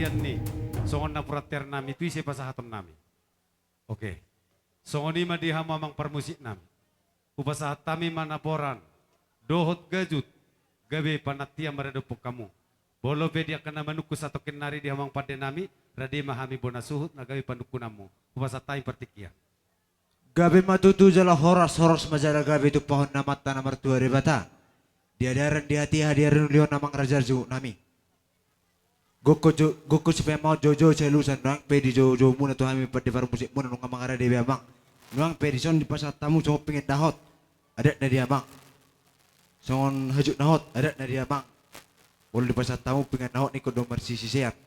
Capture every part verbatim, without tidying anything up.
Ian ni songon napuran tiar nami tu ise pasahaton nami. Oke. Songon i ma di hamu amang parmusik nami. Hupasahat hami ma napuran dohot gajut gabe panantian maradophon hamu. Molo pe di angka na manungkun satongkin nari di hamu amang pande nami, rade ma hami bona suhut na gabe panungkunanmu. Hupasahat hami partingkian. Gabe ma tutu jala horas, horas ma jala gabe tumpahon ni Amanta na martua Debata. Di adaran di hatiha di ari na uli on amang raja suhut nami. Gokhon jo-, gokhon sipaingaton jou-jou sialusan, nuaeng pe di jou-jou muna tu hami pande parmusik muna nunga mangarade be amang. Nuaeng pe dison dipasahat hamu songon pinggan na hot adat na di amang. Songon hajut na hot adat na di amang. Molo dipasahat hamu pinggan na hot ningkon do marsisisean.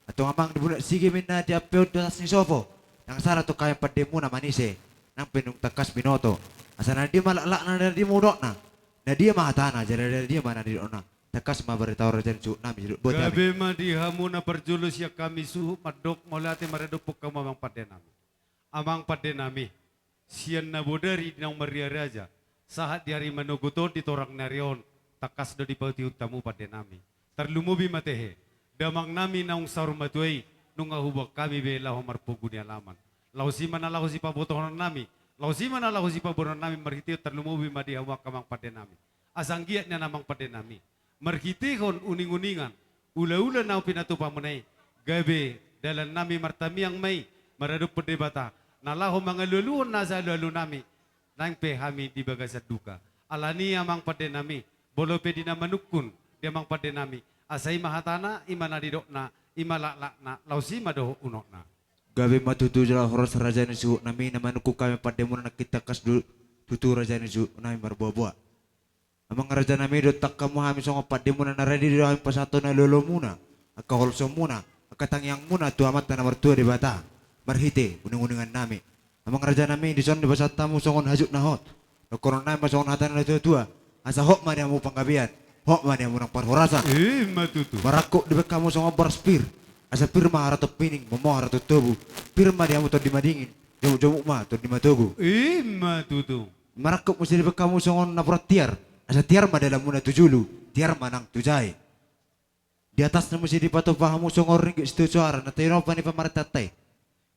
Antong amang di bulak sige ma inna di ampeon tu atas ni sopo. Ndang sala tu hami pande muna manise. Nang pe nunga tangkas binoto. Asa na dia ma laklakna, na dia ma unokna. Na dia ma hatana, jala na dia ma na nidokna. Tangkas ma barita on raja ni suhut nami, sidok boti hami. Gabe ma di hamu na parjolo sian hami suhut mandok mauliate maradophon hamu amang pande nami. Amang pande nami, sian na bodari di naung marria raja, sahat di ari manogot on di torang ni ari on, tangkas do dipaihutihut hamu pande nami. Tarlumobi ma tehe, damang nami naung saur matua i, nunga huboan hami be laho marpogu ni alaman. Laos i ma na laho sipabotohonon nami, laos i ma na laho sipaboanon nami marhitehon tarlumobi ma di hamu angka amang pande nami. Asa anggiat nian amang pande nami. Marhitehon uninguningan, ulaula naung pinatupa muna i, gabe dalan nami martamiang ma i, maradophon Debata, na laho mangalualuhon nasa alualu nami, naeng pe hami di bagasan duka. Alani i amang pande nami, molo pe di na manungkun, di amang pande nami, asa i ma hatana, i ma na nidokna, i ma laklakna, laos i ma dohot unokna. Gabe ma tutu jala horas raja ni suhut nami, na manungkun hami pande muna nangkin tangkas do tutu raja ni suhut nami marboaboa. Amang raja nami, dohot hamu hami songon pande muna na rade do hami pasahathon alualu muna, angka holso muna, angka tangiang muna tu Amanta na martua Debata. Marhite uninguningan nami. Amang raja nami, dison dipasahat hamu songon hajut na hot. Dohonon nami ma songon hata ni natuatua. Asa hot ma di hamu panggabean, hot ma di hamu nang parhorasan. I ma tutu. Marangkup dibahen hamu songon boras pir. Asa pir ma haraton pining, momo haraton tobu. Pir ma di hamu tondi madingin, jomukjomuk ma tondi matogu. I ma tutu. Marangkup muse dibahen hamu songon napuran tiar. Asa tiar ma dalan muna tu julu, tiar ma nang tu jae. Di atasna muse dipatupa hamu songon ringgit sitio soara na tinopa ni pamarentanta i.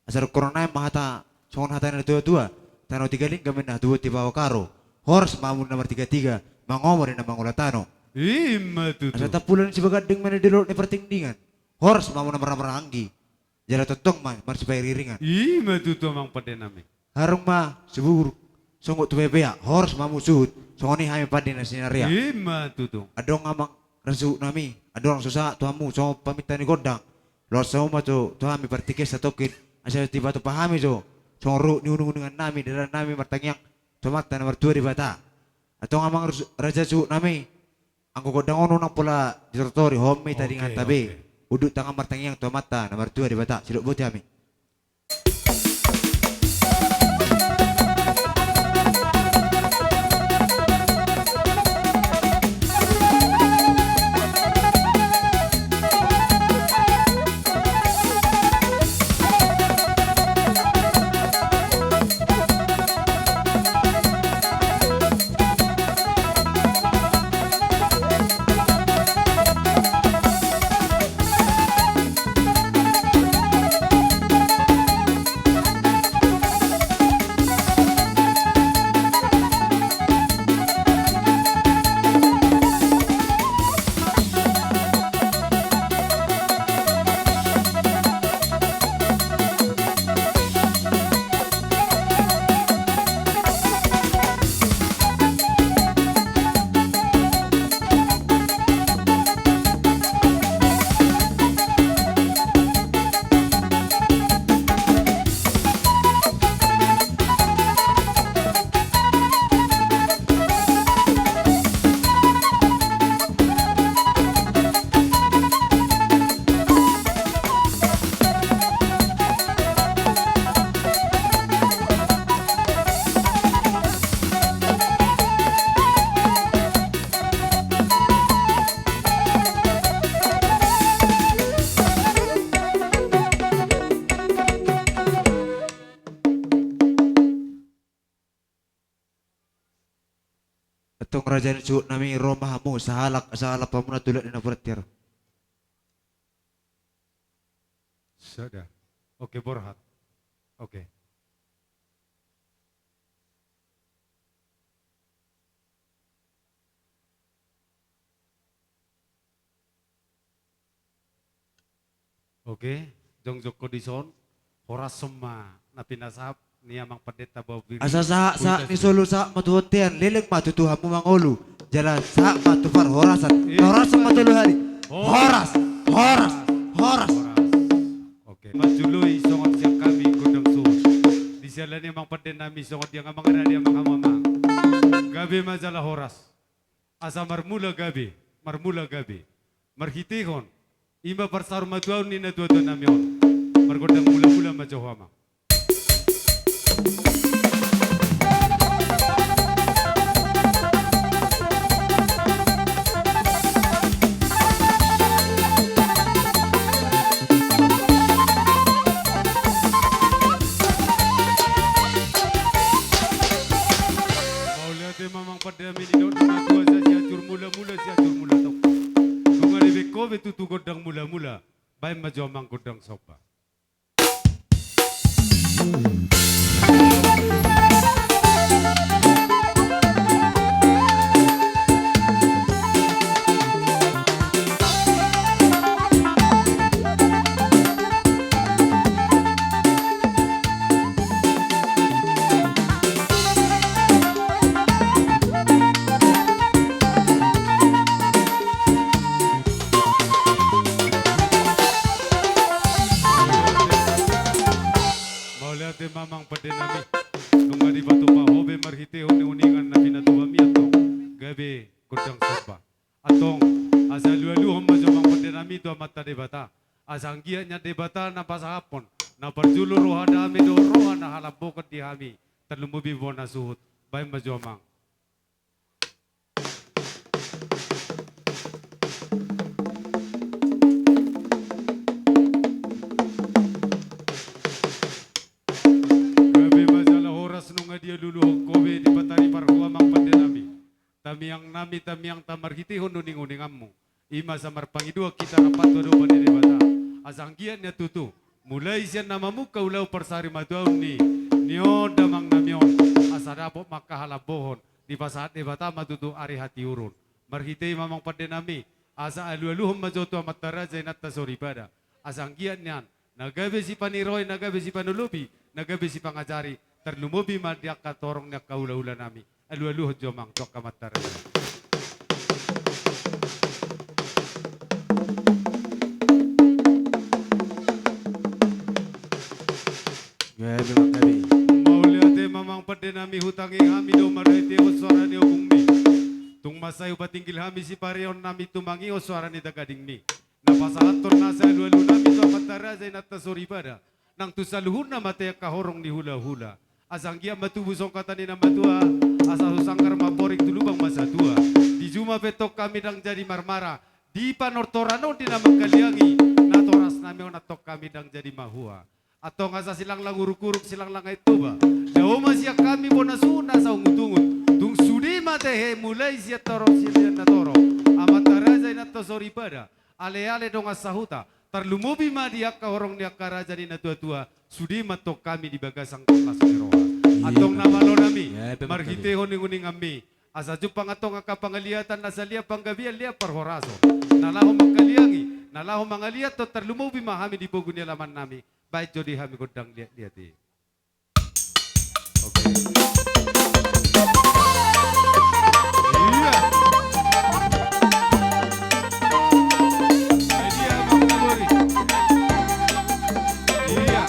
Asa dohonon nami ma hata songon hata ni natuatua. Tano Tiga Lingga ma inna, hatubuan Tipaokaro. Horas ma hamu na martigatiga, mangomori na mangula tano. I ma tutu. Asa tampulan sibaganding ma inna di dolok ni partingdingan. Horas ma hamu na marhahamaranggi, jala tongtong ma marsipairingiringan. I ma tutu amang pande nami. Harung ma siburuk songgot tu pepea, horas ma hamu suhut, songon i hami pande na sinarea. I ma tutu. Adong amang raja suhut nami, adong so sahat tu hamu songon paminta ni gondang. Loas hamu ma jo tu hami partingkian satongkin, asa dipatupa hami jo songon ruhut ni uninguningan nami, dalan nami martangiang tu Amanta na martua Debata. Antong amang rus-, raja suhut nami, anggo gondang on unang pola ditortori, hohom ma i tadinganta be. Oke, oke. Unduk tangan martangiang tu Amanta na martua Debata, sidok boti hami. Antong raja ni suhut nami, ro ma hamu sahalak, sahalak hamuna tu laklak ni napuran tiar. Sudah. Oke, Borhat. Oke. Oke, jongjongkon dison, horashon ma na pinasahap ni amang pandita Baobir. Asa sahat, sahat ni solu sahat ma tu bontean, leleng ma tutu hamu mangolu, jala sahat ma tu parhorasan. Iya. Horashon ma tolu hali. Horas, horas, horas. Oke. Manjoloi songon sian hami gondang suhut. Disiala ni amang pande nami songon dia amang rade amang hamu amang. Gabe ma jala horas. Asa marmula gabe, marmula gabe. Marhitehon, i ma parsaurmatuaon ni natuatua nami on. Margondang mulamula ma jo ho amang. Mauliate ma amang pande nami, didok na matua, sai Sianjur Mulamula, Sianjur Mula Tongko. Nunga dibaen ho be tutu gondang mulamula, baen ma jo amang gondang somba. Mauliate ma amang pande nami, nunga dipatupa ho be marhitehon ni uningan na pinatupa mi antong, gabe gondang somba. Antong, asa alualuhon ma jo amang pande nami tu Amanta Debata. Asa anggiat nian Debata na pasahaphon, na parjolo roha dame dohot roha na halambohon di hami, tarlumobi bona suhut, baen ma jo amang. Gabe ma jala horas nunga dialualuhon ho be dipataripar ho amang pande nami. Tamiang nami, tamiang ta marhitehon uninguninganmu. I ma asa marpangidoan hita rap tu adopan ni Debata. Asa anggiat nian tutu, mulai sian na mamungka ulaon parsarimatuaon ni, ni on damang nami on, asa dapot ma angka halambohon, dipasahat Debata ma tutu ari hatiuron. Marhite i ma amang pande nami, asa alualuhon ma jo tu Amanta Raja Inanta Soripada. Asa anggiat nian, na gabe sipaniroi, na gabe sipanolopi, na gabe sipangajari, tarlumobi ma di angka torong ni angka hulahula nami. Alualuhon jo amang tu angka Amanta Raja. Gabe ma gabe. Mauliate ma amang pande nami, hutangihon hami do marhitehon soara ni ogungmi. Tung mansai hupatinggil hami sipareon nami tumangihon soara ni tagadingmi. Na pasahathon nasa alualu nami tu Amanta Raja Inanta Soripada, nang tu saluhutna ma tu angka horong ni hulahula. Asa anggiat ma tubu songon hata ni na matua, asa tu sanggar ma amporik, tu lubang ma satua. Di juma pe antong hami ndang jadi marmara, di panortoran on di na mangkaliangi, natoras nami on antong hami ndang jadi mahua. Antong asa silanglang uruk-uruk, silanglang aek Toba. Dao ma sian hami bona suhut na saungut-ungut. Tung sude ma tahe mulai sian torop sian na torop. Amanta Raja Inanta Soripada, ale-ale dongan sahuta. Tarlumobi ma di angka horong ni angka raja ni natuatua. Sude ma antong hami di bagasan las ni roha. Antong na malo nami, marhitehon uninguninganmi. Asa jumpang antong angka pangaliatan na salean panggabean, lean parhorason. Na laho mangkaliangi, na laho mangaliat antong tarlumobi ma hami di pogu ni alaman nami. Baen jo di hami gondang liat-liat i. Oke. Iya. Iya.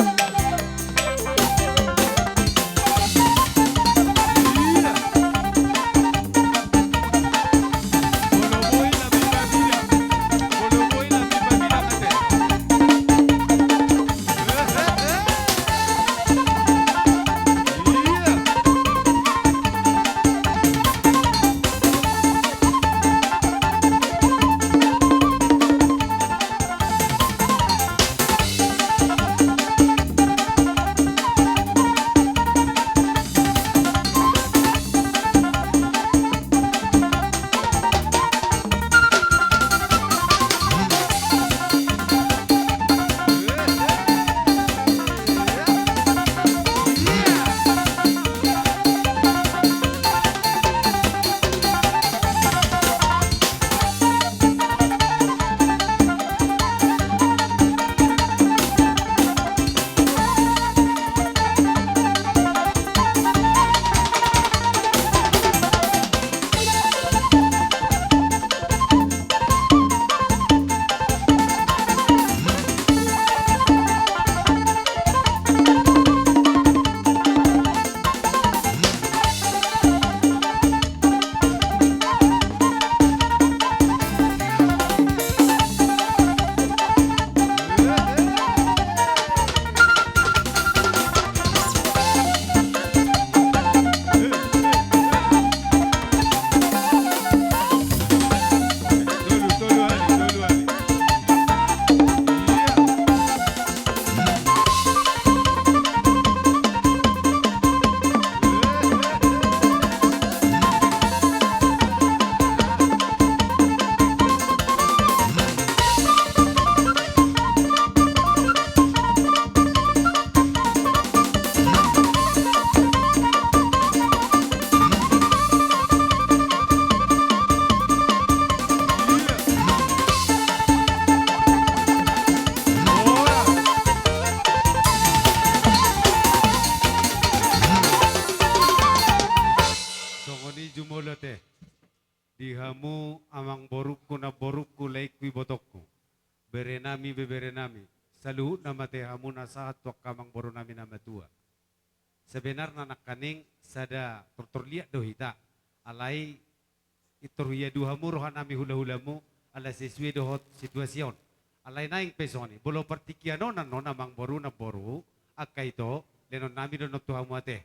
Hamu amangborungku, namborungku, laengku, ibotongku, berenami, beberenami, saluhutna ma ate hamu na sahat tu angka amangborunami na matua. Sebenarna nangkaning sada tortor liat do hita, alai pintor huiadu hamu rohanami hulahulamu, ala sesuai dohot situasi on. Alai naeng pe songon i, molo partingkian on annon amangboru namboru, angka ito, lehononnami do annon tu hamu ate.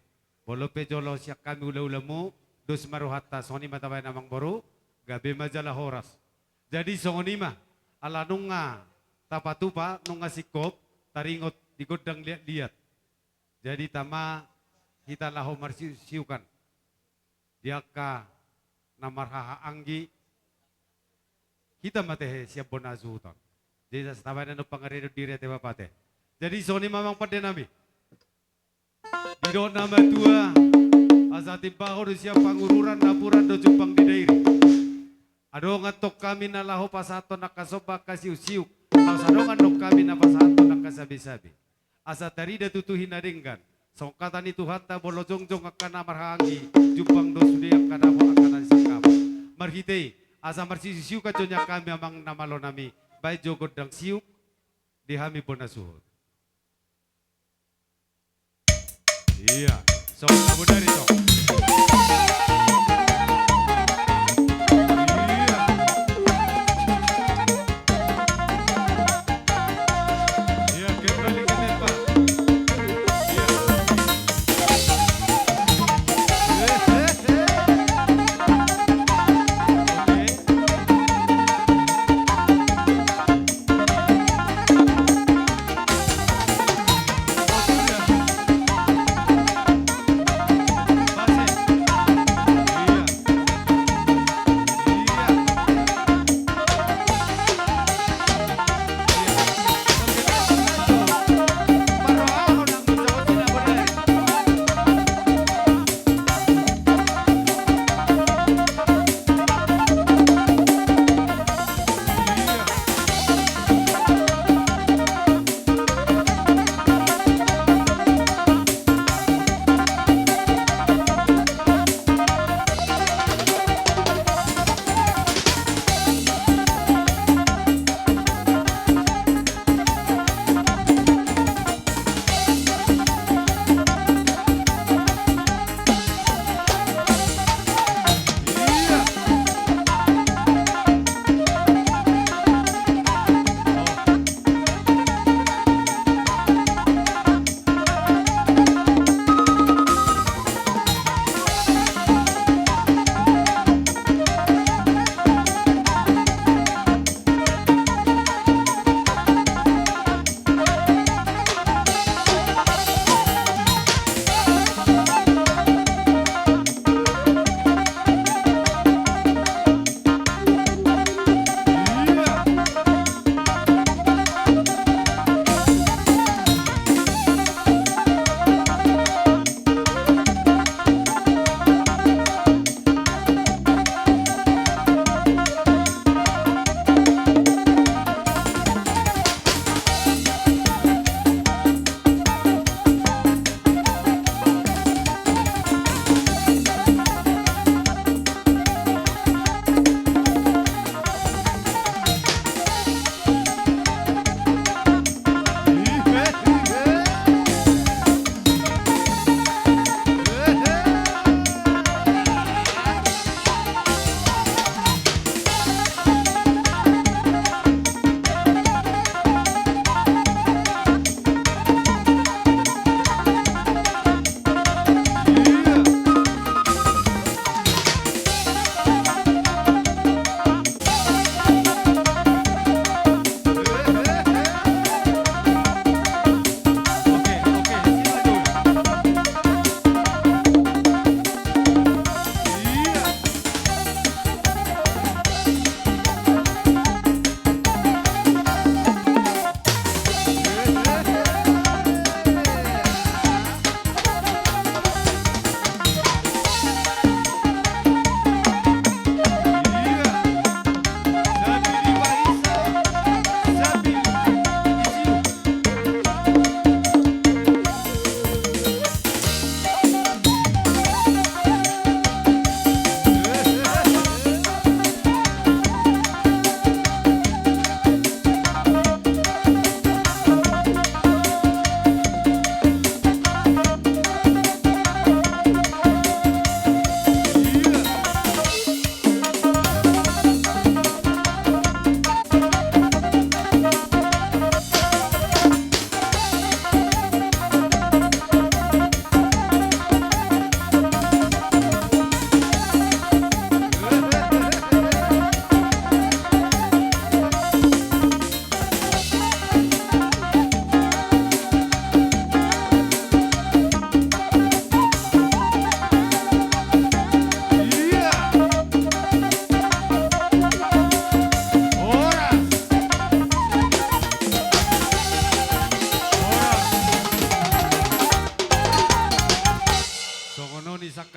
Molo pe jolo sian hami hulahulamu, dos ma rohanta, songon i ma tabaen amangboru, gabe ma jala horas. Jadi songon i ma, ala nunga tapatupa, nunga singkop, taringot di gondang liatliat. Jadi tama hita laho marsiuksiukan di angka na marhahaanggi, hita ma ate sian bona suhut on. Jadi asa tabaen annon pangareon diri ate bapa ate. Jadi songon i ma amang pandenami. Didok na matua, asa timbaho do sian Pangururan, napuran do jumpang di dairi. Adong antong hami na laho pasahathon angka somba, angka siuksiuk, laos adong antong hami na pasahathon angka sabesabe. Asa tarida tutu hinadenggan, songon hata ni Tuhanta, molo jongjong angka na marhahaanggi, jumpang do sude angka dapot, angka na sangkap. Marhite i, asa marsiuksiuk annon hami amang na malonami, baen jo gondang siuk di hami bona suhut. Iya, songon na bodari, songon. Iya. Iya, kembali ke tempat. Iya. Eh, eh, eh. Oke.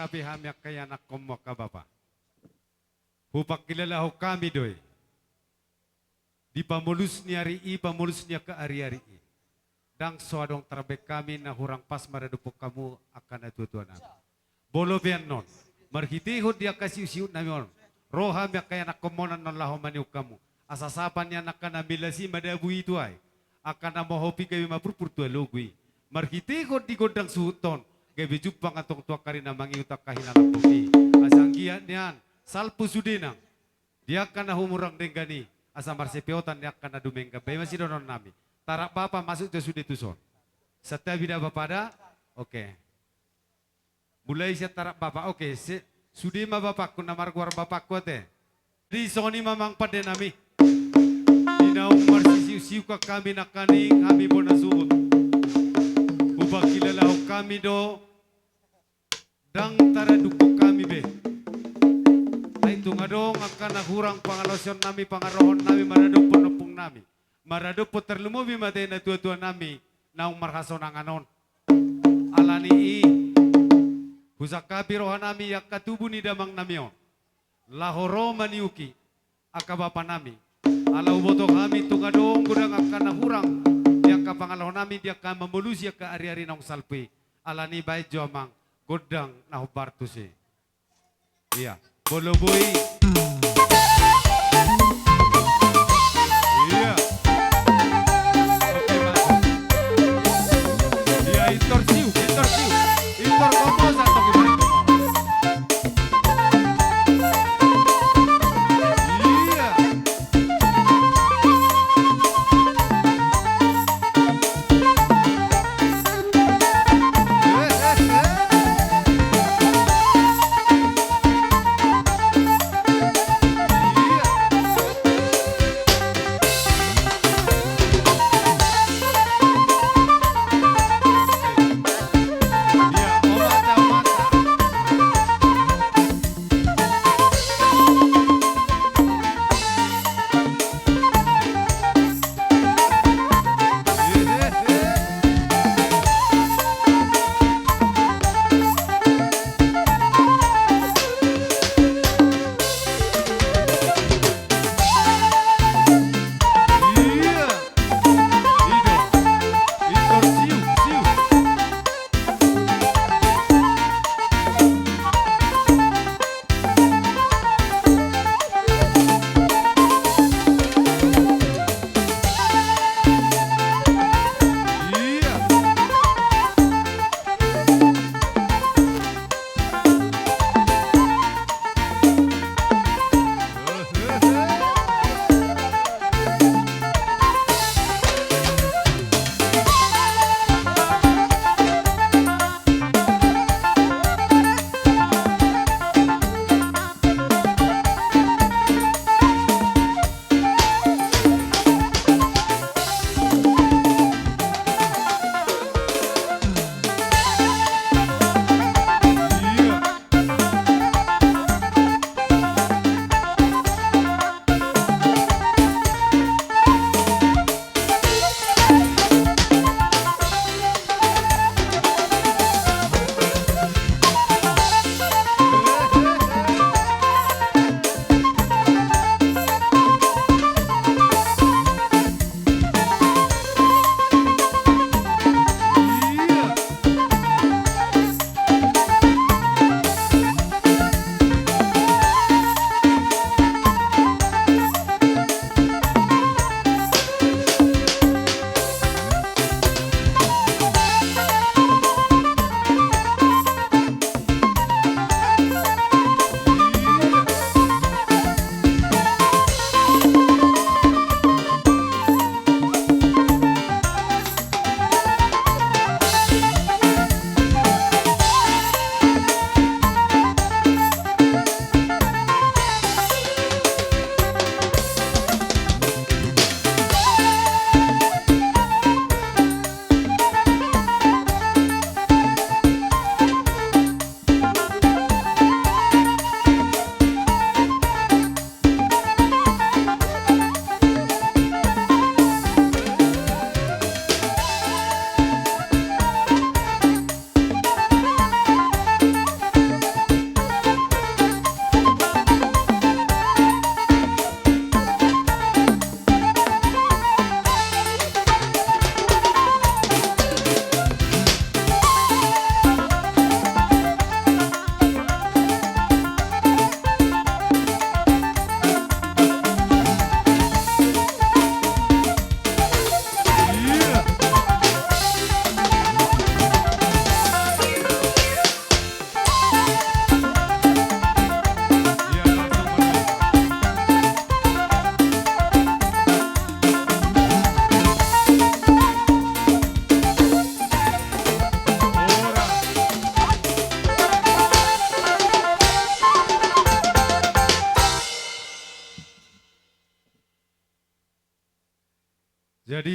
Tapi hami angka ianakhonmu angka bapa, hupangkilalahon hami do i di pamolus ni ari i, pamolus ni angka ari-ari i. Ndang so adong tarbaen hami na hurang pas maradophon hamu angka natua-tua nami. Molo pe annon, marhitehon di angka siusiu nami on, ro hami angka ianakhonmu on annon laho manihut hamu. Asa sapa nian angka na milas i madabu i tu ai, angka na mohop i gabe mapurpur tu alogo i. Marhitehon di gondang suhut on, gabe jumpang antong tu angka ari na mangihut angka hinalangkon i. Asa anggiat nian salpu sude nang di angka na humurang denggan i, asa marsipeotan di angka na dumenggan. Baen ma sidohonon nami. Tarap bapa masuk jo sude tuson. Santabi da bapa da. Oke. Mulai sian tarap bapa. Oke, se-, sude ma bapakku na margoar bapakku ate. Di songon i ma amang pande nami. Di naung marsisiusiuan hami nangkaning hami bona suhut, hupangkilalahon hami do, ndang taradophon hami be. Ai tung adong angka na hurang pangalaosion nami, pangarohon nami maradophon ompung nami, maradophon tarlumobi ma ate natua-tua nami naung marhasonangan on. Alani i, husangkapi roha nami angka tubu ni damang nami on, laho ro maniuki angka bapa nami. Ala huboto hami tung adong godang angka na hurang di angka pangalaho nami di angka mamolusi angka ari-ari naung salpu i. Alani i baen jo amang gondang na hombar tusi. Ia. Molo boi. Ia. Oke, masuk. Ia, intor siu, intor siu. Intor komo satu gimana komo. Ia.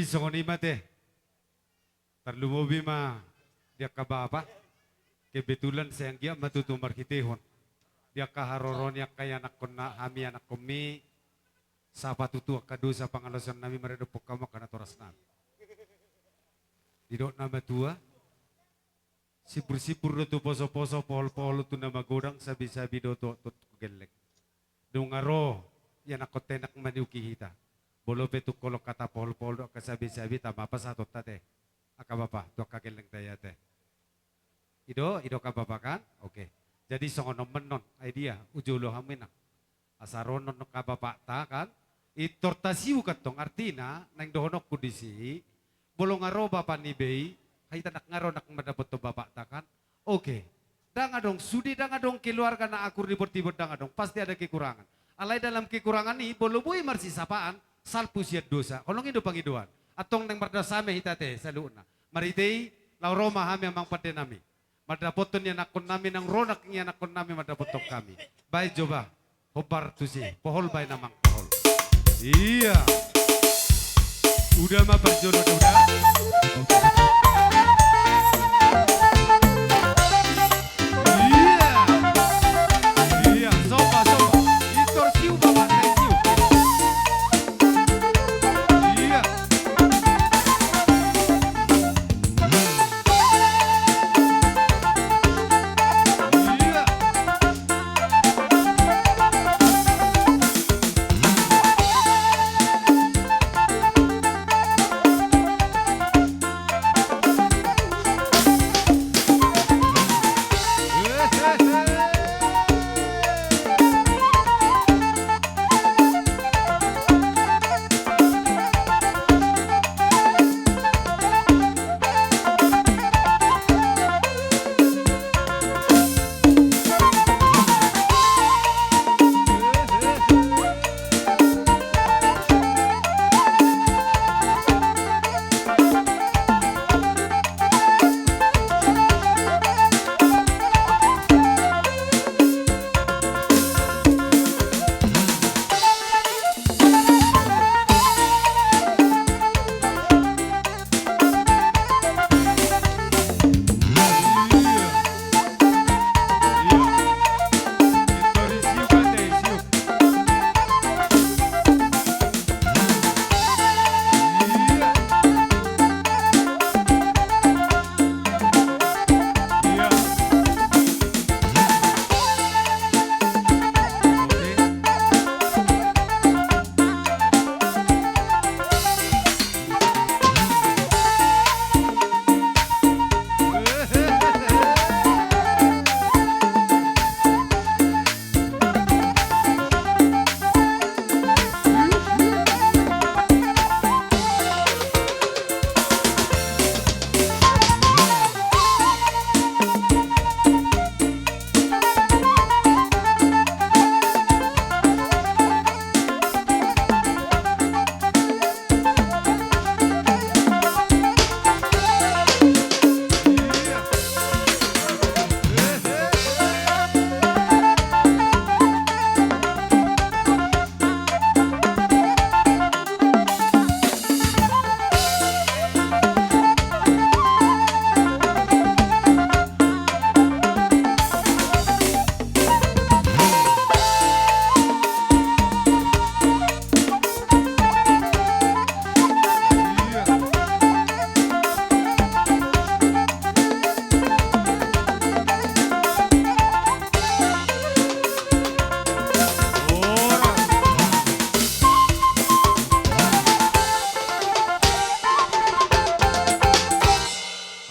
Songon i ma te. Tarlumobi ma di angka bapa. Kebetulan sai anggiat ma tutu marhitehon di angka haroro ni angka ianakkon na, hami ianakkonmi, sapa tutu angka dosa pangalaosion nami maradophon hamu angka natoras nami. Didok na matua, simbur-simbur do tu poso-poso, pohol-pohol tu na magodang, sabi-sabi do tu, tu, tu gelleng. Dung ro ianakkon, tenang maniuki hita. Molo pe tung holong hata pohol-pohol dohot angka sabi-sabi, tama pasahatonta te, angka bapa, tu angka gellengta i ate. I do, i do angka bapa kan? Oke. Jadi songon on ma annon, ai dia, hujolo hamu inang. Asa ro annon angka bapakta kan? Pintor tasiu kan tong, artina naeng dohononku disi, molo nga ro bapa ni be i, hita ndang nga ro ndang mandapothon bapakta kan? Oke. Ndang adong sude, ndang adong keluarga na akur di portibi on, ndang adong. Pasti ada kekurangan. Alai dalam kekurangan i, molo boi marsisapaan, salpu sian dosa. Holong i do pangidoan. Antong naeng mardosa ma hita te saluhutna. Marhite i, laho ro ma hami amang pande nami mandapothon ianakkon nami, naung ro nangkin ianakkon nami mandapothon hami. Baen jo bah. Hombar tusi, pohol baen amang, pohol. Iya. Uda ma parjolo, uda. Oke. Iya. Iya, soba, soba. Pintor siu, bapa, siu. Iya.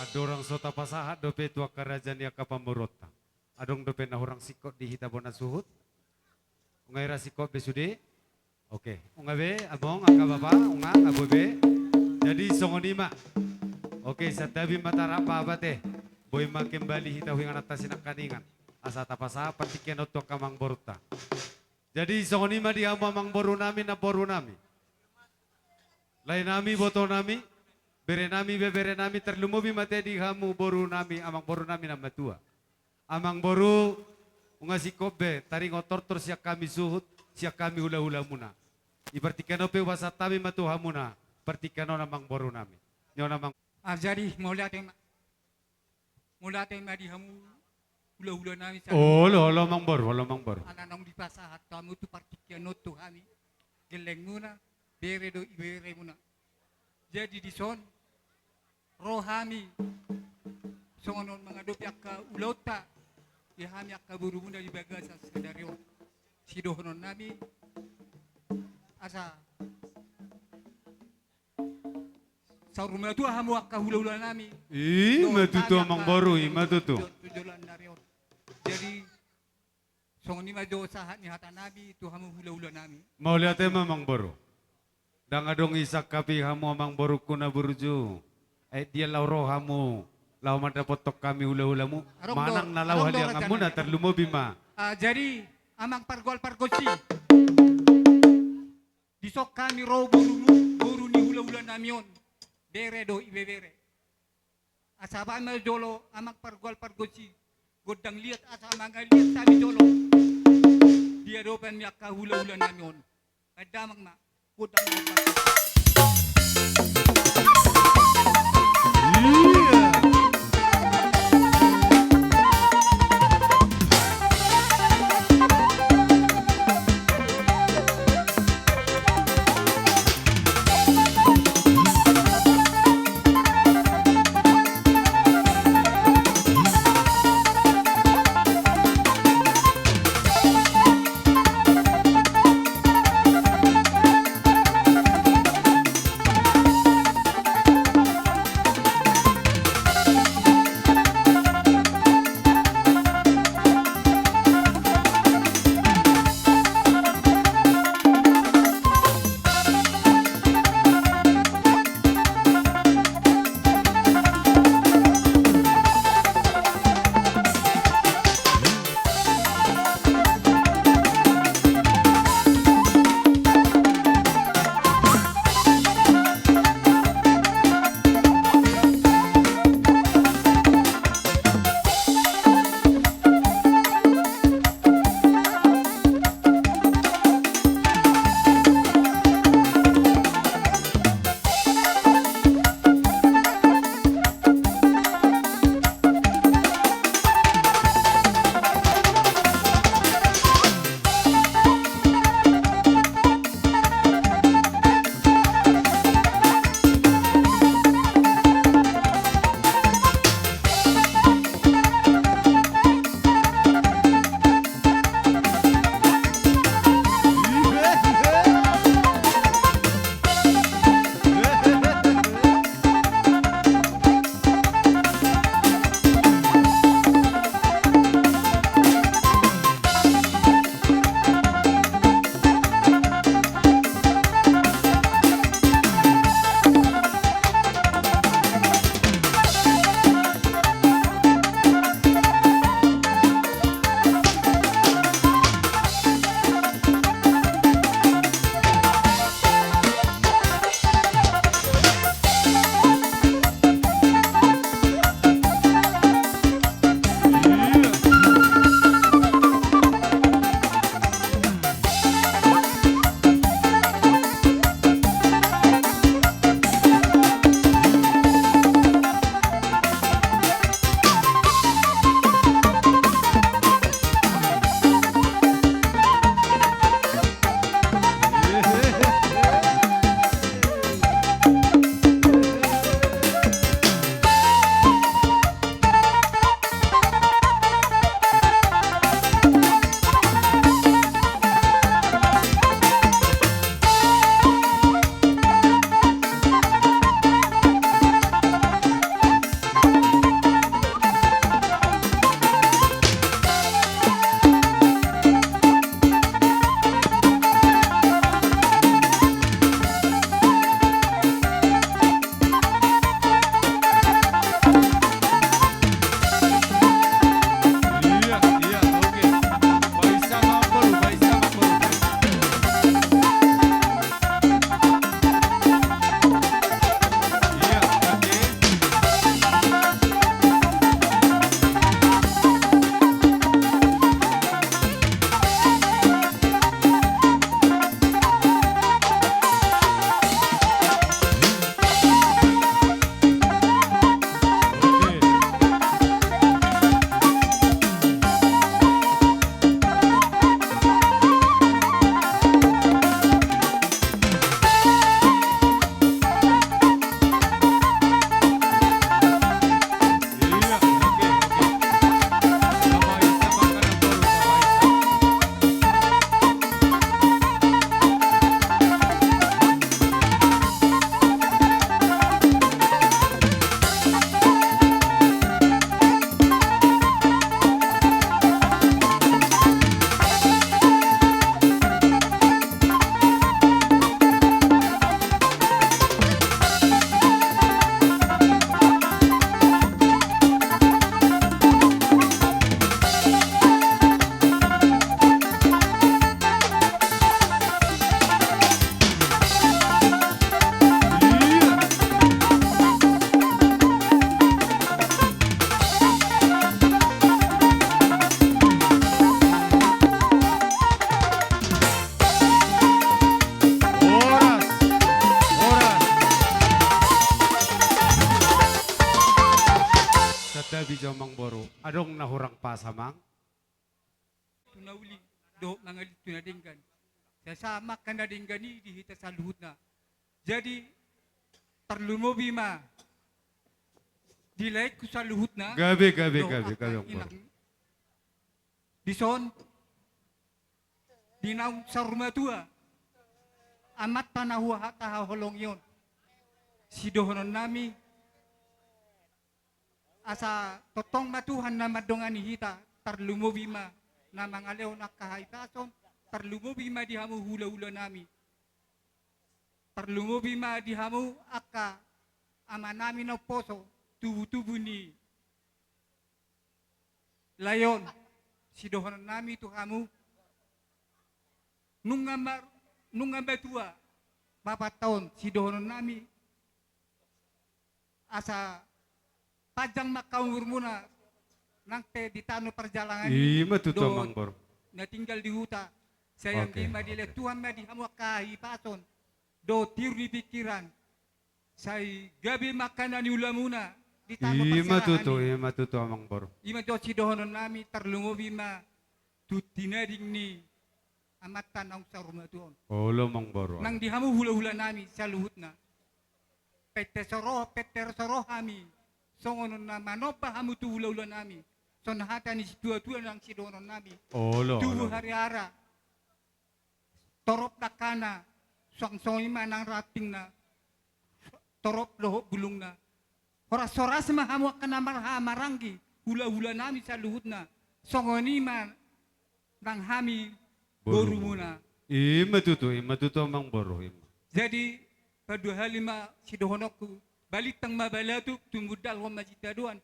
Andorang so tapasahat dope tu angka raja ni angka pamoruonta, adong dope na hurang singkop di hita bona suhut? Nunga hira singkop be sude? Oke, nunga be, amang, angka bapa, nunga, nunga boi be. Jadi songon i ma. Oke, santabi ma tarap bapa te. Boi ma kembali hita hu ingananta sinangkaningan. Asa tapasahat partingkian on tu angka amangborunta. Jadi songon i ma di hamu amangboru nami, namboru nami, lae nami, boto nami, bere nami, ibebere nami, tarlumobi ma te di hamu boru nami, amangboru nami na matua. Amangboru, nunga singkop be taringot tortor sian hami suhut, sian hami hulahulamuna. Di partingkian on pe hupasahat hami ma tu hamuna Partingkian on amang boru nami. Ni on amang. Ah, jadi mauliate ma. Mauliate ma di hamu hulahula nami saluhutna. Olo, olo amang boru, olo amang boru. Ala naung dipasahat hamu tu partingkian on tu hami. Gellengmuna, bere dohot ibeberemuna. Jadi dison ro hami songon on mangadopi angka ulaonta di hami angka borumuna di bagasan sadari on. Sidohonon nami asa saur matua hamu angka hulahula nami. I ma tutu amang boru, i ma tutu. Jadi songon i ma jo sahat ni hata nami tu hamu hulahula nami. Mauliate ma amang boru. Ndang adong i sangkapi hamu amang borungku na burju. Ai dia laho ro hamu laho mandapothon hami hulahulamu. Manang na laho halianganmuna tarlumobi ma. Ah, jadi amang pargual pargonsi. Dison hami ro borumu, boru ni hulahula nami on. Bere dohot ibebere. Asa baen ma jolo amang pargual pargonsi gondang liat asa mangaliat hami jolo di adopan ni angka hulahula nami on. Baen damang ma gondang liat. Gabe jo amang boru. Adong na hurang pas amang? Tu na uli dohot mangalit tu na denggan. Sai sahat ma angka na denggan i di hita saluhutna. Jadi tarlumobi ma di laengku saluhutna. Gabe, gabe, dohot gabe, angka gabe, amang boru. Inang. Dison di naung saur matua, amanta na huhataha holong i on, sidohononnami, asa tongtong ma Tuhan na mandongani hita, tarlumobi ma na mangalehon angka hahipason, tarlumobi ma di hamu hulahulanami, tarlumobi ma di hamu angka amanami na umposo, tubutubu ni lae on, sidohononnami tu hamu, nunga mar-, nunga matua bapanta on, sidohononnami, asa panjang ma angka umurmuna, nang pe di tano parjalangan i. Ima tutu, dohot amang boru. Na tinggal di huta, sai, oke, anggiat ma dilehon, oke, Tuhan ma di hamu angka hahipason dohot tiur ni pingkiran, sai gabe ma angka na niulamuna di tano parserahan i. Ima tutu, ima tutu, amang boru. Ima jo sidohononnami, tarlumobi ma tu tinading ni amanta naung saur matua on. Olo, amang boru. Nang di hamu hulahulanami saluhutna, pette so ro, pette so ro hami, songon na manomba hamu tu hulahulanami, songon hata ni situatua nang sidohononnami. Olo, olo. Tubu hariara, torop dangkana, suang songon i ma nang rantingna, torop dohot bulungna. Horashoras ma hamu angka na marhahamaranggi, hulahulanami saluhutna, songon i ma nang hami, boru, borumuna. Ima tutu, ima tutu, amang boru, ima. Jadi, paduahali ma sidohononku, balintang ma balatuk, tumundalhon ma sitadoan.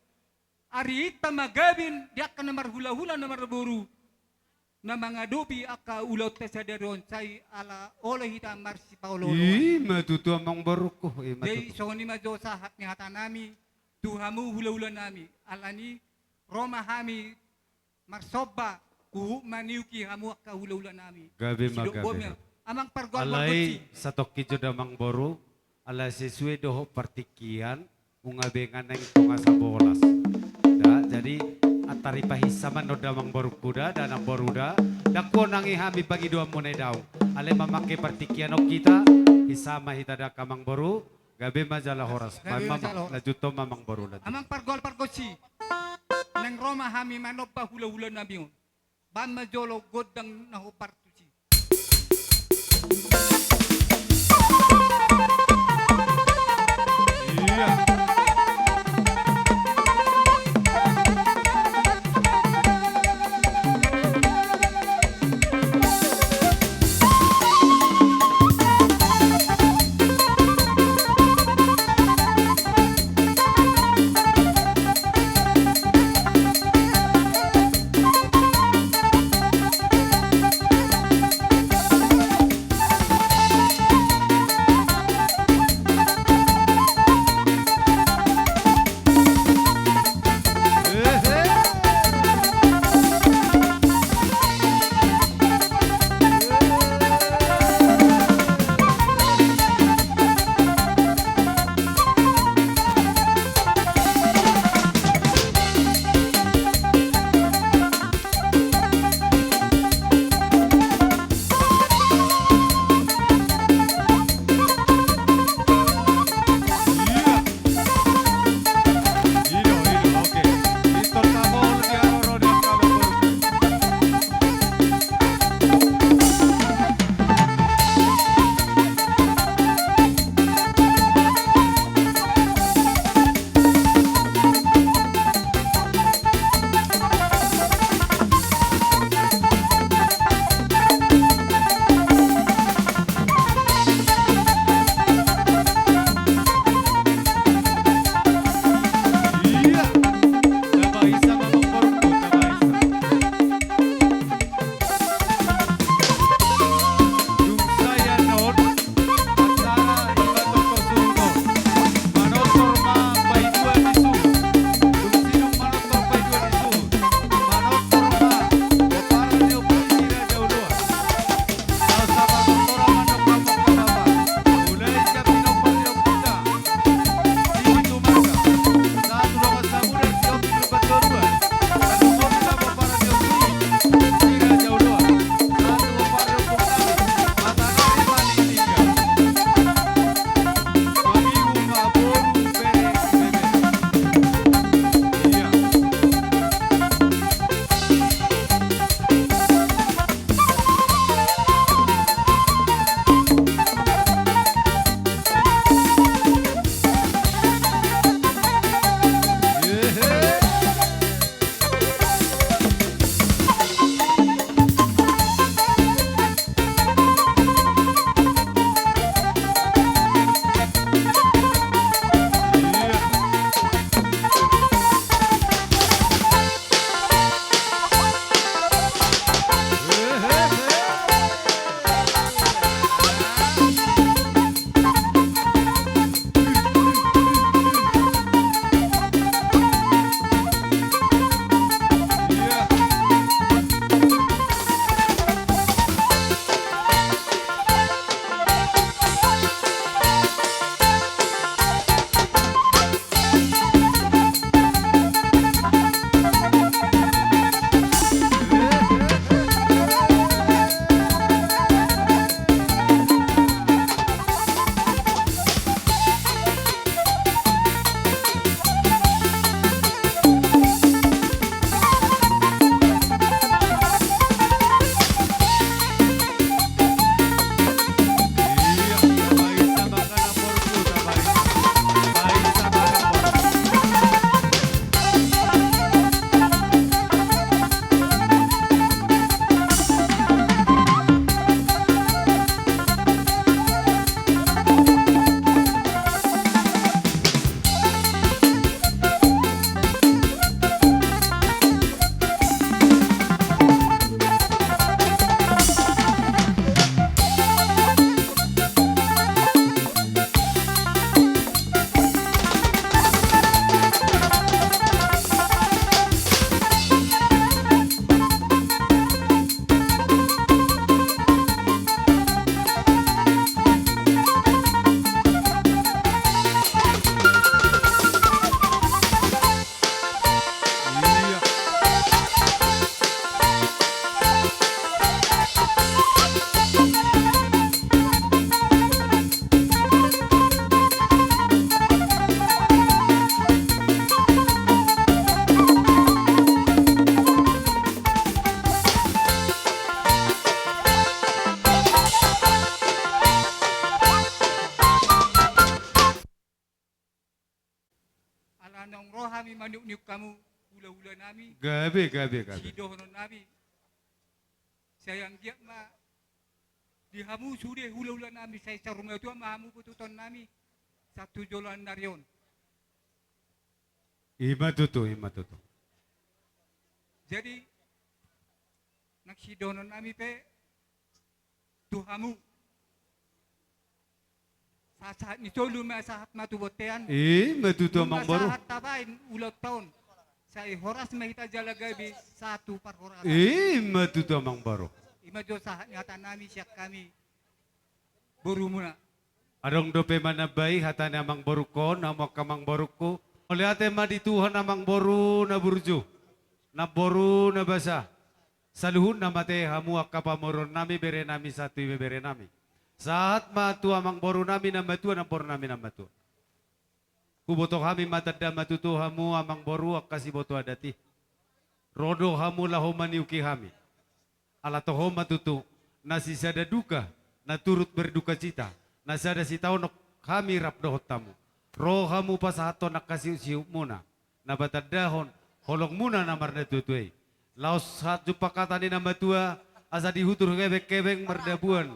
Ari hita ma gabe di angka na marhulahula, na marboru, na mangadopi angka ulaonta sadari on, sai ala olo hita marsipaolooloan. Ima tutu, amang boruku, ima tutu. Jadi songon i ma jo sahat ni hatanami tu hamu hulahulanami, alani ro ma hami marsomba, huhut maniuki hamu angka hulahulanami. Gabe ma, gabe ma. Amang pargual, pargonsi. Alai satongkin jo da, amang boru, ala sesuai dohot partingkian, nunga be nga naeng tonga sabolas. Da, jadi antar ipahinsa ma on da, amang boruku da, da amang boru da, ndang huonangi hami pangidoanmuna i daong. Alai mamangke partingkian on hita, hinsa ma hita da, amang boru. Gabe ma jala horas. Gabe ma jala horas. Lanjuthon ma, amang boru, lanjuthon. Amang pargual pargonsi, naeng ro ma hami manomba hulahulanami on. Bahen ma jolo gondang na hombar tusi. Iya. Ala naung ro hami maniukniuk hamu, hulahula nami. Gabe, gabe, gabe. Sidohonon nami. Sai anggiat ma di hamu sude hulahula nami, sai saur matua ma hamu bototon nami, sahat tu joloan ni ari on. Ima tutu, ima tutu. Jadi, nang sidohonon nami pe, tu hamu. Sahat-sahat ni solu ma sahat ma tu bontean. Ima tutu, amang boru. Nunga sahat tabaen ulaonta on. Sai horas ma hita jala gabe sahat tu parhorasan. Ima tutu, amang boru. Ima jo sahat ni hata nami sian hami borumuna. Adong dope manambai hata ni amang borungkon, hamu angka amang borungku. Mauliate ma di Tuhan amang boru na burju, namboru na basa. Saluhutna ma ate hamu angka pamoruon nami, bere nami, sahat tu ibebere nami. Sahat ma tu amang boru nami na matua, namboru nami na matua. Huboto hami ma tanda ma tutu hamu amang boru angka siboto adat i. Ro do hamu laho maniuki hami. Ala toho ma tutu, na sisada duka, na turut berdukacita, na sada sitaonon hami rap dohot hamu. Ro hamu pasahathon angka siuksiukmuna, na patandahon holongmuna na marnatuatua i. Laos sahat jumpang hata ni na matua, asa dihutur gebeng-gebeng mardabuan.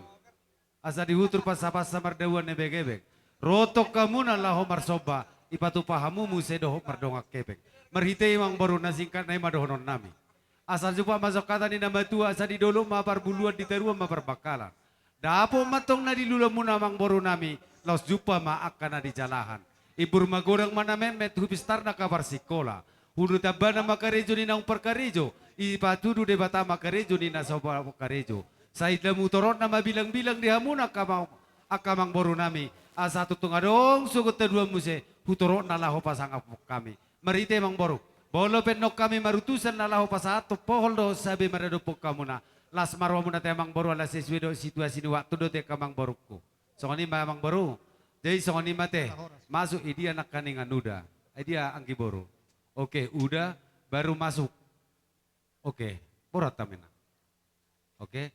Asa dihutur pansapansa mardabuan na gebeng-gebeng. Ro tongkamuna laho marsomba, ipatupa hamu muse dohot mardongan hepeng. Marhite i amang boru, na singkatna i ma dohonon nami. Asa jumpang ma songon hata ni na matua, asa di dolok ma parbuluan, di toruan ma parbangkalan. Dapot ma antong na di lulamuna amang boru nami, laos jumpang ma angka na di jalahan. Imbur magodang ma na metmet, hupistar na angka parsingkola. Hudu tambana ma karejo ni naung parkarejo, ipatudu Debata ma karejo ni na so parkarejo. Sai lam hutorop nama bilangbilang di hamuna angka amang, angka amang boru nami. Asa tung adong sogot haduan muse, hutorop na laho pasangaphon hami. Marhite i amang boru. Molo pe annon hami marutusan na laho pasahathon pohol dohot sabe maradophon hamuna. Las ma rohamuna ate amang boru, ala sesuai dohot situasi ni waktu do ate angka amang borungku. Songon i ma amang boru. Jadi songon i ma ate. Masuk, i dia nangkaningan uda. I dia anggi boru. Oke, uda, baru masuk. Oke, boru hata ma inang. Oke.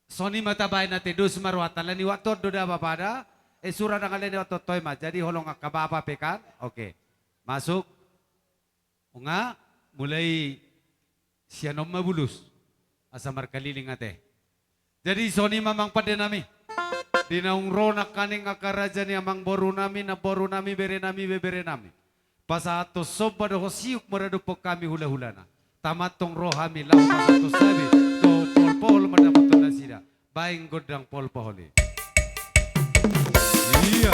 Songon i ma tabaen ate, dos ma rohanta, alani waktu on do da bapa da. Eh, sura dang, alani waktu on toe ma. Jadi holong angka bapa pe kan. Oke. Masuk. Nunga, mulai sian on ma bulus. Asa markaliling ate. Jadi songon i ma amang pande nami. Di naung ro nangkaning angka raja ni amang boru nami, namboru nami, bere nami, bebere nami. Pasahathon somba dohot siuk maradophon hami hulahulana. Tama antong ro hami laho pasahathon sabe dohot pohol-pohol mandapothon nasida. Baen gondang pohol-pohol i. Iya.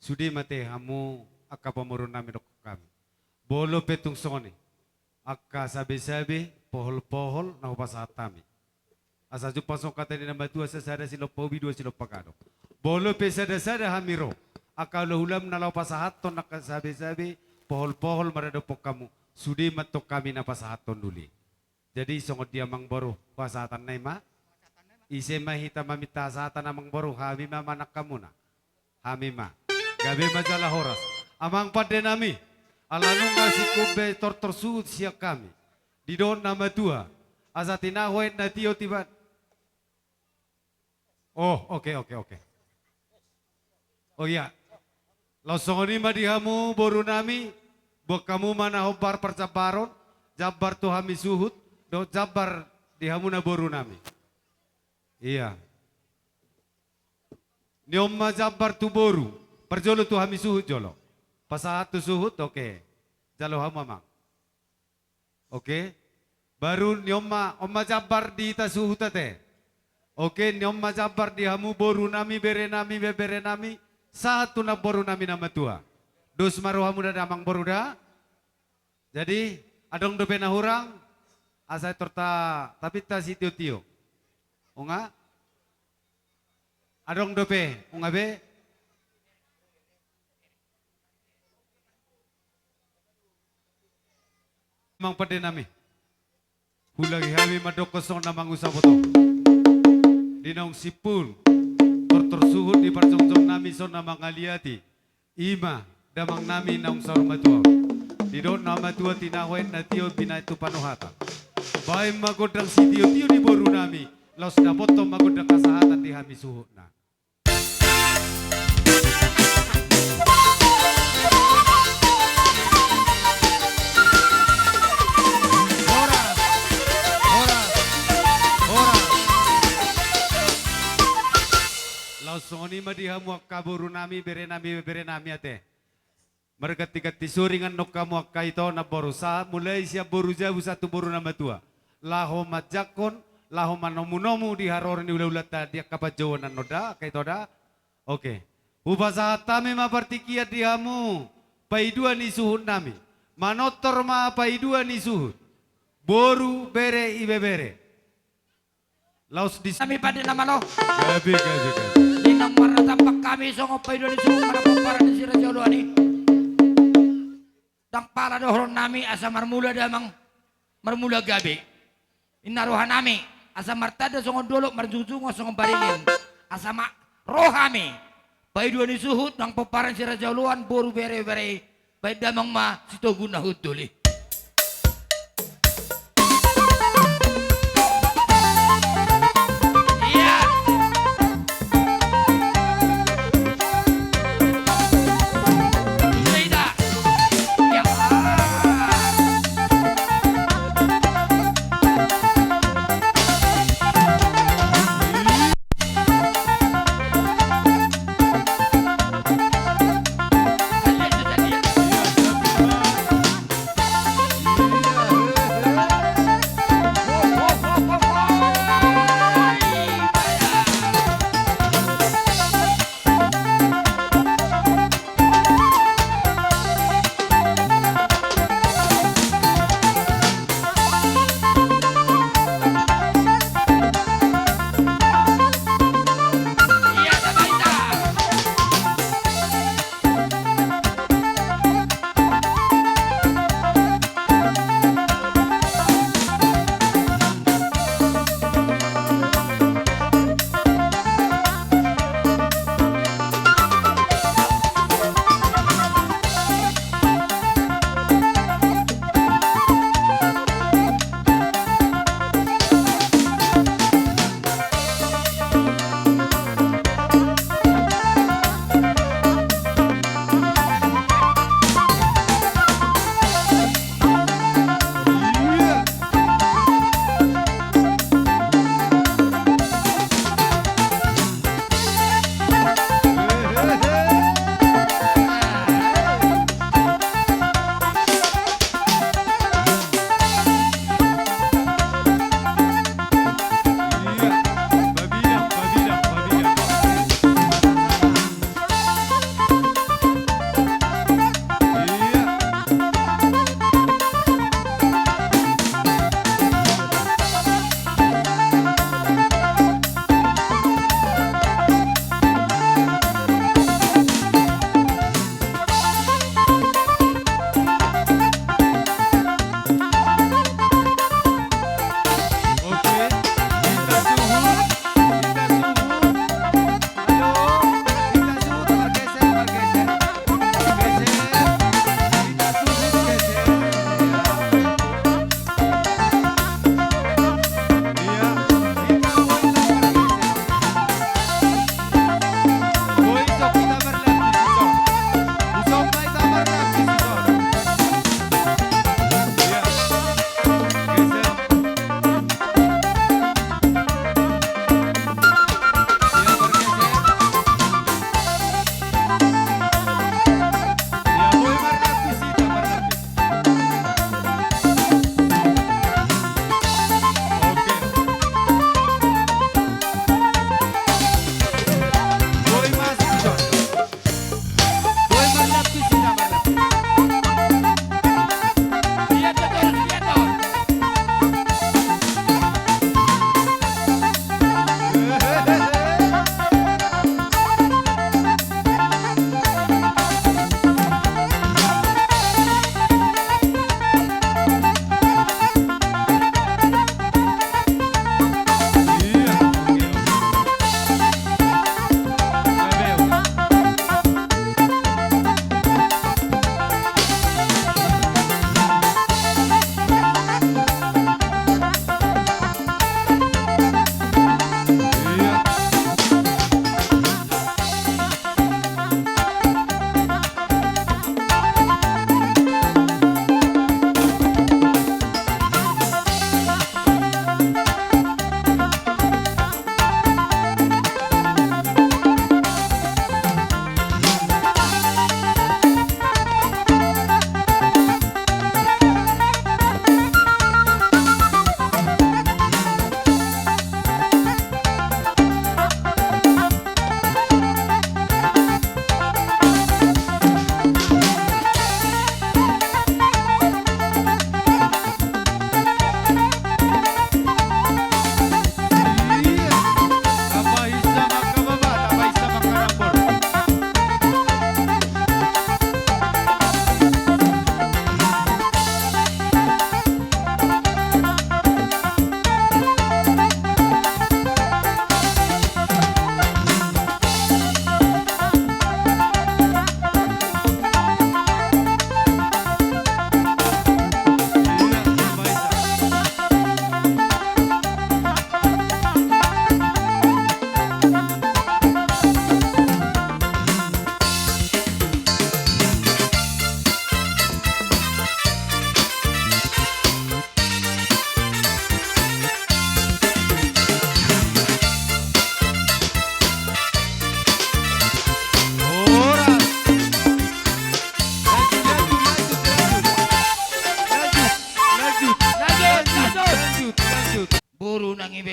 Sude ma ate hamu angka pamoruon nami dohot hami. Molo pe tung songon i, angka sabe-sabe, pohol-pohol na hupasahat hami. Asa jumpang songon hata ni na matua, sasada silompa ubi, dua silompa gadong. Molo pe sada-sada hami ro, angka hula-hulam na laho pasahathon angka sabe-sabe, pohol-pohol maradophon hamu, sude ma antong hami na pasahathon uli. Jadi songon dia amangboru, pasahatanna i ma? Ise ma hita maminta hasahatan amangboru, hami ma manang hamuna? Hami ma. Gabe ma jala horas. Amang pande nami, ala nunga singkop be tortor suhut sian hami. Didok na matua, asa tinahu aek na tio tiba. Oh, oke, oke, oke. Oh iya. Laos songon i ma di hamu boru nami, buat hamu ma na hombar parjambaron, jambar tu hami suhut, dohot jambar di hamu na boru nami. Iya. Ni on ma jambar tu boru, parjolo tu hami suhut jolo. Pasahat tu suhut, oke. Jalo hamu amang. Oke. Baru ni on ma, on ma jambar di hita suhut ate. Oke, ni on ma jambar di hamu boru nami, bere nami, bebere nami, sahat tu na boru nami na matua. Dos ma rohamu da amangboru da. Jadi, adong dope na hurang, asa torta, tapi ta sitio-tio. Unga? Adong dope, unga be? Amang pande nami. Hulagi hami mandokkon songon na mangusap oto. Di naung simpul. Tortor suhut di parjongjong nami songon na mangaliati. Ima, damang nami naung saur matua. Didok na matua tinahu aek na tio binahen tu panuhatan. Bahen ma gondang sitio-tio di boru nami. Laos dapothon ma gondang hasahatan di hami suhutna. Horas, horas, horas. Laos songon i ma di hamu angka boru nami, bere nami, bebere nami ate. Marganti-ganti suring annon hamu angka ito namboru, sahat mulai sian boru jabu sahat tu boru na matua. Laho manjangkon, laho manomu-nomu di haroro ni hula-hulanta di angka panjouon annon da, angka ito da. Oke. Hupasahat hami ma partingkian di hamu, paidua ni suhut nami. Manortor ma paidua ni suhut. Boru, bere, ibebere. Laos di nami pande na malo. Gabe, gabe, gabe. Di naung marnatampak hami songon paidua ni suhut, manapomparan ni si Raja Oloan i. Ndang pala dohonon nami asa marmula damang, marmula gabe. Ninna roha nami, asa martanda songon dolok, marjungjungan songon baringin. Asa ma ro hami. Paidua ni suhut, nang pomparan si Raja Oloan, boru, bere, bere. Baen damang ma sitogu na hundul i. Iya. Iya, ita. Iya.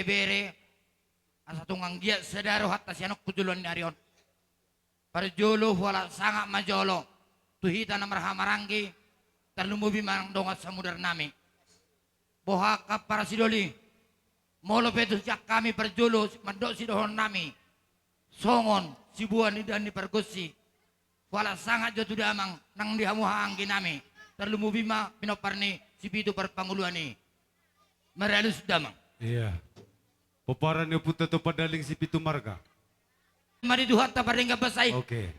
ibebere, asa tung anggiat sada rohanta sian on tu joloan ni ari on. Parjolo huhalak sangap ma jolo tu hita na marhahamaranggi, tarlumobi ma nang dongan samudar nami. Boha angka parasidoli, molo pe tung sian hami parjolo mandok sidohonon nami songon siboan ni dahan ni pargonsi, huhalak sangap jo tu damang nang di hamu haha anggi nami, tarlumobi ma pinompar ni sipitu parpanguluan i. Maralus damang. Iya. Pomparan ni ompunta Tompadaling Sipitu Marga. Ma di Tuhanta pardenggan basa i. Oke.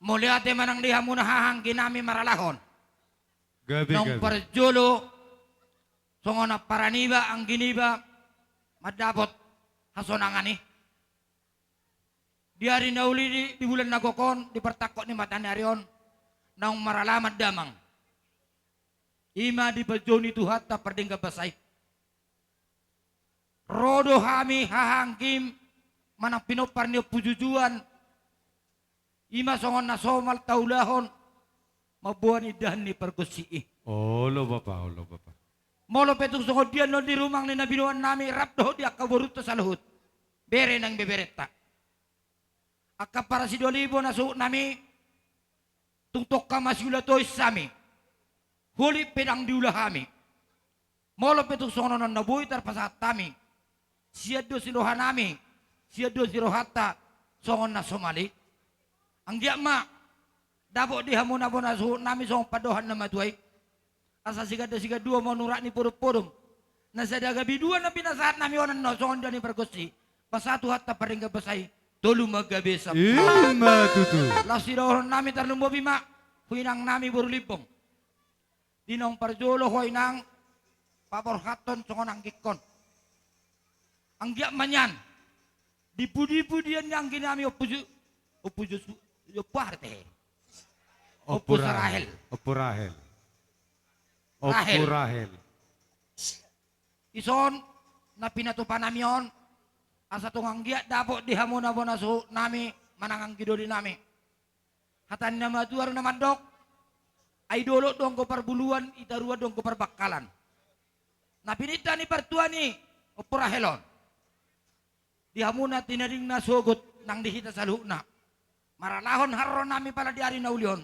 Mauliate ma nang di hamu na haha anggi nami maralahon. Gabe, gabe. Naung parjolo songon ampara niba, anggi niba, mandapot hasonangan i. Di ari na uli, di bulan na gok on, di partangkok ni mata ni ari on, naung maralaman damang. I ma dipanjou ni Tuhanta pardenggan basa i. Ro do hami haha anggim manang pinompar ni Ompu Jujuan, i ma songon na somal taulahon mamboan indahan ni pargonsi i. Olo bapa, olo bapa. Molo pe tung songon dia annon di rumang ni na binoan nami, rap dohot di angka borunta saluhut, bere nang ibeberenta. Angka parasidoli bona suhut nami, tung tongka masiula tois hami, holit pe ndang diula hami. Molo pe tung songon on na boi tarpasahat hami, sian dos ni roha nami, sian dos ni rohanta, songon na somal i. Anggiat ma dapot di hamu na bona suhut nami songon pandohan na matua i. Asa siganda sigandua ma on urat ni podom podom. Na sada gabe dua na pinasahat nami on annon songon dia ni pargonsi. Basa Tuhanta pardenggan basa i, tolu ma gabe sampulu. I ma tutu. Laos sidohonon nami tarlumobi ma tu inang nami boru Limbong. Di naung parjolo ho inang, paborhathon songon anggingkon. Anggiat ma nian di pudi-pudian ni anggi nami Ompu Ju-, Ompu Josu-, Ompu aha do i? Ompu Sarahel. Ompu Rahel. Ompu Rahel. Rahel. Dison na pinatupa nami on, asa tung anggiat dapot di hamu na bona suhut nami manang anggi doli nami. Hata ni na matua do na mandok, ai dolok do anggo parbuluan, itaruan do anggo parbangkalan. Na pininta ni partua ni Ompu Rahel on, di hamu na tinadingna sogot nang di hita saluhutna, maralahon haroro nami pala di ari na uli on,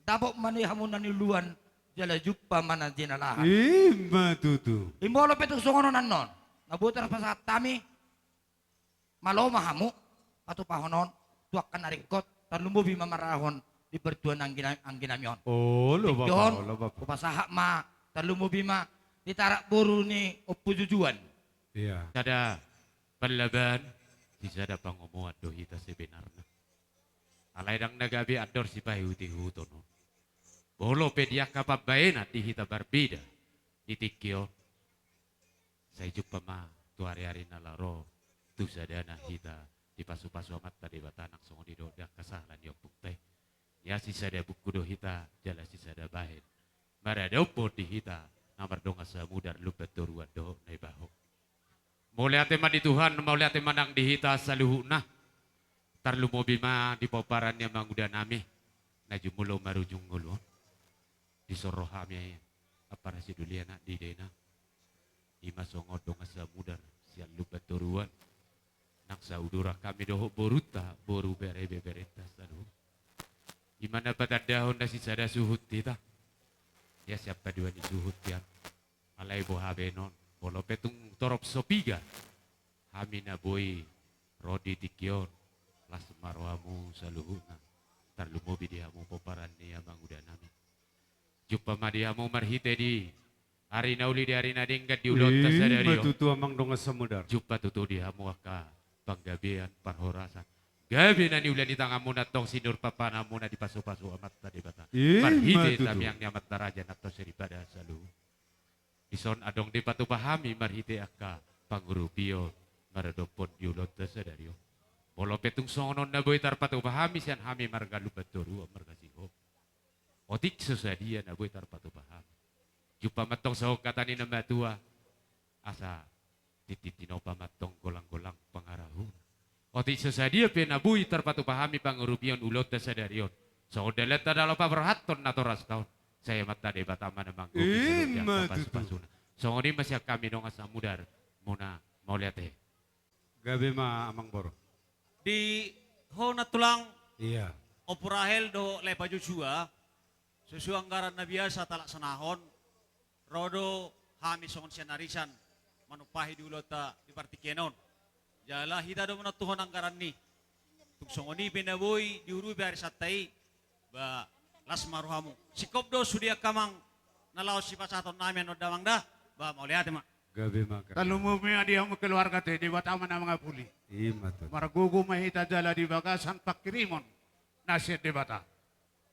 dapot ma di hamu na niuluan jala jumpa ma na jinalahan. I ma tutu. I molo pe tung songon on annon na boi tarpasahat hami, malo ma hamu patupahon on tu angka na ringkot, tarlumobi ma maralahon di partua ni anggi na-, anggi nami on. Olo bapa, olo bapa. Hupasahat ma, tarlumobi ma di tarak boru ni Ompu Jujuan. Iya. Sada pallabaan, sisada pangomoan do hita sebenarna. Alai ndang na gabe andor sipaihut-ihuton on. Molo pe di angka pambaenan di hita marbeda di tingki on, sai jumpa ma tu ari-ari na laho ro, tu sadana hita dipasu-pasu Amanta Debata nang songon i dohot di angka sahala ni ompunta i. Ia sisada buku do hita jala sisada bahen maradophon di hita na mardongan samudar, lumban toruan dohot na ibaho. Mauliate ma di Tuhan, mauliate ma nang di hita saluhutna. Tarlumobi ma di pomparan ni amanguda nami na jumolo marujung ngolu on. Dison ro hami, ampara sidoli, anak di dainang, i ma songon dongan samudar sian lumban toruan, nang sauduran hami dohot borunta, boru, bere, ibeberenta saluhut. I ma na patandahon na sisada suhut hita. Ia sian paduahon ni suhut i an. Alai boha baenon, molo pe tung torop so piga hami na boi ro di tingki on, las ma rohamu saluhutna, tarlumobi di hamu pomparan ni amanguda nami. Jumpa ma di hamu marhite di ari na uli, di ari na denggan, di ulaonta sadari on. I ma tutu, amang dongan samudar. Jumpa tutu di hamu angka panggabean, parhorasan, gabe na niula ni tanganmuna, antong sinur pampananmuna dipasu-pasu Amanta Debata. I ma tutu. Marhite tamiang ni amanta raja nantong soripada saluhut. Dison adong dipatupa hami marhite angka pangurupion maradophon di ulaonta sadari on. Molo pe tung songon on na boi tarpatupa hami sian hami marga Lumbantoruan, marga Sihombing, otik so sadia na boi tarpatupa hami. Jumpa ma antong songon hata ni na matua, asa tintin tinopa ma antong golang-golang pangarahutna. Otik so sadia pe na boi tarpatupa hami pangurupion ulaonta sadari on, songon dalanta na laho paborhathon natorasta on, sai Amanta Debata ma na manggohi, i ma tutu, saluhut angka pasupasuna. Songon i ma sian hami dongan samudar muna. Mauliate. Gabe ma, Amangboru. Di ho nantulang. Iya. Ompu Rahel dohot Lae Pajujua, susu anggaran na biasa talaksanahon, ro do hami songon sian arisan manumpahi di ulaonta di partingkian on. Jala hita do manontuhon anggaran i. Tung songon i pe na boi diurupi arisanta i, ba las ma rohamu. Singkop do sude angka amang na laho sipasahaton nami annon da, Amang da. Ba mauliate ma. Gabe ma, gabe. Tarlumobi ma di hamu keluarga te, Debata ma na mangapuli. Ima tutu. Margogo ma hita jala di bagasan panghirimon na sian Debata.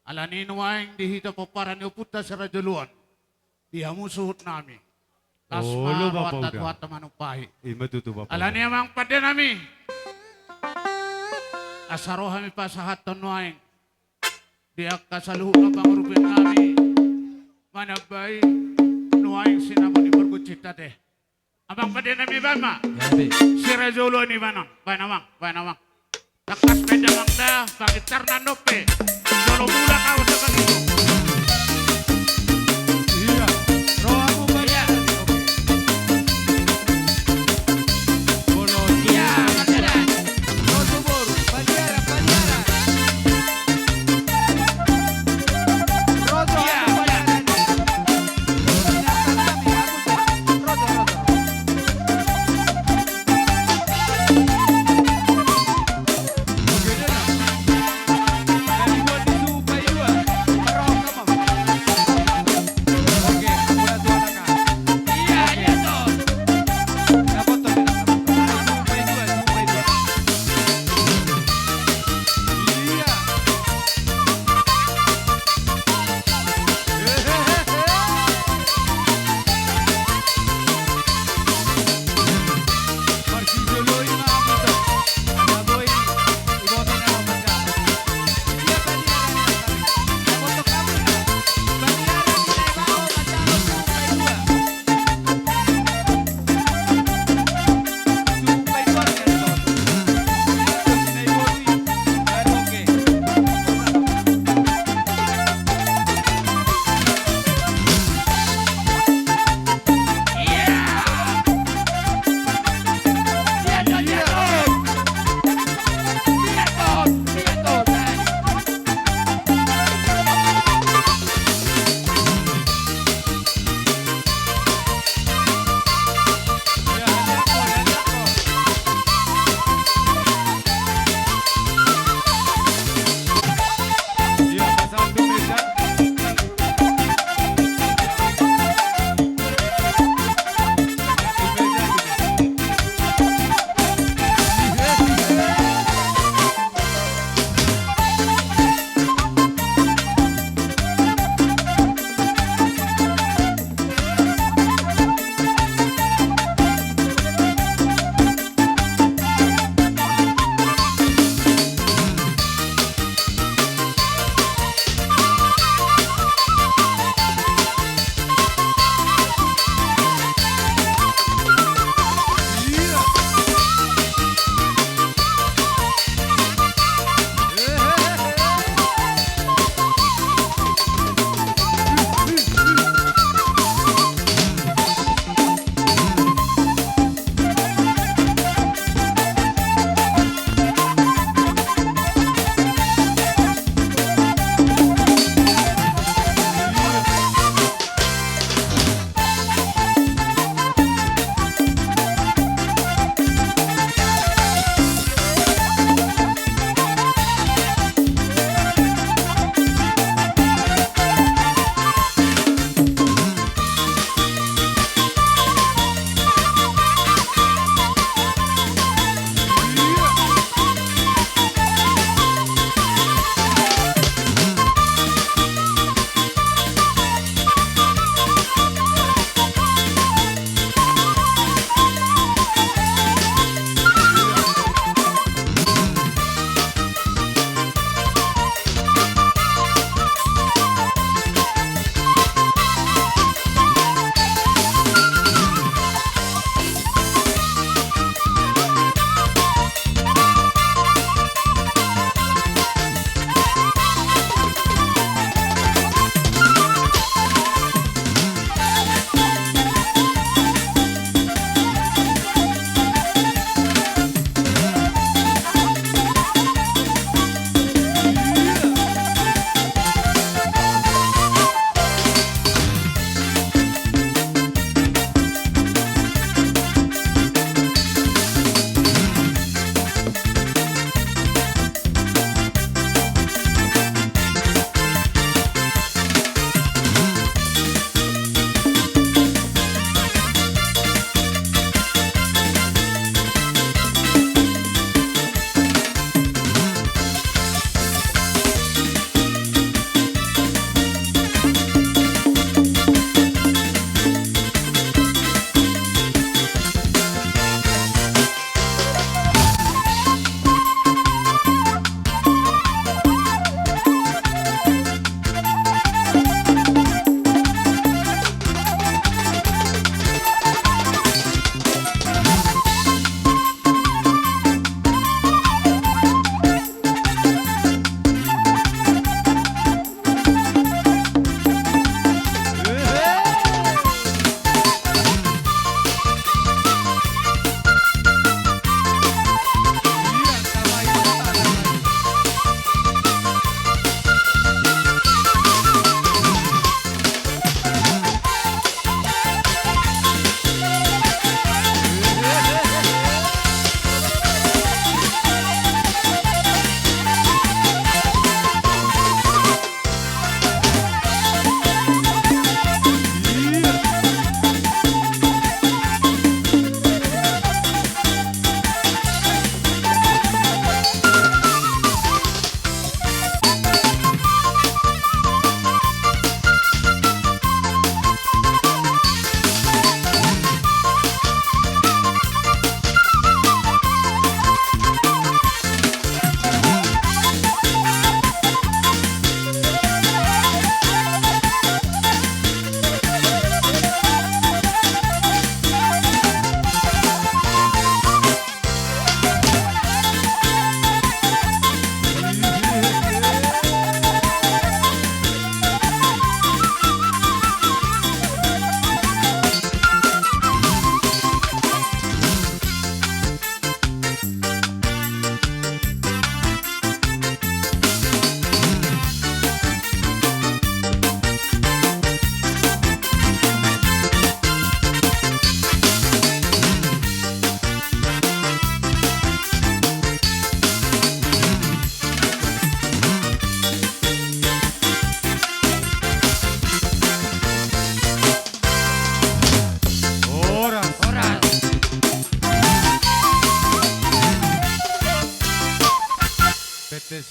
Alani nuaeng di hita pomparan ni ompunta Sirajoluan, di hamu suhut nami, las ma rohanta, Tuhanta manumpahi. Ima tutu, Bapa. Alani, Amang pande nami, asa ro hami pasahathon nuaeng di angka saluhut na pangurupion nami, manambai nuaeng sinamot ni pargonsinta te. Amang pande nami, baen ma. Gabe. Sirajoluan i baen on. Baen, Amang, baen, Amang. Tangkas baen damang da, pangintarna dope. Jolo mulak ahu sabagitu. Iya. Rohamu bagian. Iya, bagian.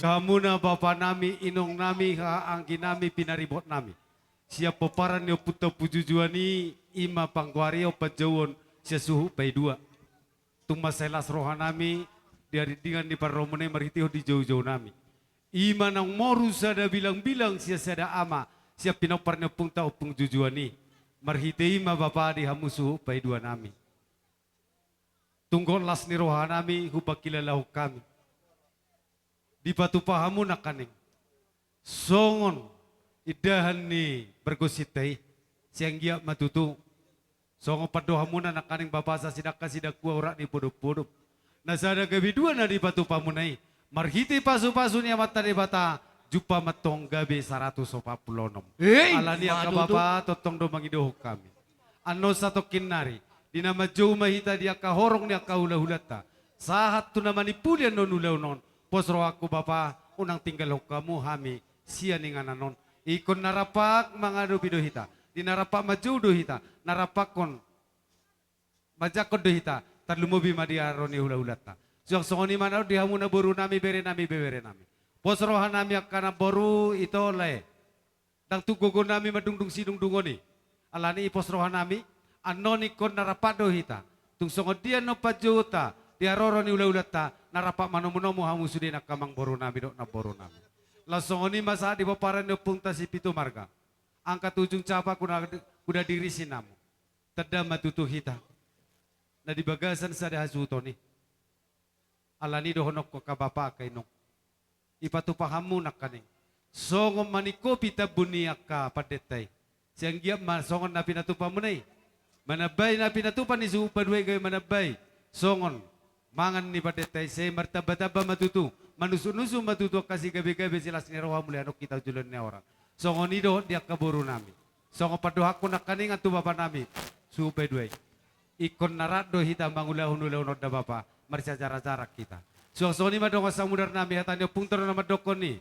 Hamuna bapa nami, inong nami, haha anggi nami, pinaribot nami. Sian pomparan ni ompunta Ompu Jujuan i, i ma panggoari on panjouon sian suhut paidua. Tung mansai las roha nami di harindingan ni parrohamuna i marhitehon di joujou nami. I ma naung moru sada bilangbilang sian sada ama, sian pinompar ni ompunta Ompung Jujuan i. Marhite i ma bapa di hamu suhut paidua nami. Tung gok las ni roha nami hupangkilalahon hami. Dipatupa hamu nangkaning songon indahan ni pargonsinta i, sai anggiat ma tutu songon pandohanmuna nangkaning bapa, asa sidangka sidangkua urat ni podompodom. Na sada gabe dua na dipatupamuna i, marhite pasupasu ni Amanta Debata, jumpang ma antong gabe saratus opat pulu onom. Ei, alani ma angka tutu. Bapa, tongtong do mangidohon hami. Annon satongkin nari, di na manjou ma hita di angka horong ni angka hulahulanta, sahat tu na manimpuli annon ulaon on, pos rohangku bapa, unang tinggalhon hamu hami sian inganan on. Ingkon na rap mangadopi do hita, di na rap manjou do hita, na rap manjangkon do hita, tarlumobi ma di haroro ni hulahulanta. Suang songon i ma na di hamu namboru nami, bere nami, bebere nami. Pos roha nami angka namboru, ito lae. Ndang tung gogo nami mandungdung sidungdungon i. Alani i pos roha nami, annon ingkon na rap do hita. Tung songon dia annon panjouonta di haroro ni hulahulanta, na rap manomunomu hamu sude nangka amangboru nami dohot namboru nami. Laos songon i ma sahat di pomparan ni ompunta Sipitu Marga. Angka tu ujung Capa kuda, kuda diri sinamu. Tanda ma tutu hita na di bagasan sada hasuhuton i. Alani i dohononku angka bapa, angka inong, ipatupa hamu nangkaning songon maningkopi tambun ni angka pandita i. Sai anggiat ma songon na pinatupamuna i, manambai na pinatupa ni suhut paidua i, gabe manambai songon mangan ni pandita i, sai martambatamba ma tutu, manusuknusuk ma tutu angka sigabegabe, silas ni roha, mauliate hita tu joloan ni horas. Songon i dohot di angka boru nami. Songon pandohanku nangkaningan tu bapa nami, suhut paidua i, ingkon na rap do hita mangulahon ulaon on da bapa, marsiajarajaran hita. Suang songon i ma dongan samudar nami, hata ni ompunta do na mandokkon i.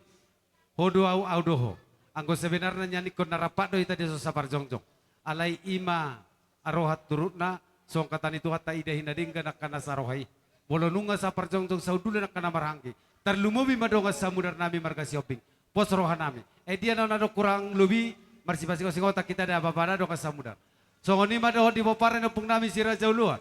Ho do ahu, ahu do ho. Anggo sebenarna nian ingkon na rap do hita di son saparjongjong. Alai i ma roha turutna, songon hata ni Tuhanta, idahi na denggan angka na saroha i. Molo nunga saparjongjong sahundulan angka na marhahaanggi, tarlumobi ma dongan samudar nami marga Sihombing. Pos roha nami. Ai dia na adong kurang lobi, marsipasingot-singotan hita da bapa da dongan samudar. Songon i ma dohot di pomparan ni ompung nami Si Raja Oloan.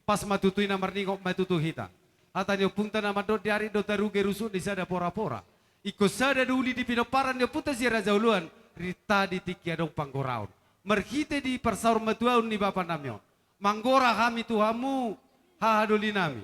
Pas ma tutu i, na marningot ma tutu hita. Hata ni ompunta na mandok, di ari do taruge rusuk ni sada porapora. Ingkon sada do uli di pinomparan ni ompunta Si Raja Oloan, rita di tingki adong panggoraon. Marhite di parsaurmatuaon ni bapa nami on, manggora hami tu hamu, haha doli nami.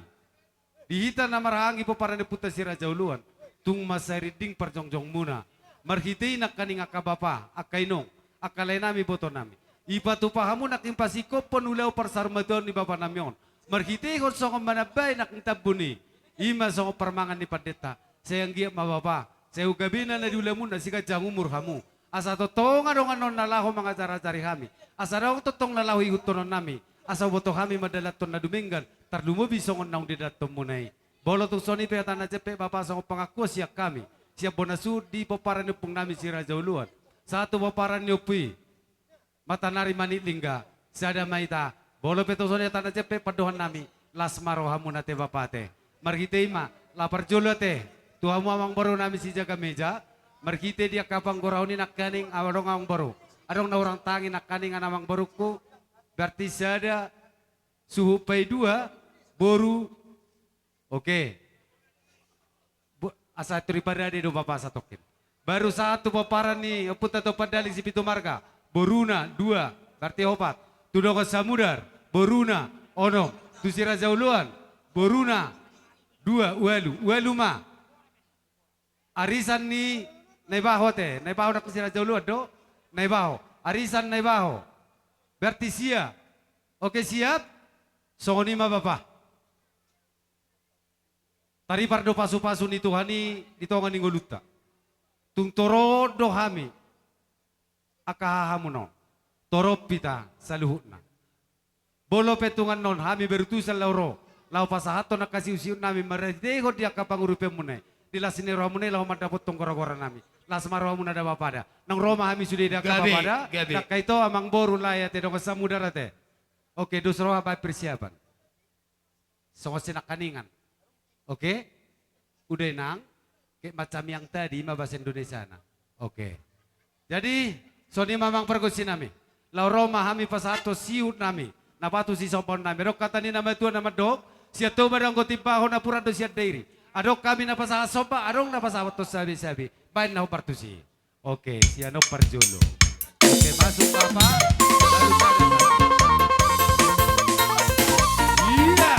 Di hita na marhahaanggi pomparan ni ompunta Si Raja Oloan, tung mansai rinding parjongjongmuna. Marhite i nangkaning angka bapa, angka inong, angka lae nami, iboto nami, ipatupa hamu nangkin pasingkophon ulaon parsaurmatuaon ni bapa nami on. Marhitehon songon manambai nangkin tambun i, i ma songon parmangan ni pandita. Sai anggiat ma bapa, sai hu gabena na di ulaonmuna, sai ganjang umur hamu. Asa tongtong adong annon na laho mangajarajari hami. Asa adong tongtong na laho ihuthononnami. Asa huboto hami mandalanhon na dumenggan, tarlumobi songon naung didalanhonmuna i. Molo tung songon i pe hata na jempek bapa, songon pangakuon sian hami, sian bona suhut di pomparan ni ompung nami Si Raja Oloan, sahat tu pomparan ni ompu i. Matanari Manik Lingga, sada ma hita. Molo pe tung songon i hata na jempek pandohan nami, las ma rohamuna ate bapa ate. Marhite i ma, laho parjolo ate tu hamu amangboru nami sijaga meja. Marhite di angka panggoraon i nangkaning adong amangboru, adong na hurang tangi nangkaning amangborungku. Berarti sada, suhut paidua, boru. Oke. Bo-, asa turi parade do bapa satongkin. Baru sahat tu pomparan ni ompunta Tompandali Sipitu Marga, boruna dua, berarti opat. Tu dongan samudar, boruna onom. Tu Si Raja Oloan, boruna dua, ualu, ualu ma. Arisan ni Naibaho ate, Naibaho nangkin Si Raja Oloan do, Naibaho. Arisan Naibaho. Berarti sia. Oke, siap? Songon i ma bapa. Taripar do pasupasu ni Tuhan i di tonga ni ngolunta. Tung torop do hami angka hahamuna on. Torop hita saluhutna. Molo pe tung annon hami berutusan laho ro, laho pasahathon angka siutsiut nami marhitehon di angka pangurupianmuna i, di las ni rohamuna i laho mandapothon goragora nami. Las ma rohamuna da bapa da. Naung ro ma hami sude da angka bapa da. Gabe, gabe. Angka ito, amangboru, lae ate, dongan samudar ate. Oke, dos roha, baen persiapan. Songon sinangkaningan. Oke? Uda, inang. Kayak macam yang tadi, ima bahasa Indonesiana. Oke. Jadi, songon i ma amang pargonsi nami. Laho ro ma hami pasahathon siuhut nami. Na patusi sombaon nami. Adong hata ni na matua na mandok. Sian Toba do anggo timbahon, napuran do sian Dairi. Adong hami na pasahat somba, adong na pasahathon sabe-sabe. Baen na hombar tusi. Oke, sian on parjolo. Oke, masuk Bapak. Baru saya. Iya.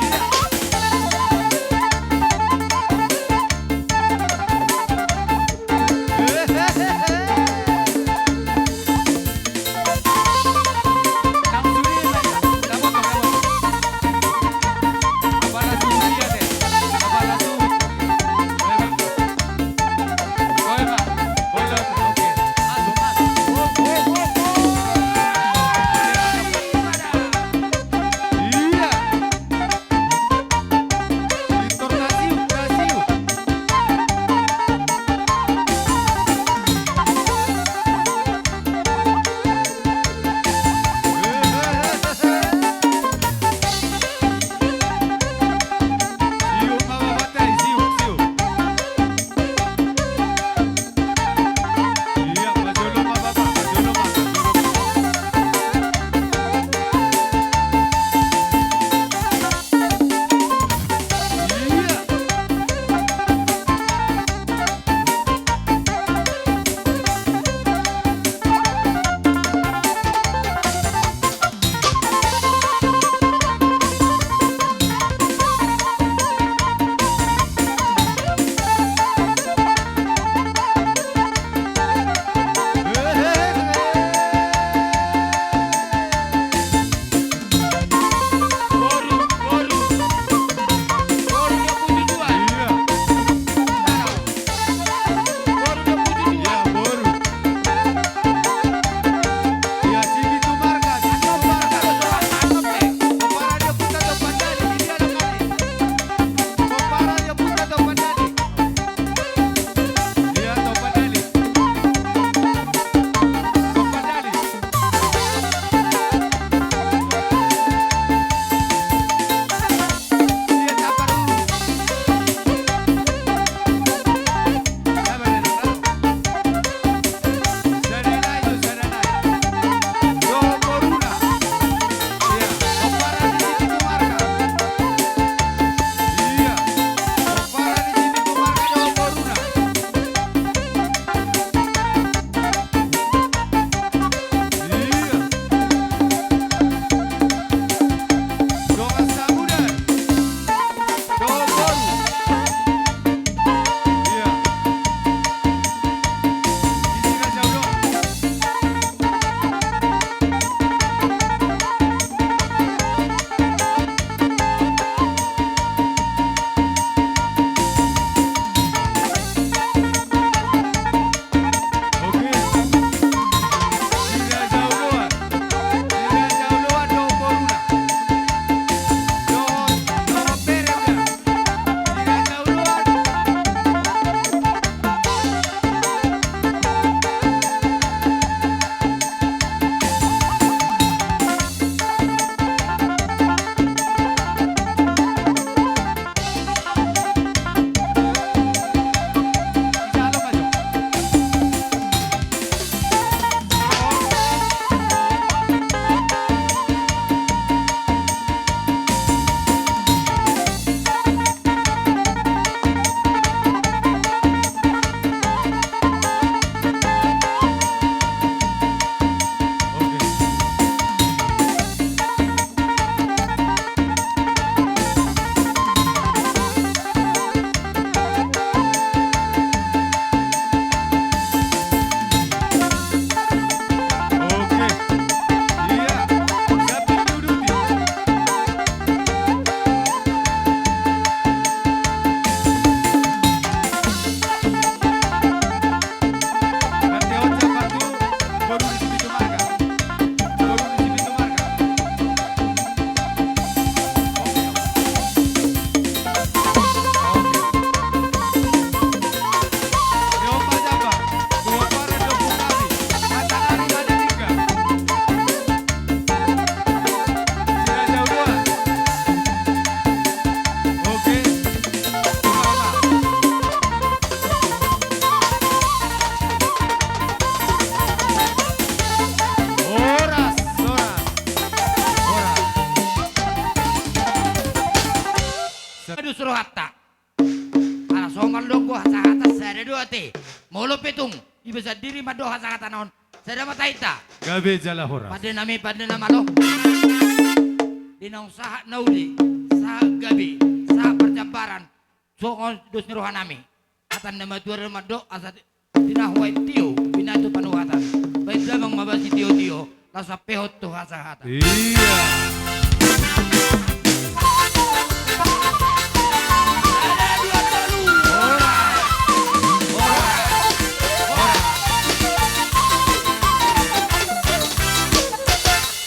Iya. Ate, molo pe tung dibahen sandiri mandok hasahatan on, sada ma taida. Gabe jala horas. Pande nami, pande na malo. Di naung sahat na uli, sahat gabe, sahat parjambaran, songon dos ni roha nami. Hata ni na matua do mandok, asa tinahu aek tio, binatu panuhatan. Bahen damang ma ba sitiotio, laos sampehon tu hasahatan. Iya. Sada, dua, tolu. Horas. Horas. Horas.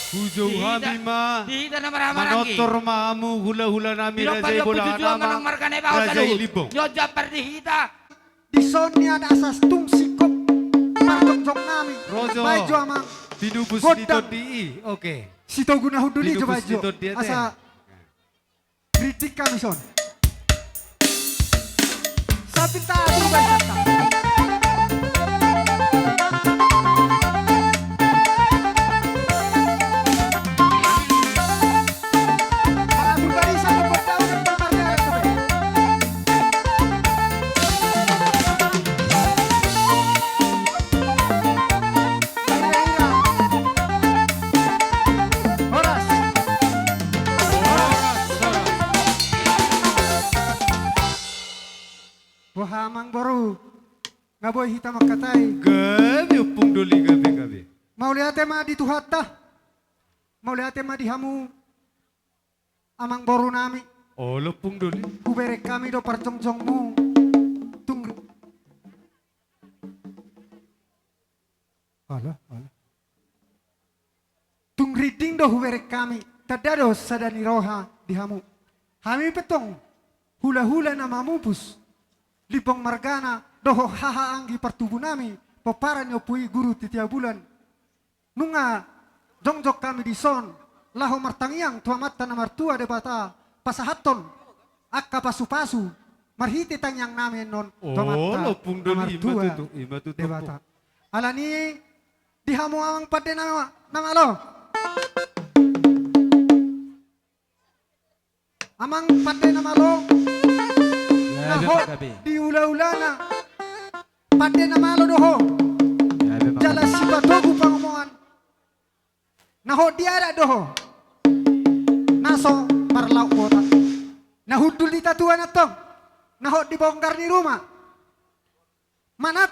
Hujou hami ma, di hita na marhahamaranggi, manortor ma hamu hulahula nami, Raja i Bolon, Amang Marga Naibaho, Raja i Limbong. Nyo jambar di hita. Dison nian asa tung singkop parjongjong nami. Rojo. Baen jo amang. Tinubus ni tondi i. Oke. Sitogu na hundul i jo baen jo. Tinubus ni tondi ate. Asa kritik hami son. Sambil ta atur barisan ta. Boha amang boru, nga boi hita mangkatai. Gabe ompung doli, gabe, gabe. Mauliate ma di Tuhanta. Mauliate ma di hamu amang boru nami. Olo ompung doli. Hubereng hami do parjongjongmu. Tung, ala, ala. Tung rinding do hubereng hami, tanda do sada ni roha di hamu. Hami pe tong hulahula na mamupus, Limbong margana, dohot haha anggi partubu nami, pomparan ni ompu i Guru Titiabulan. Nunga jongjong hami dison laho martangiang tu Amanta na martua Debata, pasahathon angka pasupasu marhite tangiang nami annon tu Amanta na martua Debata. Alani i, di hamu amang pande na, na malo. Amang pande na malo, na hot di ulaulana, pande na malo do ho. Jala sipatogu pangomoan. Na hot di adat do ho. Na so parlaok bota. Na hundul di tatuan antong. Na hot di bonggar ni ruma. Manat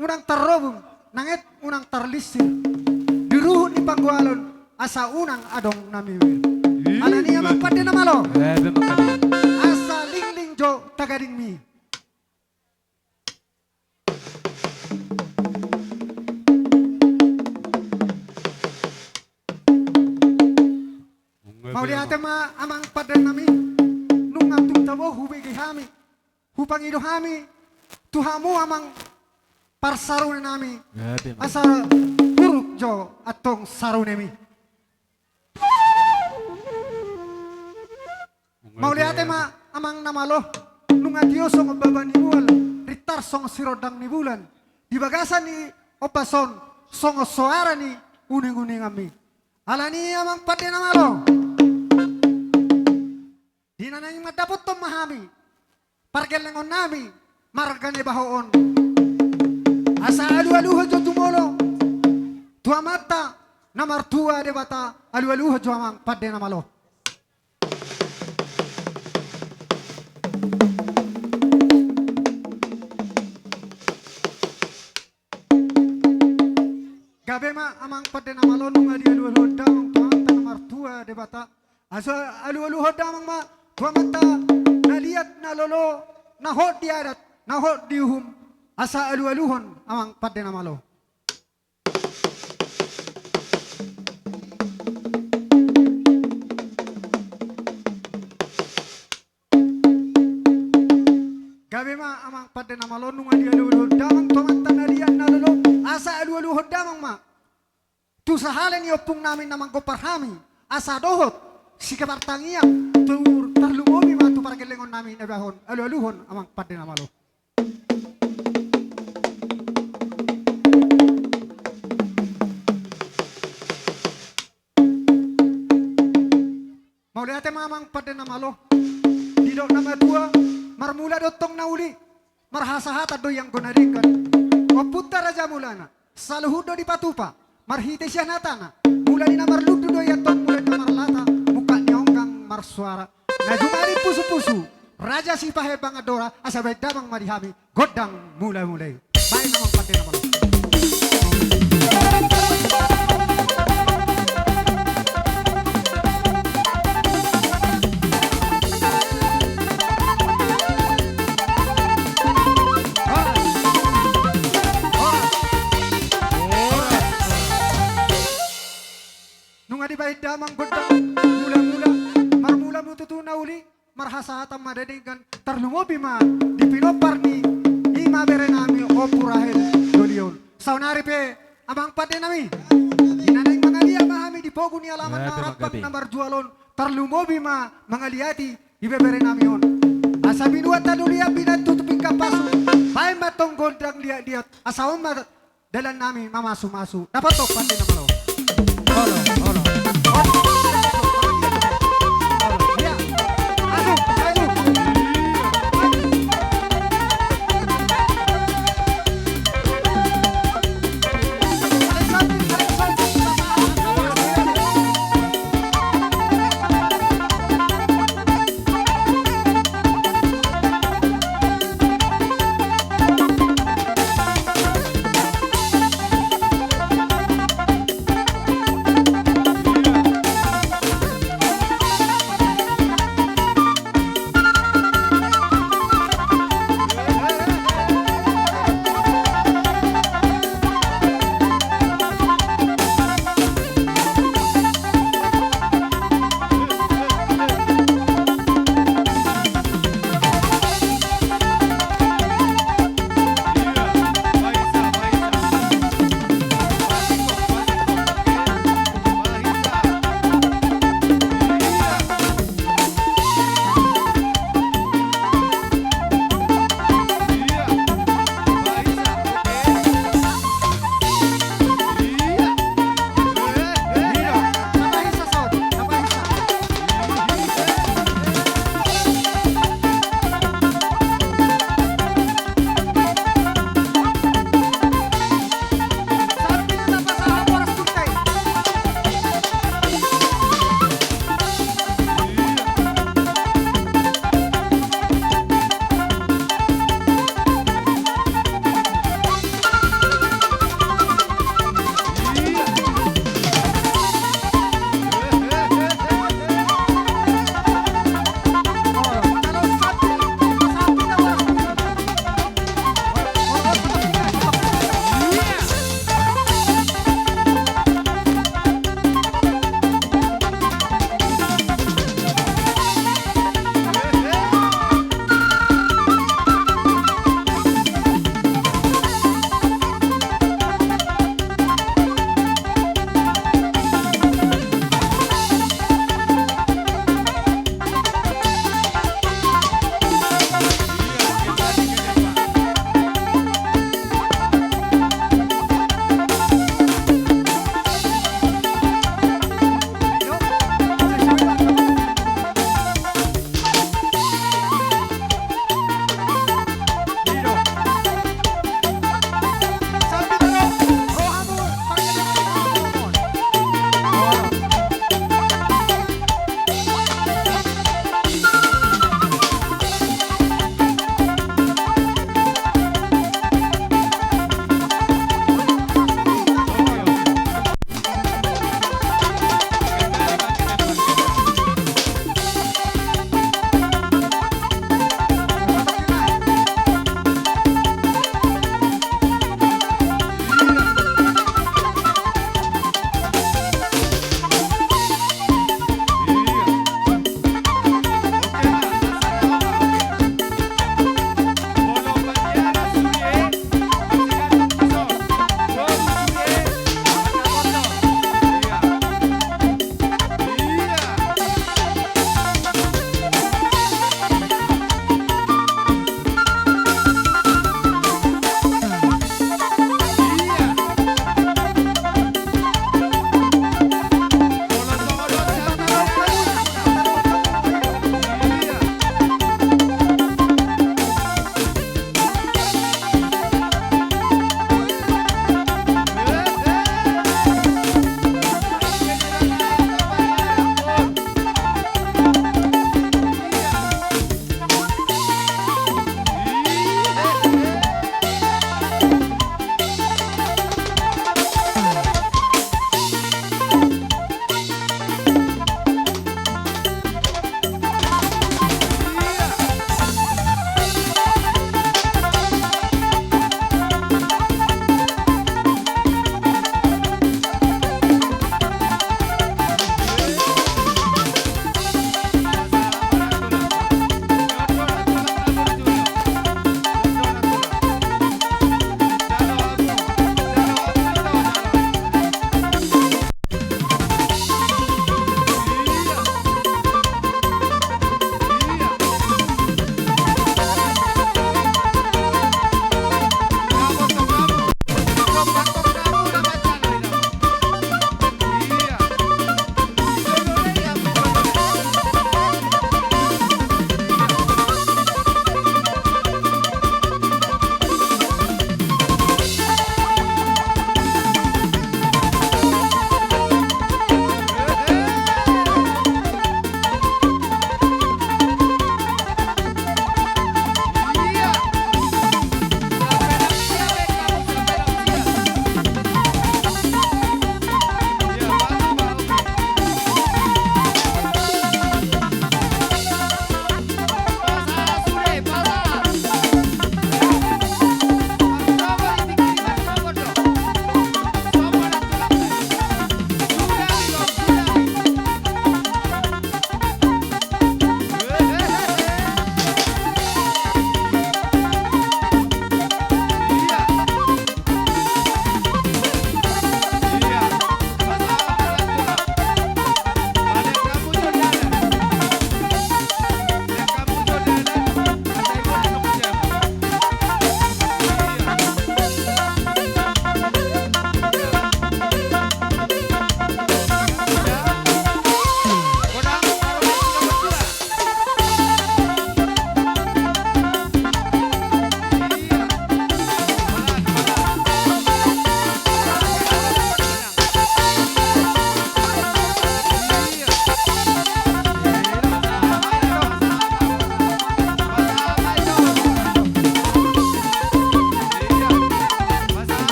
unang tarrobung, nanget unang tarlinsir. Di ruhut ni panggoalon, asa unang adong na miwir. Alani i amang pande na malo. Asa lingling jo tagadingmi. Mauliate ma amang pande nami, nunga tung tabo hubege hami. Hupangido hami tu hamu amang parsarune nami, asa huruk jo antong sarunemi. Mauliate ma amang na malo, nunga tio songon baba ni mual, rintar songon sirondang ni bulan, di bagasan ni ombas on songon soara ni uninguninganmi. Alani i amang pande na malo. Di na naeng mandapothon ma hami pargellengon nami marga Naibaho on. Asa alualuhon jo jumolo tu Amanta na martua Debata, alualuhon jo amang pande na malo. Gabe ma amang pande na malo, nunga dialualuhon damang tu Amanta na martua Debata. Asa alualuhon damang ma tu Amanta na liat na lolo, na hot di adat, na hot di uhum. Asa alualuhon amang pande na malo. Gabe ma amang pande na malo, nunga dialualuhon damang tu Amanta na liat na lolo, asa alualuhon damang ma tu sahali ni ompung nami na manggompar hami, asa dohot sigabar tangiang tu tarlumobi ma tu pargellengon nami Naibaho on, alualuhon amang pande na malo. Mauliate ma amang pande na malo. Didok na matua, marmula do tong na uli. Marhasahatan do i anggo na denggan. Ompunta Raja Mulana, saluhut do dipatupa marhite sian hatana. Mula ni na marlundu do i antong, mula ni na marlata, mungkak ni onggang marsuara. Na jumadi pusu-pusu, Raja Sipahebangan Dora, asa baen damang ma di hami gondang mula-mula i. Baen damang pande na malo. Nunga dibaen damang gondang mula-mula, marmula ma tutu na uli, marhasahatan ma denggan, tarlumobi ma di pinompar ni i ma bere nami Ompu Rahel Doli on. Saonari pe amang pande nami, di na naeng mangaliat ma hami di pogu ni alaman na rampang na marjual on, tarlumobi ma mangaliati ibebere nami on. Asa binuat hadulian, binantu tu pinggan pasu, baen ma tong gondang liat-liat, asa on ma dalan nami mamasu-masu. Dapot tong pande na malo. Olo, olo. Olo, iya. Maju, maju.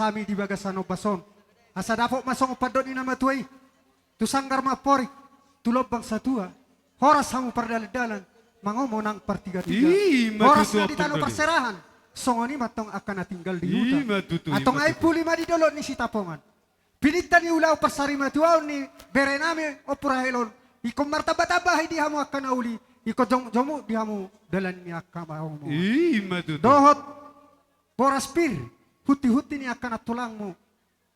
hami di bagasan ombas on. Asa dapot ma songon pandok ni na matua i. Tu sanggar ma amporik, tu lombang satua. Horas hamu pardalandalan, mangomo nang partiga-tiga. I ma tutu. Horas na di tano parserahan, songon i ma antong angka na tinggal di huta. I ma tutu, i ma tutu. Antong ai puli ma di dolok ni Sitapongan. Pininta ni ulaon parsarimatuaon ni berenami Ompu Rahel on, ingkon martambatamba di hamu angka na uli, ingkon jomuk-jomuk di hamu dalan ni angka pangomoan. I ma tutu. Dohot boras pir, hunti-hunti ni angka na tulangmu,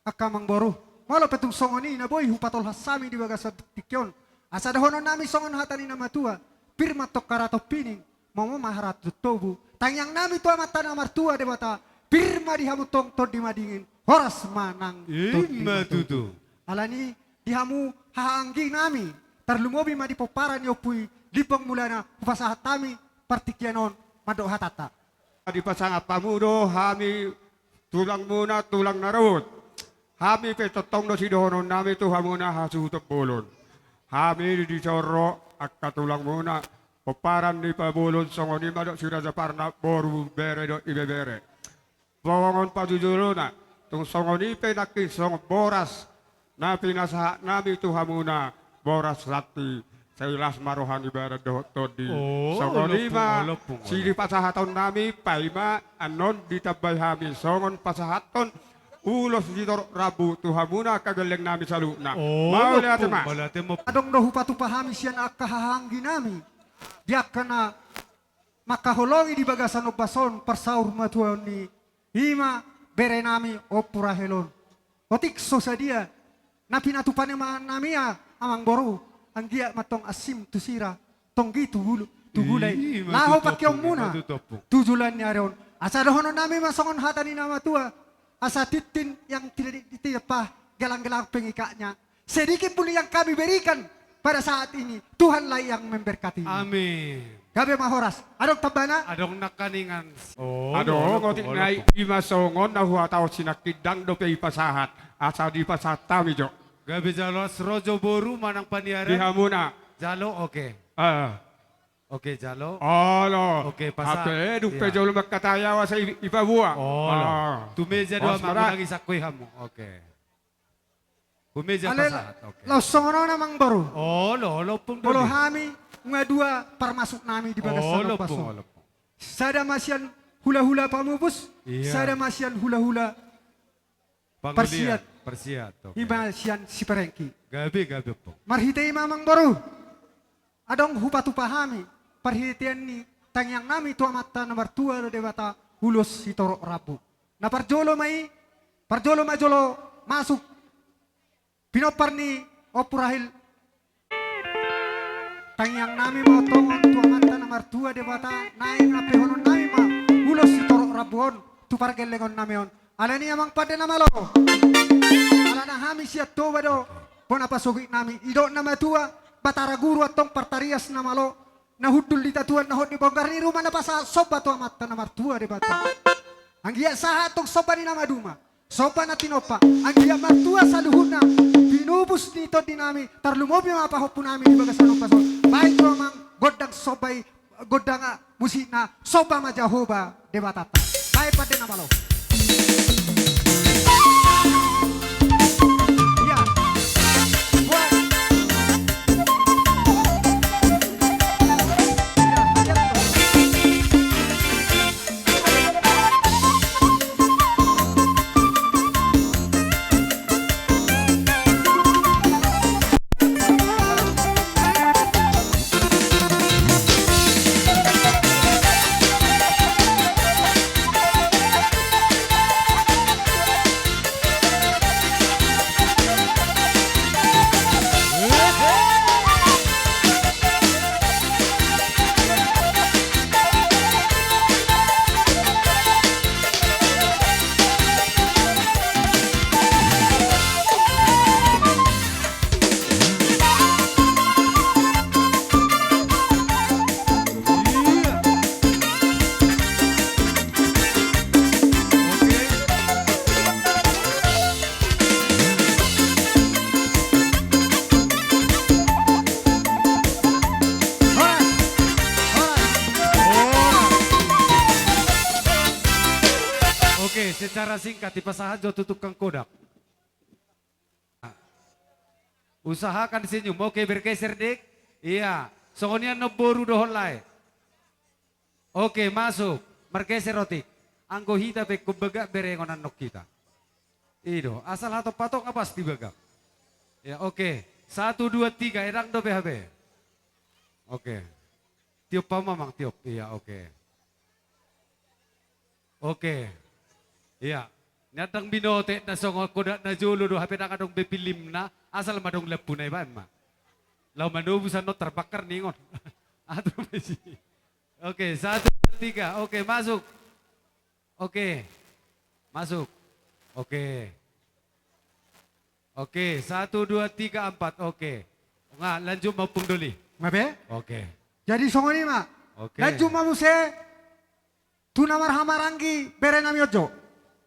angka amangboru. Molo pe tung songon i na boi hupatolhas hami di bagasan tingki on, asa dohonon nami songon hata ni na matua: Pir ma antong haraton pining, momo ma haraton tobu. Tangiang nami tu Amanta na martua Debata, pir ma di hamu antong tondi madingin, horas ma nang tondi matutu. I ma tutu. Alani di hamu hahaanggi nami, tarlumobi ma di pomparan ni ompu i, Limbong Mulana, hupasahat hami partingkian on mandok hatanta. Dipasahat hamu do hami tulangmuna, tulang na rut. Hami pe tongtong do sidohonon nami tu hamuna hasuhuton bolon. Hami di Sorok angka tulangmuna, pomparan ni Pabolon, songon i ma dohot Si Raja Parna, boru, bere dohot ibebere. Songon pajujuronna, tung songon i pe nangkin songon boras na pinasahat nami tu hamuna, boras santi, sai las ma roha ni badan dohot tondi. Oh, songon i ma, olo, Ompung, olo, Ompung, si olo. Dipasahaton nami, paima annon ditambai hami songon pasahathon ulos sitorop rambu tu hamuna angka gelleng nami saluhutna. Olo, Ompung, mauliate ma. Mauliate ma, Ompung. Adong do hupatupa hami sian angka hahaanggi nami di angka na mangkaholongi di bagasan ombas on parsaurmatuaon ni, i ma berenami Ompu Rahel on. Otik so sadia na pinatupa ni ma nami, amangboru, anggiat ma antong ansim tu sira, tonggi tu gulu, tu gulai. I ma tutu, Ompung, laho pangkeonmuna, i ma tutu, Ompung, tu joloan ni ari on. Asa dohonon nami ma songon hata ni na matua: Asa tintin yang tidak di-, tidak pa, gelang-gelang pengikatnya. Sedikit pun yang kami berikan pada saat ini, Tuhanlah yang memberkati. Amin. Gabe ma horas. Adong tambana? Adong nangkaningan. Oh, adong, olo, Ompung, otik olo, nai, Ompung. I ma songon na huhatahon, sinangkin ndang dope i pasahat, asa dipasahat hami jo. Gabe jalo, Asrojo boru manang paniaran. Di hamuna. Jalo, oke. Ah. Oke, jalo. Olo. Oke, pasahat. Hape dung pe, iya, jolo mangkatai ahu asa i-, ipaboa. Olo. Ah. Tu meja do, Amang, manang isangkoi hamu. Oke. Humeja pasahat, oke. Laos songon on, amangboru. Olo, olo, Ompung, molo hami nunga dua parmasuk nami di bagasan ombas on. Olo, Ompung, olo, Ompung. Sada ma sian hulahula pamupus, iya, sada ma sian hulahula parsiat. Parsiat, oke. I ma sian si Perengki. Gabe, gabe, Ompung. Marhite i ma, amangboru, adong hupatupa hami parhitean ni tangiang nami tu Amanta na martua Debata ulos sitorop rambu. Na parjolo ma i, parjolo ma jolo masuk pinompar ni Ompu Rahel. Tangiang nami ma tongon tu Amanta na martua Debata, naeng ampehonon nami ma ulos sitorop rambu on tu pargellengon nami on. Alani, amang pande na malo, alana hami sian Toba do bona pasogit nami. Didok na matua, Batara Guru antong partarias na malo, na hundul di tatuan, na hot di bonggar ni ruma, na pasahat somba tu Amanta na martua Debata. Anggiat sahat antong somba ni na maduma, somba na tinompa, anggiat martua saluhutna pinupus ni tondi nami, tarlumobi ma pahompu nami di bagasan ombas on. Baen tu amang gondang somba i, gondang, ah, musikna, Somba ma Jahowa Debatanta. Baen pande na malo. Iya. Wah. Iya, iya. Secara singkat, dipasahat jo tu tukang kodak. Usahakan senyum. Oke, bergeser, Dik. Iya. Songon i annon boru dohot lae. Oke, masuk. Margeser otik. Anggo hita pe ingkon bagak berengon annon hita. I do. Asal hatop-hatop nga pasti bagak. Ya, oke. Satu, dua, tiga. Ndang dope hape. Oke. Tiop hamu, Amang, tiop. Iya, oke. Oke. Iya. Nian ndang binoto na songon kodak na jolo do, hape ndang adong be pillimna, asal ma adong lampuna, ibaen ma. Laho manobus annon tarbakar ningon. Atur ma i. Oke, satu, dua, tiga. Oke, masuk. Oke. Masuk. Oke. Oke, satu, dua, tiga, empat. Oke. Nga, lanjut ma, Ompung Doli. Nga be? Oke. Jadi songon i ma. Oke. Lanjut ma muse tu na marhahamaranggi berenami on jo.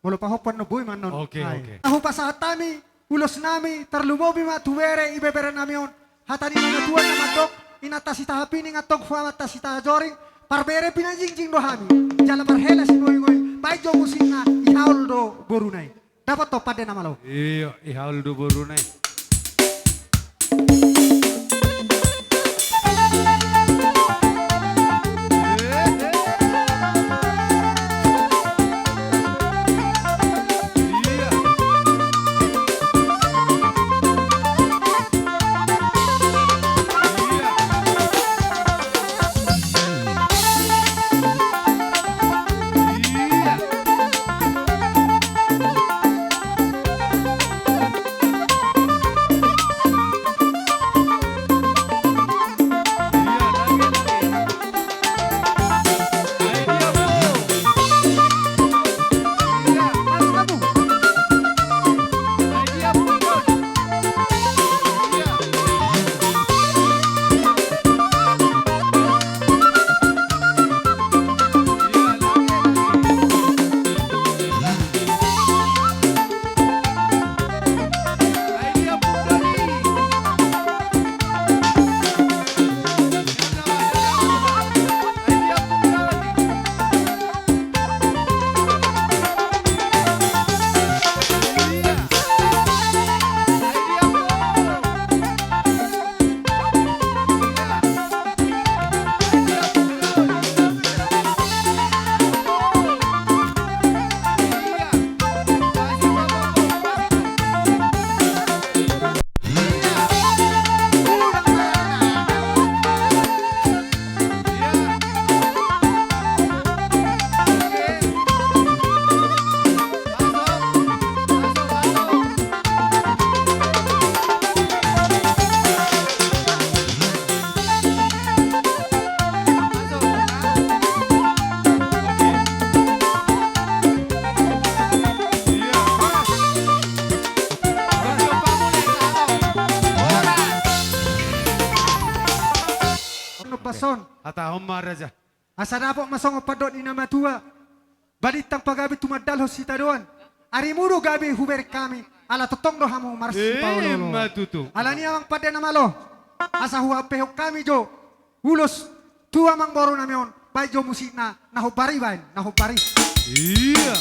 Molo pahompu annon boi ma annon. Oke, oke. Ai. Hupasahat hami ulosnami, tarlumobi ma tu bere, ibeberenami on. Hata ni natuatua na mandok, inanta sitaha pining antong fuamanta sitaha joring, parbere pinajingjing do hami, jala parhela simoingoing, baen jo musikna, Ihaol do boruna i. Dapot do pande na malo. Iya, Ihaol do boruna i. Hata on ma, Raja. Asa dapot ma songon pandok ni na matua. Balintang pagabe tumandalhon sitadoan. Arimu do gabe hubereng hami, ala tongtong do hamu marsipaolooloan. Ima tutu. Alani i, Amang, pande na malo. Asa huampehon hami jo ulos tu amangborunami on, baen jo musikna, na hombar i baen, na hombar i. Iya.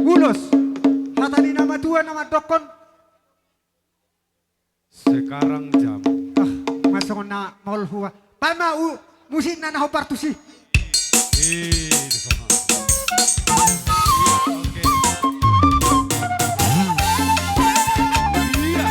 Ulos, hata ni na matua na mandokkon. Sekarang jam. Ah, masuk na maol hua. Baen ma u-, musikna na hombar tusi. Iya. Oke. Iya.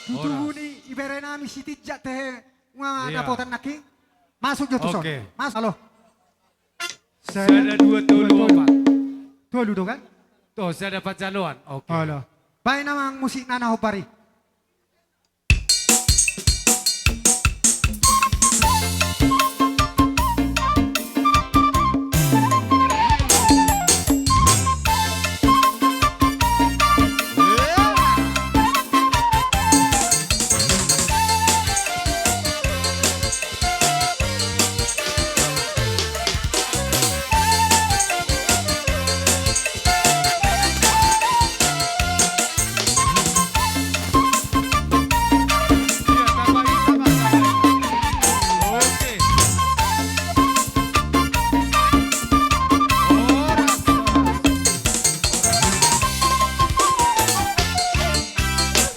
Tutu ni ibere nami Sitinjak Tehe. Nga dapotan nangkin. Masuk jo tu son. Oke. Masuk, alo. Sada, dua, tolu, opat. Tolu do kan? Tuh, sada panjaloan. Oke. Alo. Baen amang musikna na hombar i.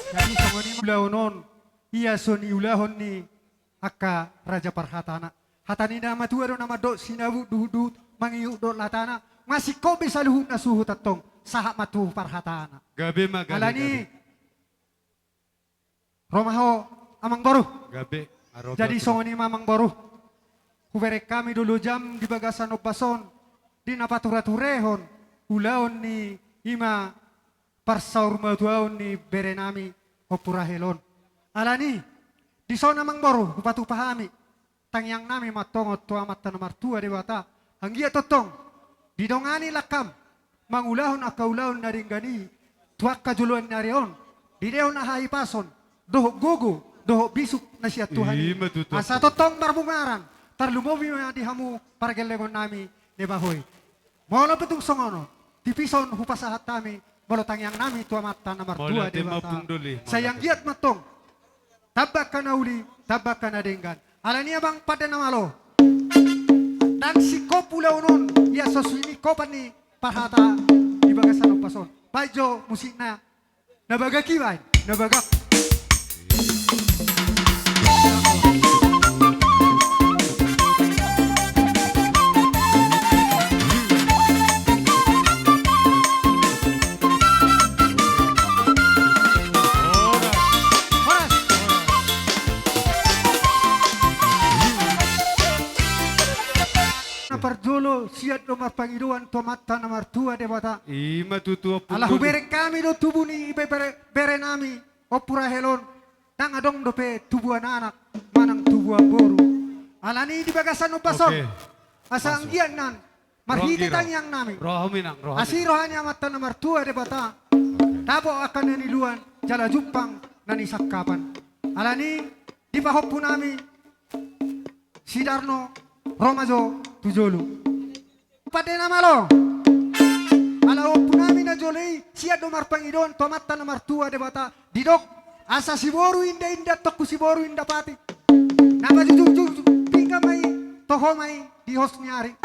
Jadi songon i ma ulaon on, ia so niulahon ni angka raja parhatana. Hata ni na matua do na mandok, sinabut duhutduhut, mangihut dohot latana, masingkop be saluhutna suhut antong, sahat ma tu parhatana. Gabe ma, gabe, gabe. Alani, ro ma ho amangboru. Gabe. Jadi songon i ma amangboru, hubereng hami do loja di bagasan ombas on, di na paturaturehon ulaon ni i ma parsaurmatuaon ni bere nami Ompu Rahel on. Alani, dison amangboru, hupatupa hami tangiang nami ma antong on tu Amanta na martua Debata, anggiat tongtong didongani langkam mangulahon angka ulaon na denggan i tu angka joloan ni ari on, dilehon hahipason dohot gogo dohot bisuk na sian Tuhan i. Ima tutu. Asa tongtong marbungaran, tarlumobi ma di hamu pargellengon nami Debata i. Molo pe tung songon on, tipis on hupasahat hami molo tangiang nami tu Amanta na martua Debata. Sai anggiat ma antong tamba angka na uli, tamba angka na denggan. Alani amang pande na malo, ndang singkop ulaon on, ia so siningkopan ni parhata di bagasan ombas on. Baen jo musikna. Na bagak i baen, na bagak. Na parjolo siat do marpangidoan tu Amanta na martua Debata. Ima tutu, Ompu. Ala hubereng hami do tubu ni bere, bere nami Ompu Rahel on, ndang adong dope tubuan anak manang tubuan boru. Alani di bagasan ombas on, asa anggiat nang marhite tangiang nami, asi roha ni Amanta na martua Debata, dapot angka na niluluan jala jumpang na nisangkapan. Alani di pahompu nami si Darno, ro ma jo tu jolo. Pande na malo. Ala ompu nami na jolo i siat do marpangidoan tu Amanta na martua Debata, didok asa siboru inda-inda antong tu siboru inda pati. Na pajugjug pinggan ma i, toho ma i di hos ni ari.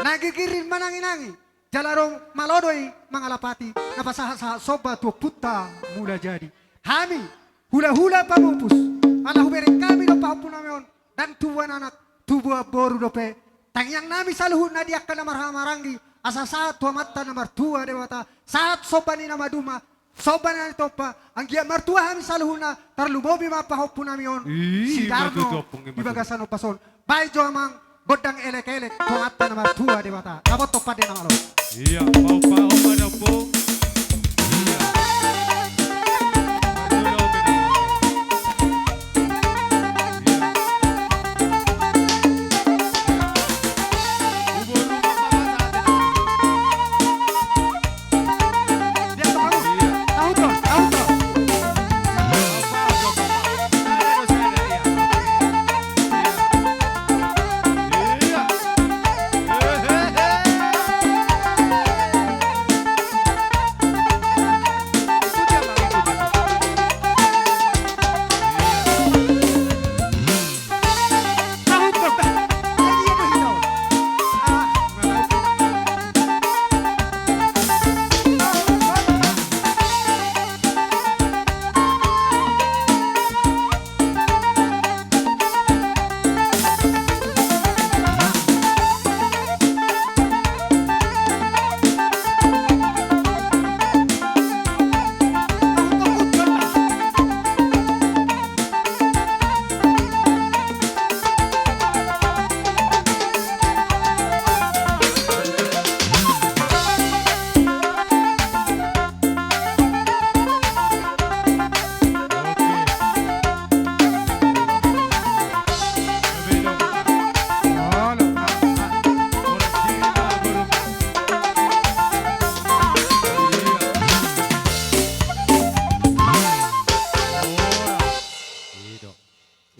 Na gigir i manangi-nangi, jala ro malo do i mangalapati, na pasahat-sahat somba tu Ompunta Mulajadi. Hami hula-hula pamupus, ala hubereng hami do pahompu nami on, ndang tubuan anak, tubuan boru dope. Tangiang nami saluhutna di angka na marhahamaranggi, asa sahat tu Amanta na martua Debata, sahat somba ni na maduma, somba ni na tompa, anggiat martua hami saluhutna, tarlumobi ma pahompu nami on, si Darno, di bagasan ombas on. Baen jo amang gondang elek-elek tu Amanta na martua Debata. Dapothon pande na malo. Ia, pahompu, pahompu, pahompu. Ia.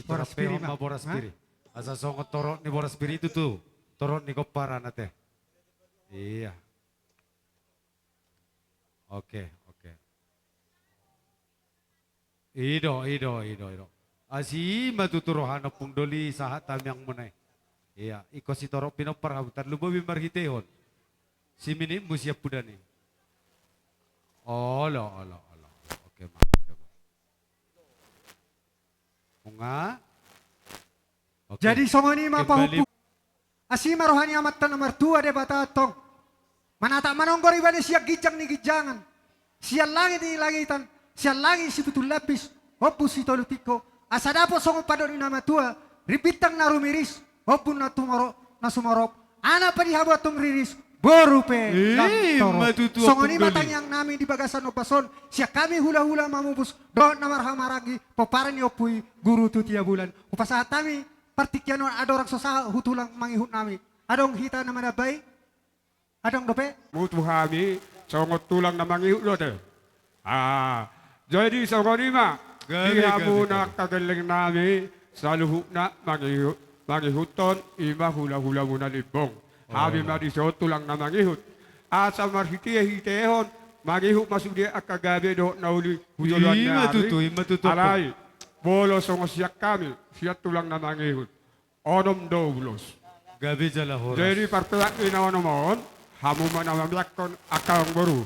Boras piri ma. Boras piri. Asa songon torop ni boras piri i tutu. Torop ni gomparan ate. Iya. Oke, oke. I do, i do, i do, i do. Asi ma tutu rohana Ompung Doli sahat tangiangmuna i. Iya, ingkon sitorop pinompar hamu, tarlumobi marhitehon siminitmu sian pudan i. Olo, olo, olo. Oke ma, oke ma. Nunga. Oke. Jadi songon i ma pahompu. Asi ma roha ni Amanta na martua Debata antong. Manatap manonggor ibana sian ginjang ni ginjangan, sian langit ni langitan, sian langit sipitu lapis, ombun sitolu tingko, asa dapot songon pandok ni na matua, ring bintang na rumiris, ombun na tumorop, na sumorop, anak pe di hamu antong riris, boru pe ndang torop. Songon i ma tangiang nami di bagasan ombas on, sian hami hulahula mamupus, dohot na marhahamaranggi, pomparan ni ompu i, Guru Tutia Bulan. Hupasahat hami partingkian on, andorang so sahat tu tulang mangihut nami. Adong hita na manambai? Adong dope? Mutu hami songon tulang na mangihut do ate. Ah, jadi songon i ma di hamuna angka gelleng nami saluhutna mangihut, mangihuthon i ma hulahulamuna Limbong. Hami ma dison tulang na mangihut. Asa marhitehitehon mangihut ma sude angka gabe dohot na uli hu joloan ni ari. Alai molo songon sian hami, sian tulang na mangihut, onom do ulos. Gabe jala horas. Jadi parpeak ni na onom on, hamu ma na mamiakkon angka amangboru.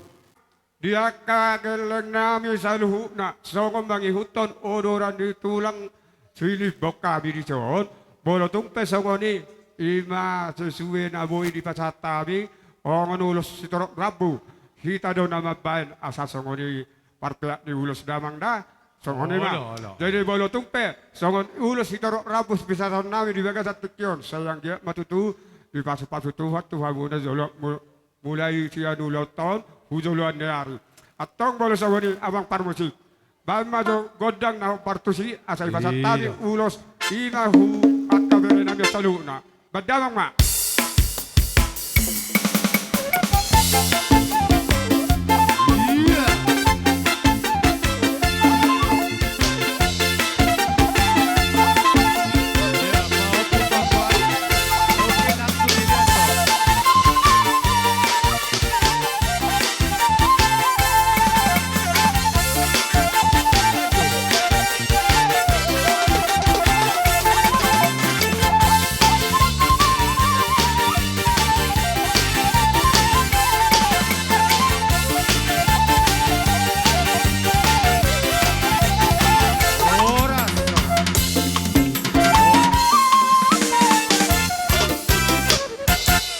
Di angka gelleng nami saluhutna, songon mangihuthon odoran ni tulang si Limbong hami dison, molo tung pe songon i, i ma sesue na boi dipasahat hami, songon ulos sitorop rambu, hita do na mambahen asa songon i parpeak ni ulos damang da, songon i ma. Jadi molo tung pe songon ulos sitorop rambu pisahaton nami di bagasan tingki on, sai anggiat ma tutu dipasupasu Tuhan tu hamuna jolo mu-, mulai sian ulaonta on hu joloan ni ari. Antong molo songon i amang parmusik, bahen ma jo gondang na hombar tusi asa dipasahat hami ulos i ma tu angka bere nami saluhutna. Bahen damang ma.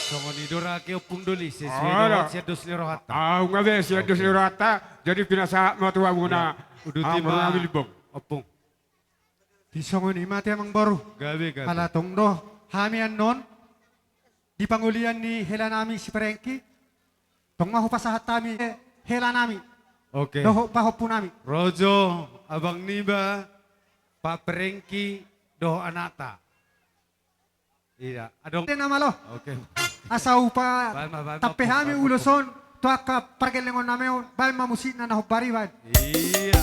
Songon i do ra ke Ompung Doli, sesuai dohot sian dos ni rohanta. Au nga be sian dos ni rohanta, jadi pinasahat ma tu hamuna. Uduti ma Limbong. Ompung. Di songon i ma ate amangboru. Gabe, gabe. Ala tong do hami annon di pangolian ni hela nami si Perengki, tong ma hupasahat hami hela nami. Oke. Dohot pahompu nami. Ro jo abang niba, Pa Perengki dohot anakta. Iya, adong. Ate na malo. Oke. Asa hupatampe hami ulos on tu angka pargellengon nami on, bahen ma musikna na hombar i bahen. Iya.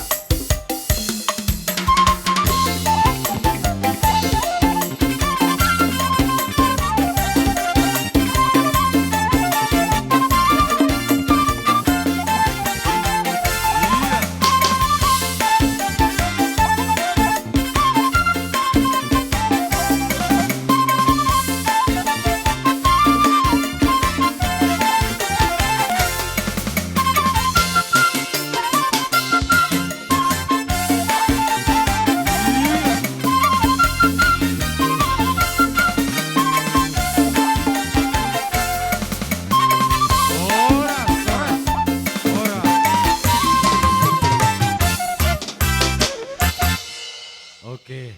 Oke.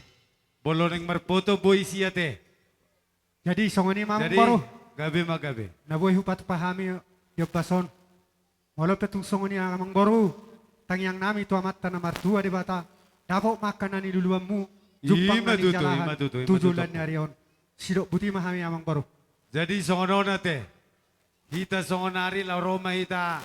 Molo naeng marpoto boi sia ate. Jadi songon i ma amangboru. Gabe ma gabe. Na boi hupatupa hami di ombas on. Molo pe tung songon i amangboru, tangiang nami tu Amanta na martua Debata, dapot ma angka na niluluanmu, jumpang na nijalahan tu joloan ni ari on. Sidok boti ma hami amangboru. Jadi songon on ate. Hita songon ari laho ro ma hita.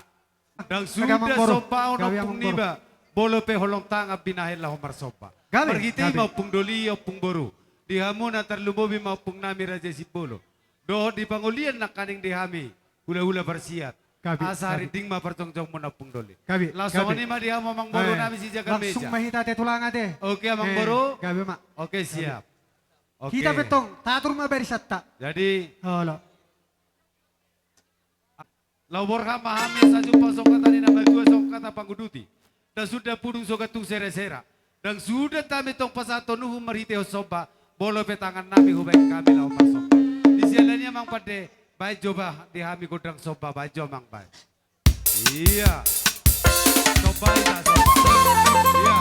Ndang suda sompaon ompung niba, molo pe holong tangan binahen laho marsomba. Gabe, marhite i gabe. Ma Ompung Doli, Ompung Boru. Di hamu na tarlumobi ma ompung nami Raja Simbolo. Dohot di pangolian nangkaning di hami hulahula parsiat. Gabe, asa gabe. Rinding ma parjongjongmuna Ompung Doli. Gabe, gabe. Laos songon i ma di hamu Amang Boru nami sijaga meja. Eh, langsung ma hita ate tulang ate. Oke, Amang Boru. Eh, gabe ma. Oke, siap. Gabe. Oke. Hita pe tong, tatur ma barisanta. Jadi. Olo. Laho borhat ma hami asa jumpang songon hata ni na martua songon hata panguduti. Ndang suda pudung so gantung serak-serak. Ndang suda hami tong pasahathon uhum marhitehon somba, molo pe tangan nami hubaen hami laho marsomba. Di siala ni i Amang pande, baen jo bah di hami gondang somba, baen jo Amang baen. Iya. Somba, iya, somba. Iya. Iya.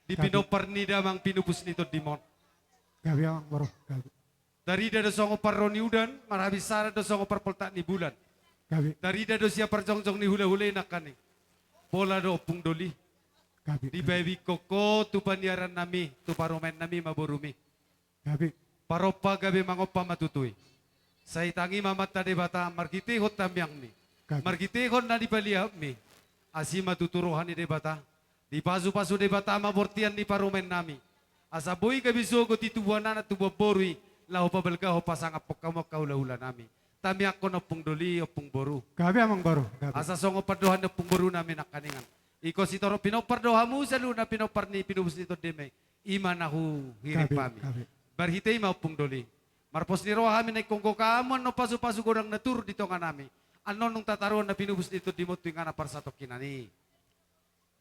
Di pinompar ni damang pinupus ni tondim on. Gabe amang boru, gabe. Tarida do songon parro ni udan, marhabinsaran do songon parpoltak ni bulan. Gabe. Tarida do sian parjongjong ni hulahula i nangkaning. Pola do ompung doli. Gabe. Dipaihutihut ho tu paniaran nami, tu parumaen nami ma borumi. Gabe. Parompa gabe mangompa ma tutu i. Sai tangi ma amanta Debata marhitehon tangiangmi. Gabe. Marhitehon na dipalihatmi. Asi ma tutu roha ni Debata. Dipasupasu Debata ma bortian ni parumaen nami. Asa boi gabe sogot i tubuan anak tubuan boru i. Laho pabalgahon pasangaphon hamu angka hulahula nami. Tangiangkon ompung doli, ompung boru. Gabe amang boru, gabe. Asa songon pandohan ni ompung boru nami nangkaningan. Ingkon sitorop pinompar do hamu saluhutna pinompar ni pinupus ni tondim i. I ma na huhirim hami. Gabe, gabe. Marhite i ma ompung doli. Marpos ni roha hami na ingkon gok hamu annon pasupasu godang na turut di tonga nami. Annon nunga tataruhon na pinupus ni tondim on tu inganan parsatongkinan i.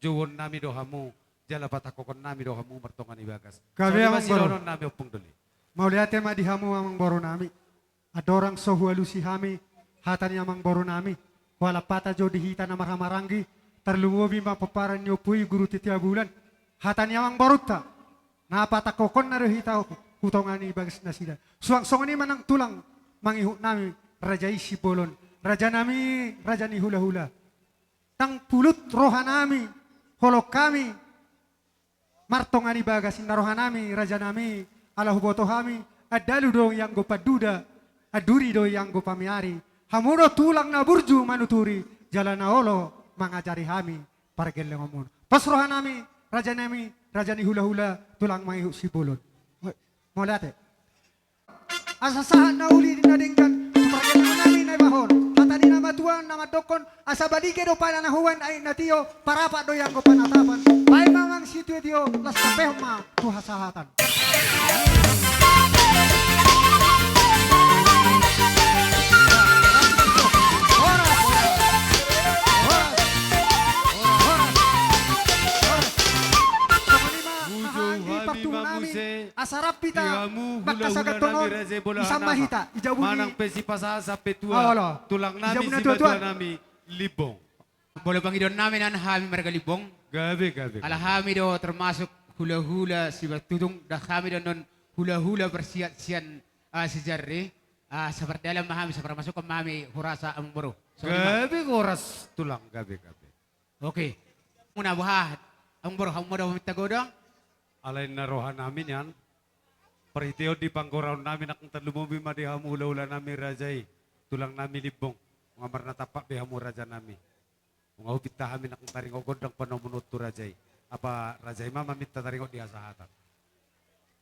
Jouon nami do hamu, jala patangkokhon nami do hamu martonga ni bagas. Gabe amang boru. Songon i ma sidohonon nami ompung doli. Mauliate ma di hamu amang boru nami. Andorang so hualusi hami hata ni amang boru nami, hualap hata jo di hita na marhahamaranggi, tarlumobi ma pomparan ni Ompu i Guru Titiabulan, hata ni amang borunta, na patangkokhonna do hita hu tonga ni bagas nasida. Suang songon i ma nang tulang mangihut nami, raja i Simbolon, raja nami, raja ni hulahula. Ndang pulut roha nami, holong hami, martonga ni bagas inna roha nami, raja nami, ala huboto hami, andalu do ianggo panduda, anduri do ianggo pamiari, hamu do tulang na burju manuturi, jala na olo mangajari hami pargellengonmuna. Pos roha nami, raja nami, raja ni hulahula, tulang mangihut Simbolon. Mauliate. Asa sahat na uli di na denggan, tu pargellengon nami na iba on. Hata ni na matua na mandokkon, asa balige do pananahuan aek na tio, parapat do ianggo panatapan. Baen ma amang sitiotio, las tampehon ma tu hasahatan. Horas, horas, horas. Songon i ma, haha, anggi partubu nami. Asa rap hita, di hamu hulahula nami, raja i Bolon Aha, manang pe sipasahat sampe tua, tulang nami simatua nami Limbong. Molo pangidoan nami nian hami marga Limbong. Gabe, gabe. Ala hami do termasuk hulahula Simanjujung, dan hami do annon hulahula parsiat sian, ah, Sijarri. Ah, sapardalan ma hami, saparmasukhon ma hami, horas amang boru. Songon i ma. Gabe, horas tulang, gabe, gabe. Oke. Muna boha, amang boru, hamu ma do maminta godang? Alai na roha nami nian. Parhitehon di panggoraon nami nang tarlumobi ma di hamu hulahula nami raja i, tulang nami Limbong. Nunga marnatampak be hamu raja nami. Nunga hupinta hami nang taringot gondang panomunon tu raja i. Apa raja i ma maminta taringot di hasahatan.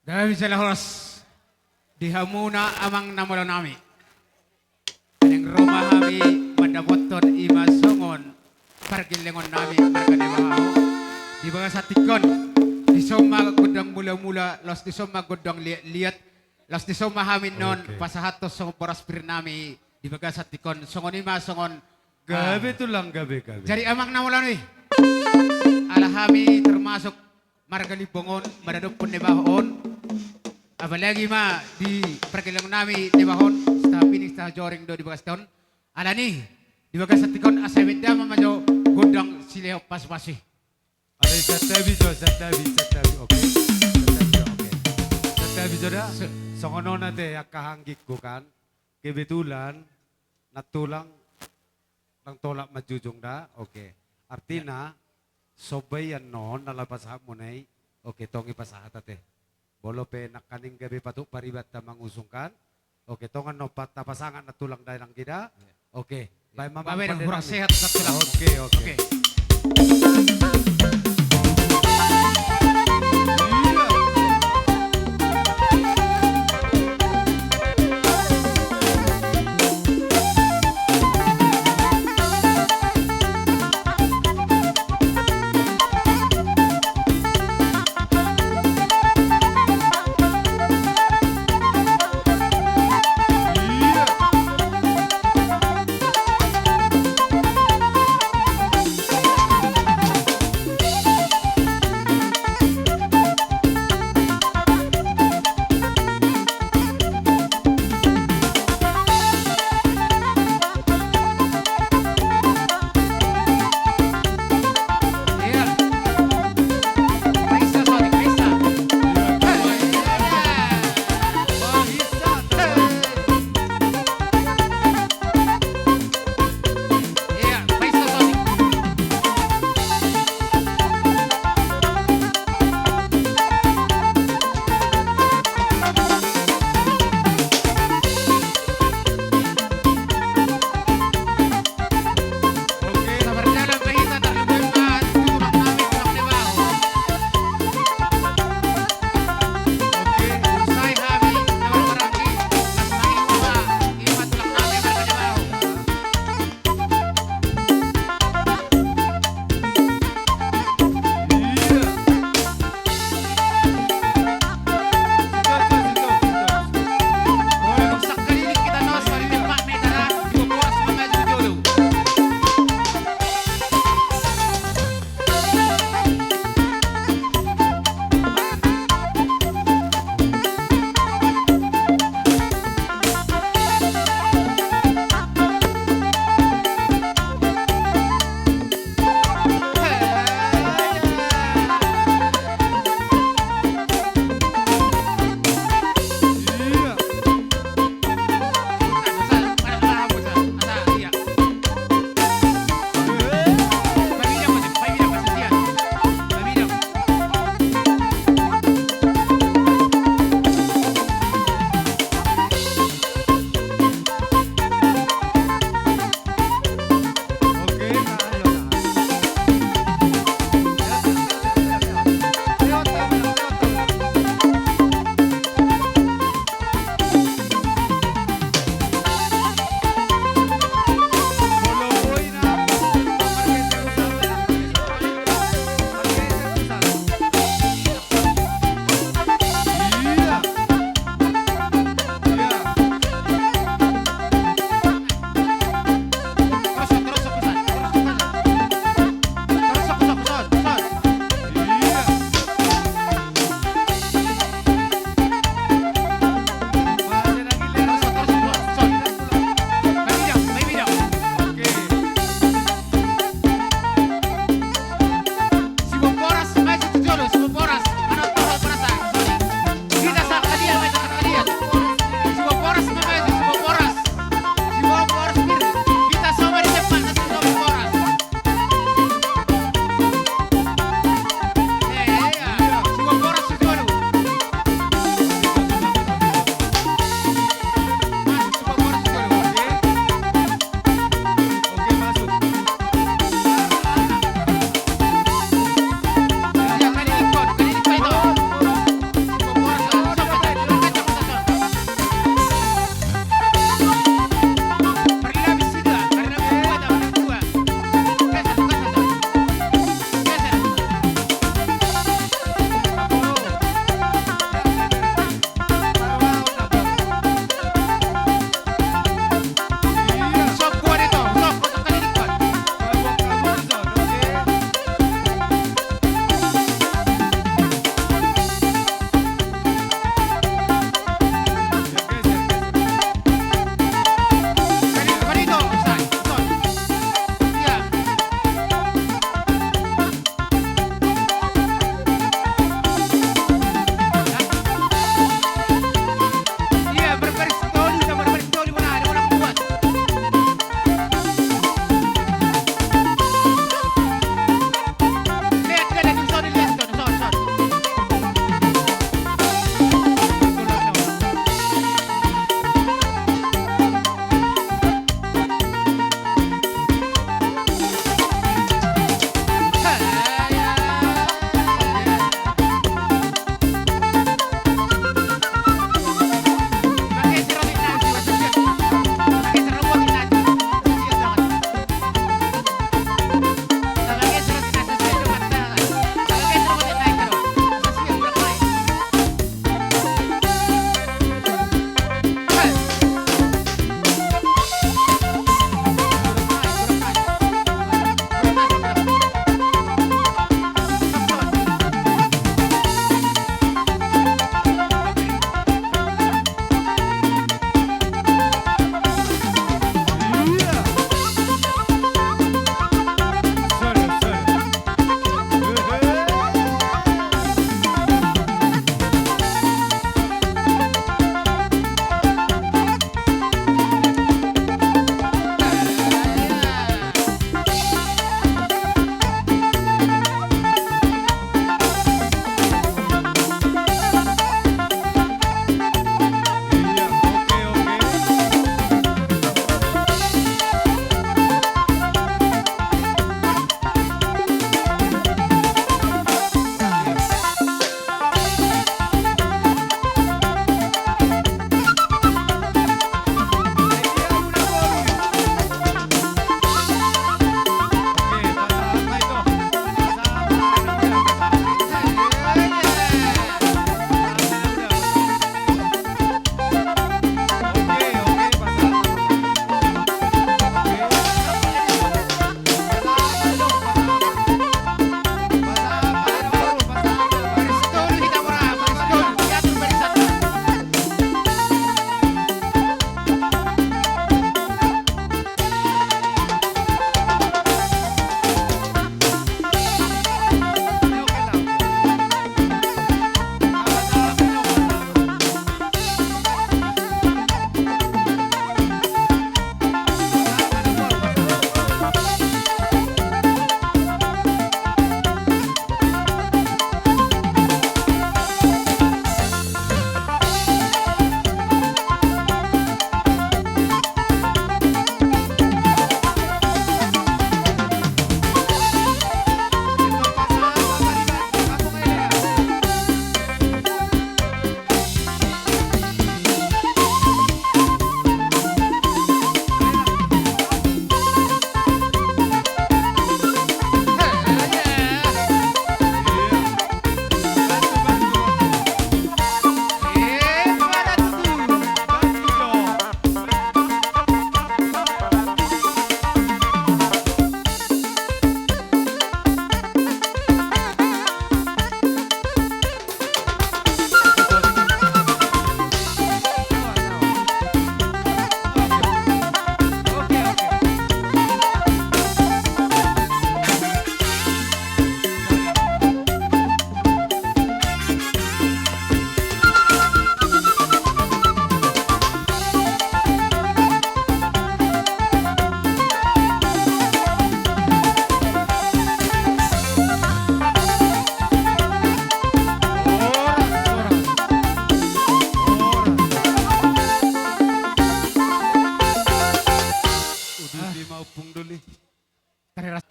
Gabe jala horas di hamuna amang na malo nami. Naeng ro ma hami mandapothon i ma songon pargellengon nami marga Debahau. Di bagasan tingki on, dison ma gondang mulamula, laos dison ma gondang liatliat, laos dison ma hami annon pasahathon songon boras pir nami di bagasan tingki on, songon i ma songon. Gabe tulang, gabe, gabe. Jadi amang na malo nami, ala hami termasuk marga Limbong on, maradophon Debahau on. Apalagi ma di pargellengon nami Debahau on, sitaha pining sitaha joring do di bagasan tingki on. Alani, di bagasan tingki on asa baen damang ma jo gondang silehon pasupasu i. Alai santabi jo, santabi, santabi, oke. Santabi jo, oke. Santabi jo da. Songon on ate angka anggingku kan. Kebetulan nantulang ndang tolap manjujung da, oke. Artina somba i annon na laho pasahatmuna i, oke, tong i pasahat ate. Molo pe nangkaning gabe patut paribanta mangusung kan. Oke, tong annon pa, tapasangap nantulang da nangkin da. Oke. Baen ma, baen ma, sehat, sehat tulang. Oke, oke.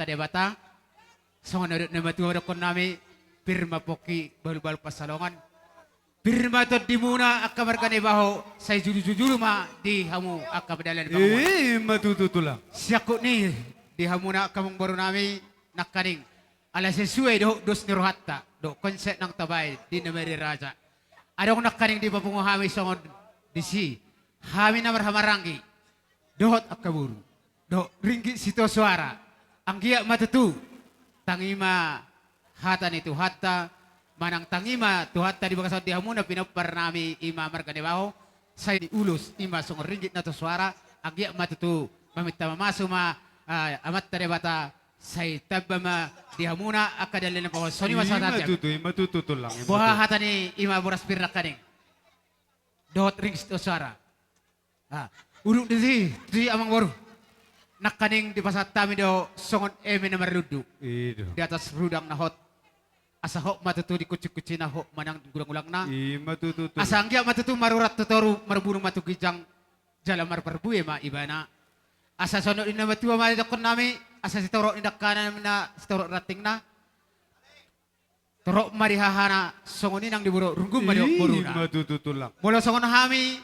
Debata. Songon na didok ni natua-tua ma dohonon nami, pir ma pongki, bahul-bahul pansalongan. Pir ma tondimuna angka marga Naibaho, sai jujur-jujur ma di hamu angka pardalanan. I ma tutu, Tulang. Siangkup ni di hamuna angka amangboru nami nangkaning, ala sesuai dohot dos ni rohanta dohot konsep naung tabaen di na mariraja, adong nangkaning dipapungu hami songon disi, hami na marhahamaranggi dohot angka boru dohot ringgit sitio soara. Anggiat ma tutu, tangi ma hata ni Tuhanta, manang tangi ma Tuhanta di bagasan di hamuna pinompar nami i ma marga Naibaho, sai diulos i ma songon ringgit na tio soara. Anggiat ma tutu, maminta mamasu ma, ah, Amanta Debata, sai tamba ma di hamuna angka dalanan na pahoson i ma. I ma tutu, i ma tutu, Tulang, i ma tutu. Boha hata ni i ma boras pir nangkaning dohot ringgit sitio soara. Ah, udut disi, disi amangboru. Nangkaning dipasahat hami do songon eme na marlundu. I do. Di atas rudang na hot. Asa hot ma tutu di kunci-kuncina, hot manang di gulang-gulangna. I ma tutu, Tulang. Asa anggiat ma tutu marurat tu toru, marbunu ma tu ginjang, jala marparbue ma ibana. Asa songon na didok ni natua-tua ma dohonon nami, asa sitorop ni dangkana ma sitorop ni rantingna. Torop ma di hahana, songon i nang di boru, runggun ma di boruna. I ma tutu, Tulang. Molo songon hami,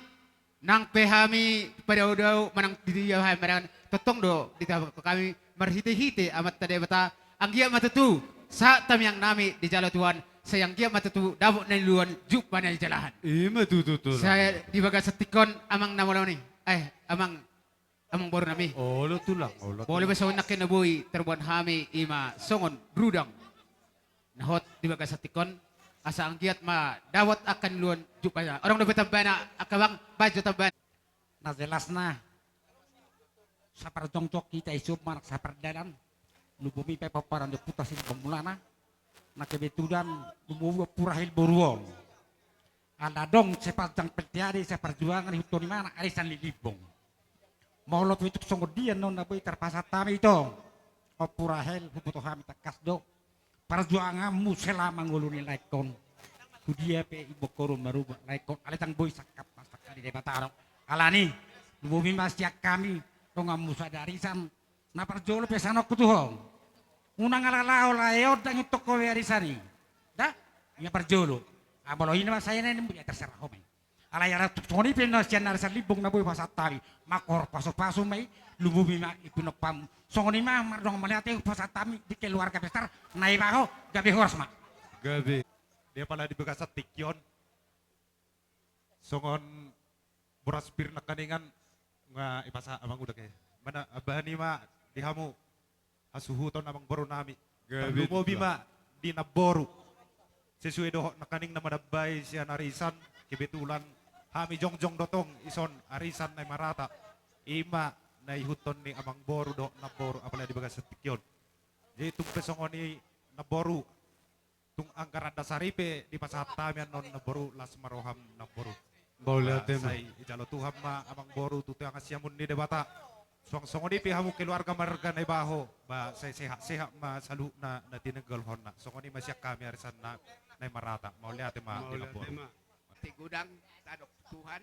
nang pe hami padao-dao manang di dia hami mardalan, tongtong do ditangkas hami marhite-hite Amanta Debata. Anggiat ma tutu sahat tamiang nami dijalo Tuhan, sai anggiat ma tutu dapot na niluluan, jumpa na nijalahan. I ma tutu, Tulang. Sai di bagasan tingki on amang na molo ni, eh, amang, amangboru nami. Olo, Tulang, olo, Tulang. Molo pe songon nangkin na boi tarboan hami i ma songon rudang na hot di bagasan tingki on, asa anggiat ma dapot angka niluluan, jumpa na. Adong dope tambana angka bang, baen jo tambana. Na jelasna, saparjongjong hita i suhut manang sapardalan, lumobi pe pomparan di Ompunta Situmorang Mulana, na kebetulan lumobi Ompu Rahel boru on. Ala adong sepanjang pentiade, seperjuangan ihuthon imana arisan ni Limbong. Molo pe tung songon dia annon na boi tarpasahat hami, ito Ompu Rahel, huboto hami tangkas do parjuanganmu selama ngolu ni laengkon. Tu dia pe imbongkon marubat laengkon, alai ndang boi sangkap ma sangkap ni Debata do. Alani, lumobi ma sian hami donganmu sada arisan, na parjolo pesanonku tu ho. Unang ala laho lae on ndang ihuthon ho be arisan i. Da? I ma parjolo. Ah, molo i na ma sai na i, terserah ho ma i. Alai ala tung songon i pe na sian arisan Limbong na boi pasahat hami, mangkorhon pasu-pasu ma i, lumobi ma i pinompamu. Songon i ma mardongan mauliate pasahat hami di keluarga besar Naibaho, gabe horas ma. Gabe. Dia pala di bagasan tingki on. Songon boras pir nangkaningan, nga ipasahat amang uda ke. Mana, bahen i ma di hamu hasuhuton amangboru nami. Gabe. Tarlumobi ma di namboru. Sesuai dohot nangkaning na manambai sian arisan, kebetulan hami jongjong do tong ison arisan Naimarata. I ma na ihuthon ni amangboru dohot namboru apala di bagasan tingki on. Jadi tung pe songon i namboru. Tung anggaran dasar i pe dipasahat hami annon namboru, las ma roham namboru. Mauliate ma. Ba sai ijalo Tuhan ma amangboru tu tangan siamun ni Debata. Suang songon i pe hamu keluarga marga Naibaho, ba sai sehat-sehat ma saluhutna na tininggalhonna. Songon i ma sian hami arisan Naimarata. Mauliate ma di namboru. Mauliate ma. Ate godang tadok Tuhan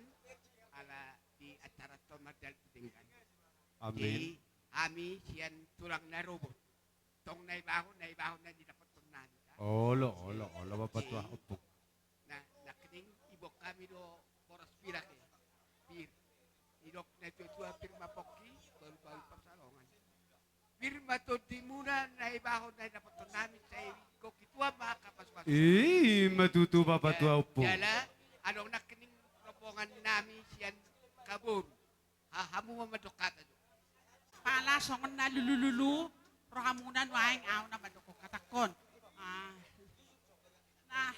ala di acara on mardalan tu denggan. Amin. Jadi hami sian tulang Narobot. Tong Naibaho, Naibaho na nidapothon nami, da. Olo, olo, olo, bapatua ompung. Na, nangkining iboan hami do boras pir ate. Pir. Didok natua-tua, pir ma pongki, bahul-bahul pansalongan. Pir ma tondimuna Naibaho na nidapothon nami, sai ingkon hita ma angka pasu-pasu. I ma tutu, bapatua ompung. Jala adong nangkining rombongan nami sian Kaboru. Ha, hamu ma mandok hata jo. Pala songon na lulu-lulu rohamuna nuaeng, ahu na mandok hatangkon. Ah. Nah,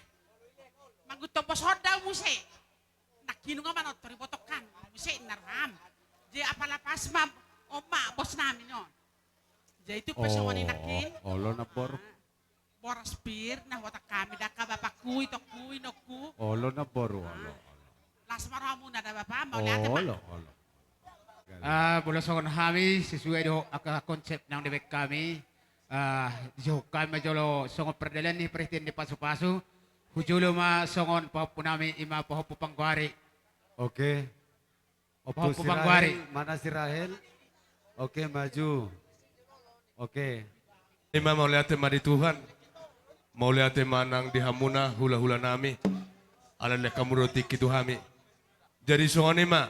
mangutompos on do ahu muse. Nangkin nunga manortor ibotohon muse inna roham. Jadi apala pas ma on ma bos nami on. Jadi tung pe songon i nangkin. Olo namboru. Ah. Boras pir na huboan hami da, angka bapakku, itongku, inongku. Olo namboru, olo, olo. Las ma rohamuna da bapa, mauliate ma. Olo, olo. Ah, molo songon hami sesuai dohot angka konsep naung dibaen hami. Ah, dijou hami ma jolo songon pardalan ni parhitean ni pasu-pasu. Hujolo ma songon pahompu nami, i ma pahompu panggoari. Oke. Ompu Pahompu si Rahel, panggoari. Mana si Rahel? Oke, maju. Oke. Ima mauliate ma di Tuhan. Mauliate ma nang di hamuna hula-hula nami. Ala ni hamu do tingki tu hami. Jadi songon i ma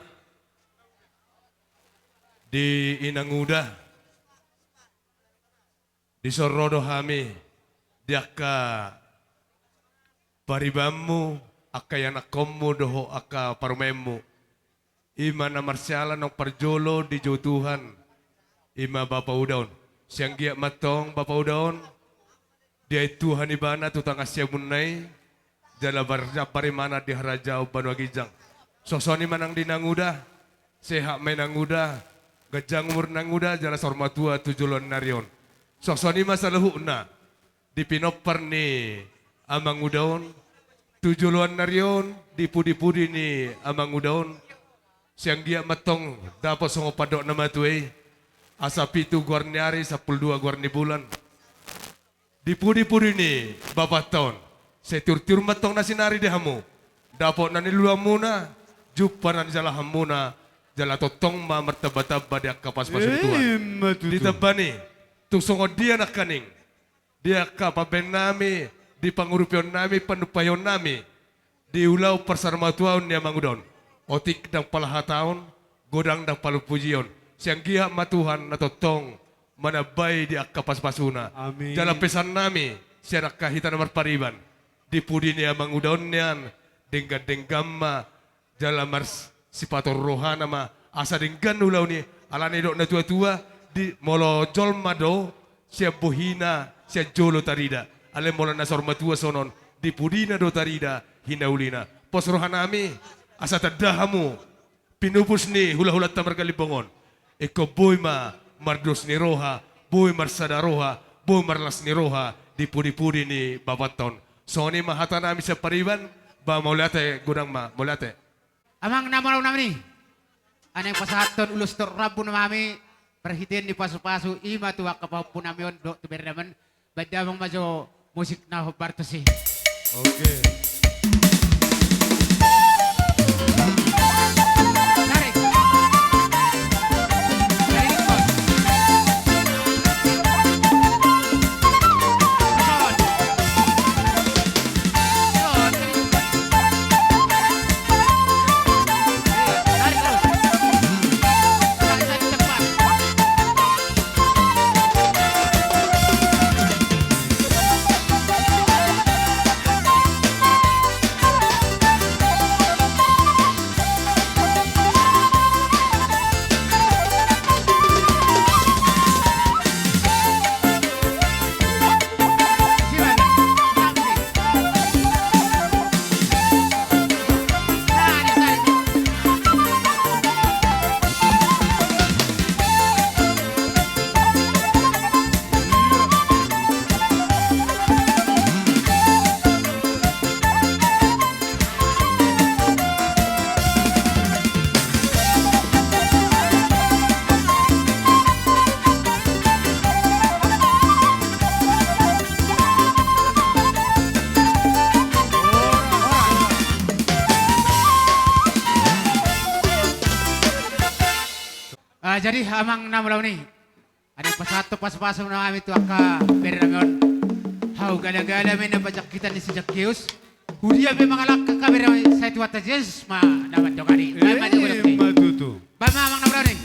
di inanguda. Dison ro do hami di angka paribanmu, angka ianakkonmu dohot angka parumaenmu. Ima na marsiala naung parjolo dijou Tuhan. Ima bapa uda on. Sai anggiat ma antong bapa uda on diain Tuhan ibana tu tangan siamunna i. Jala bar-, jambar ibana di harajaon banua ginjang. Songon i ma nang di nanguda. Sehat ma inanguda. Ganjang umur nanguda jala saur matua tu joloan ni ari on. Songon i ma saluhutna di pinompar ni amanguda on, tu joloan ni ari on, di pudi-pudi ni amanguda on. Sai anggiat ma antong dapot songon pandok na matua i. Asa pitu goar ni ari, sampulu dua goar ni bulan. Di pudi-pudi ni bapanta on. Sai tiur-tiur ma antong na sinari di hamu. Dapot na niluluanmuna, jumpa na nijalahanmuna, jala tongtong ma martamba-tamba di angka pasupasu ni Tuhan. Ima tutu. Ditamba ni, tung songon dia nangkaning di angka pambaen nami, di pangurupion nami, panumpahion nami, di ulaon parsaurmatuaon ni amanguda on. Otik ndang pala hataon, godang ndang pala pujion. Sai anggiat ma Tuhan na tongtong manambai di angka pasupasuna. Amin. Jala pesan nami sian angka hita na marpariban, di pudi ni amanguda on nian, denggan-denggan ma jala marsipator rohana ma, asa denggan ulaon i. Alani didok na tua-tua, di molo jolma do, sian bohina, sian jolo tarida. Alai molo na saur matua songon on, di pudina do tarida hinaulina. Pos roha nami, asa tanda hamu pinupus ni hula-hulanta margalimbong on. Ingkon boi ma mardos ni roha, boi marsada roha, boi marlas ni roha, di pudi-pudi ni bapanta on. Songon i ma hata nami sian pariban. Ba mauliate, godang ma, mauliate. Amang na molo nami, naeng pasahathon ulos torop rambu nami, marhite ni pasupasu, ima tu angka pahompu nami on dohot tu bere nami on. Baen damang ma jo musik na hombar tusi. Oke. Tarik. Tarik, bos. Tarik, bos. Tarik, tarik, cepat. Ah, jadi amang na molo nami, naeng pasahathon pasupasu nami tu angka bere nami on. Hau gala-gala ma na panjangkitan ni si Zakeus. Huria pe mangalangka angka bere nami, sai Tuhanta Jesus ma na mandongani. Baen ma jo godang. Ima tutu. Baen ma amang na molo nami.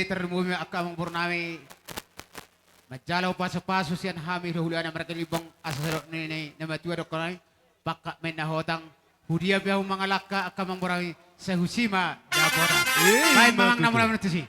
Tarlumobi ma angka amangboru nami manjalo pasupasu sian hami hulahulana marga Limbong, asa sadok ni na matua dohonon nami, pangkat ma inna hotang. Hudia pe hamu mangalangka angka amangboru nami, sai husi ma dapotan. Baen ma amang na mula-mula tusi.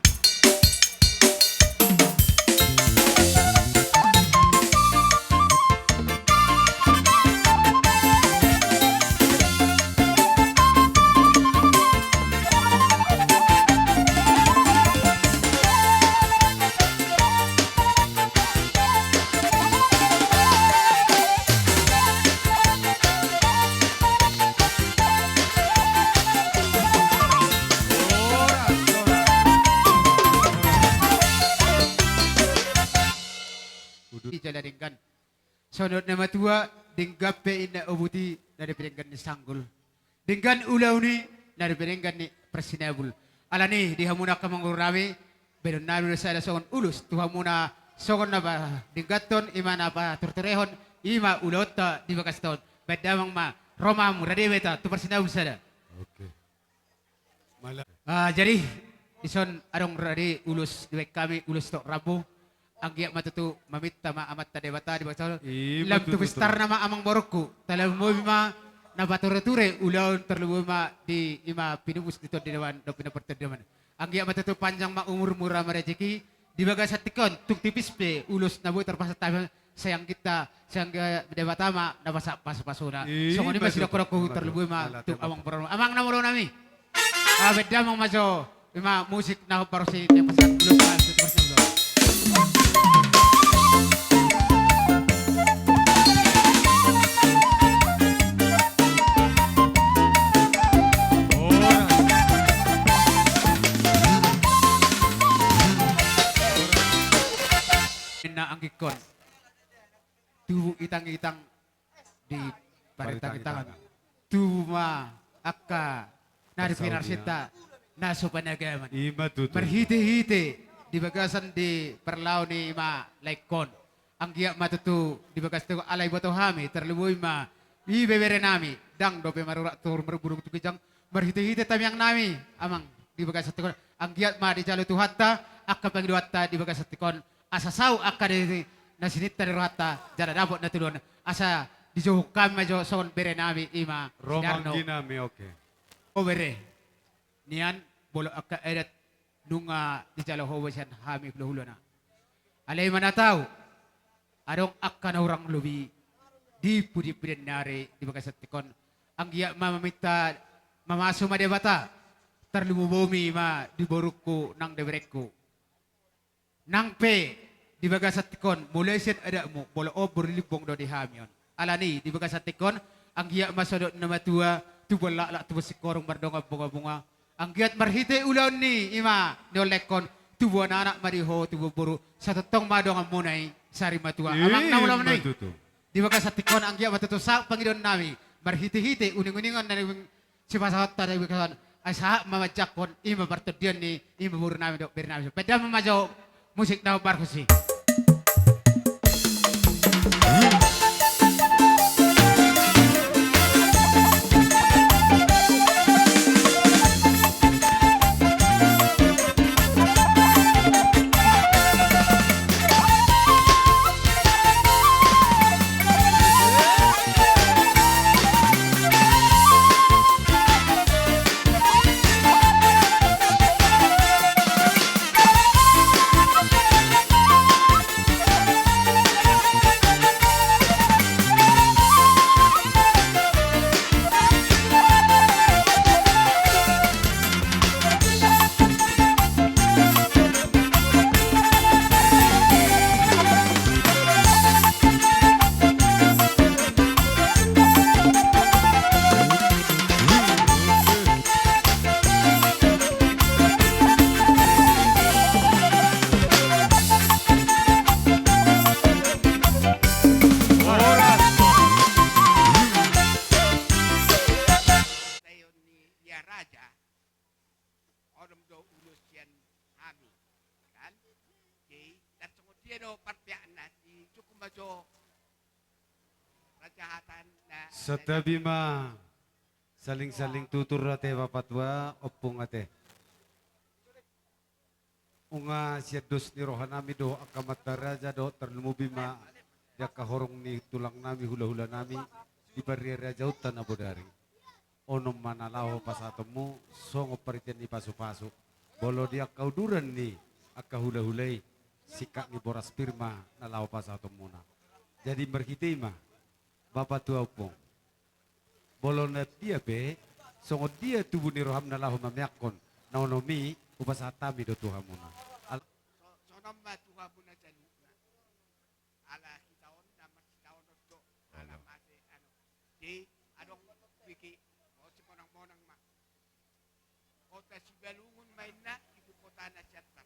Ijala denggan. Songon na matua, denggan pe inna obut i, na dope denggan ni sanggul. Denggan ulaon i, na dope denggan ni parsinabul. Alani di hamuna angka amangboru nami, baenon nami do sada songon ulos tu hamuna, songon na padengganhon, i ma na paturturehon, i ma ulaonta di bagas taon. Baen damang ma, ro ma hamu, rade ma hita tu parsinabul sada. Oke. Ah, jadi, dison adong rade ulos dibaen hami, ulos tok rambu. Anggiat ma tutu maminta ma Amanta Debata di bagas taon. Lam tu pistarna ma amangborungku, tarlumobi ma na patureture ulaon, tarlumobi ma di i ma pinupus ni tondidaman dohot na partondidaman. Anggiat ma tutu panjang ma umur, mura ma rejeki, di bagasan tingki on tung tipis pe ulos na boi tarpasahat hami, sai anggiat, sai anggiat Debata ma na pasahat pasupasuna. Songon i ma sidohononku, tarlumobi ma tu amangboru nami. Amang na molo nami. Ah, baen damang ma jo, i ma musik na hombar tusi, na pasahat ulos na tusi. Inna anggingkon. Tubu itang-itang di parintangitangan. Tubu ma angka na di pinarsinta na so panagaman. Ima tutu. Marhite-hite di bagasan di parlaon i ma laengkon. Anggiat ma tutu di bagas tingki on ala iboto hami, tarlumobi ma ibebere nami, ndang dope marurat toru marbulung tu ginjang, marhite-hite tamiang nami, amang, di bagas tingki on. Anggiat ma dijalo Tuhanta angka pangidoanta di bagas tingki on, asa saut angka di na sininta di rohanta, jala dapot na tuluan, asa dijouhon hami ma jo songon bere nami i ma Sudarno. Ro ma anggi nami, oke. O bere, nian molo angka adat nunga dijalo ho sian hami hulahulana. Alai manat ahu, adong angka na hurang lobi di pudi-pudi ni ari di bagasan tingki on. Anggiat ma maminta mamasu ma Debata, tarlumobi ma di borungku nang di berengku. Nang pe di bagasan tingki on, mulai sian adatmu, molo on boru Limbong do di hami on. Alani di bagasan tingki on, anggiat ma songon na matua, tubuan laklak, tubuan singkoru, mardongan bungabunga. Anggiat marhite ulaon ni i ma ni on laengkon, tubuan anak ma di ho, tubuan boru, sai tongtong ma donganmuna i sari matua. Amang na molo nami. Di bagasan tingki on, anggiat ma tutu saut pangidoan nami, marhite-hite uning-uningan na ni sipasahathon, ai sahat ma manjangkon i ma partondian ni i ma boru nami dohot bere nami. Baen damang ma jo musik na hombar tusi. Ia raja, onom do ulos sian hami, kan? Jadi, dan songon dia do parpeakna, dijungkun ma jo raja hata na. Santabi ma, saling-saling tutur ate bapatua, ompung ate. Nunga sian dos ni rohanami dohot angka amanta raja dohot tarlumobi ma di angka horong ni tulangnami, hulahulanami di pariarajaonta na bodari. On ma na laho pasahatonmu songon paritian ni pasupasu. Molo di angka uduran ni angka hulahula i, singkat ni boras pir ma na laho pasahatonmuna. Jadi marhite i ma, Bapa tua ompung. Molo na dia pe, songon dia tubu ni roham na laho mameakkon na onom i, hupasahat hami do tu hamuna. Al- So-, sonon ma tu hamuna saluhutna. Ala hita on na marsitaonon do, ala mate anu. Di adong biki, mau simonang-monang ma. Kota Sibalungun ma inna, ibu kota na Siantar.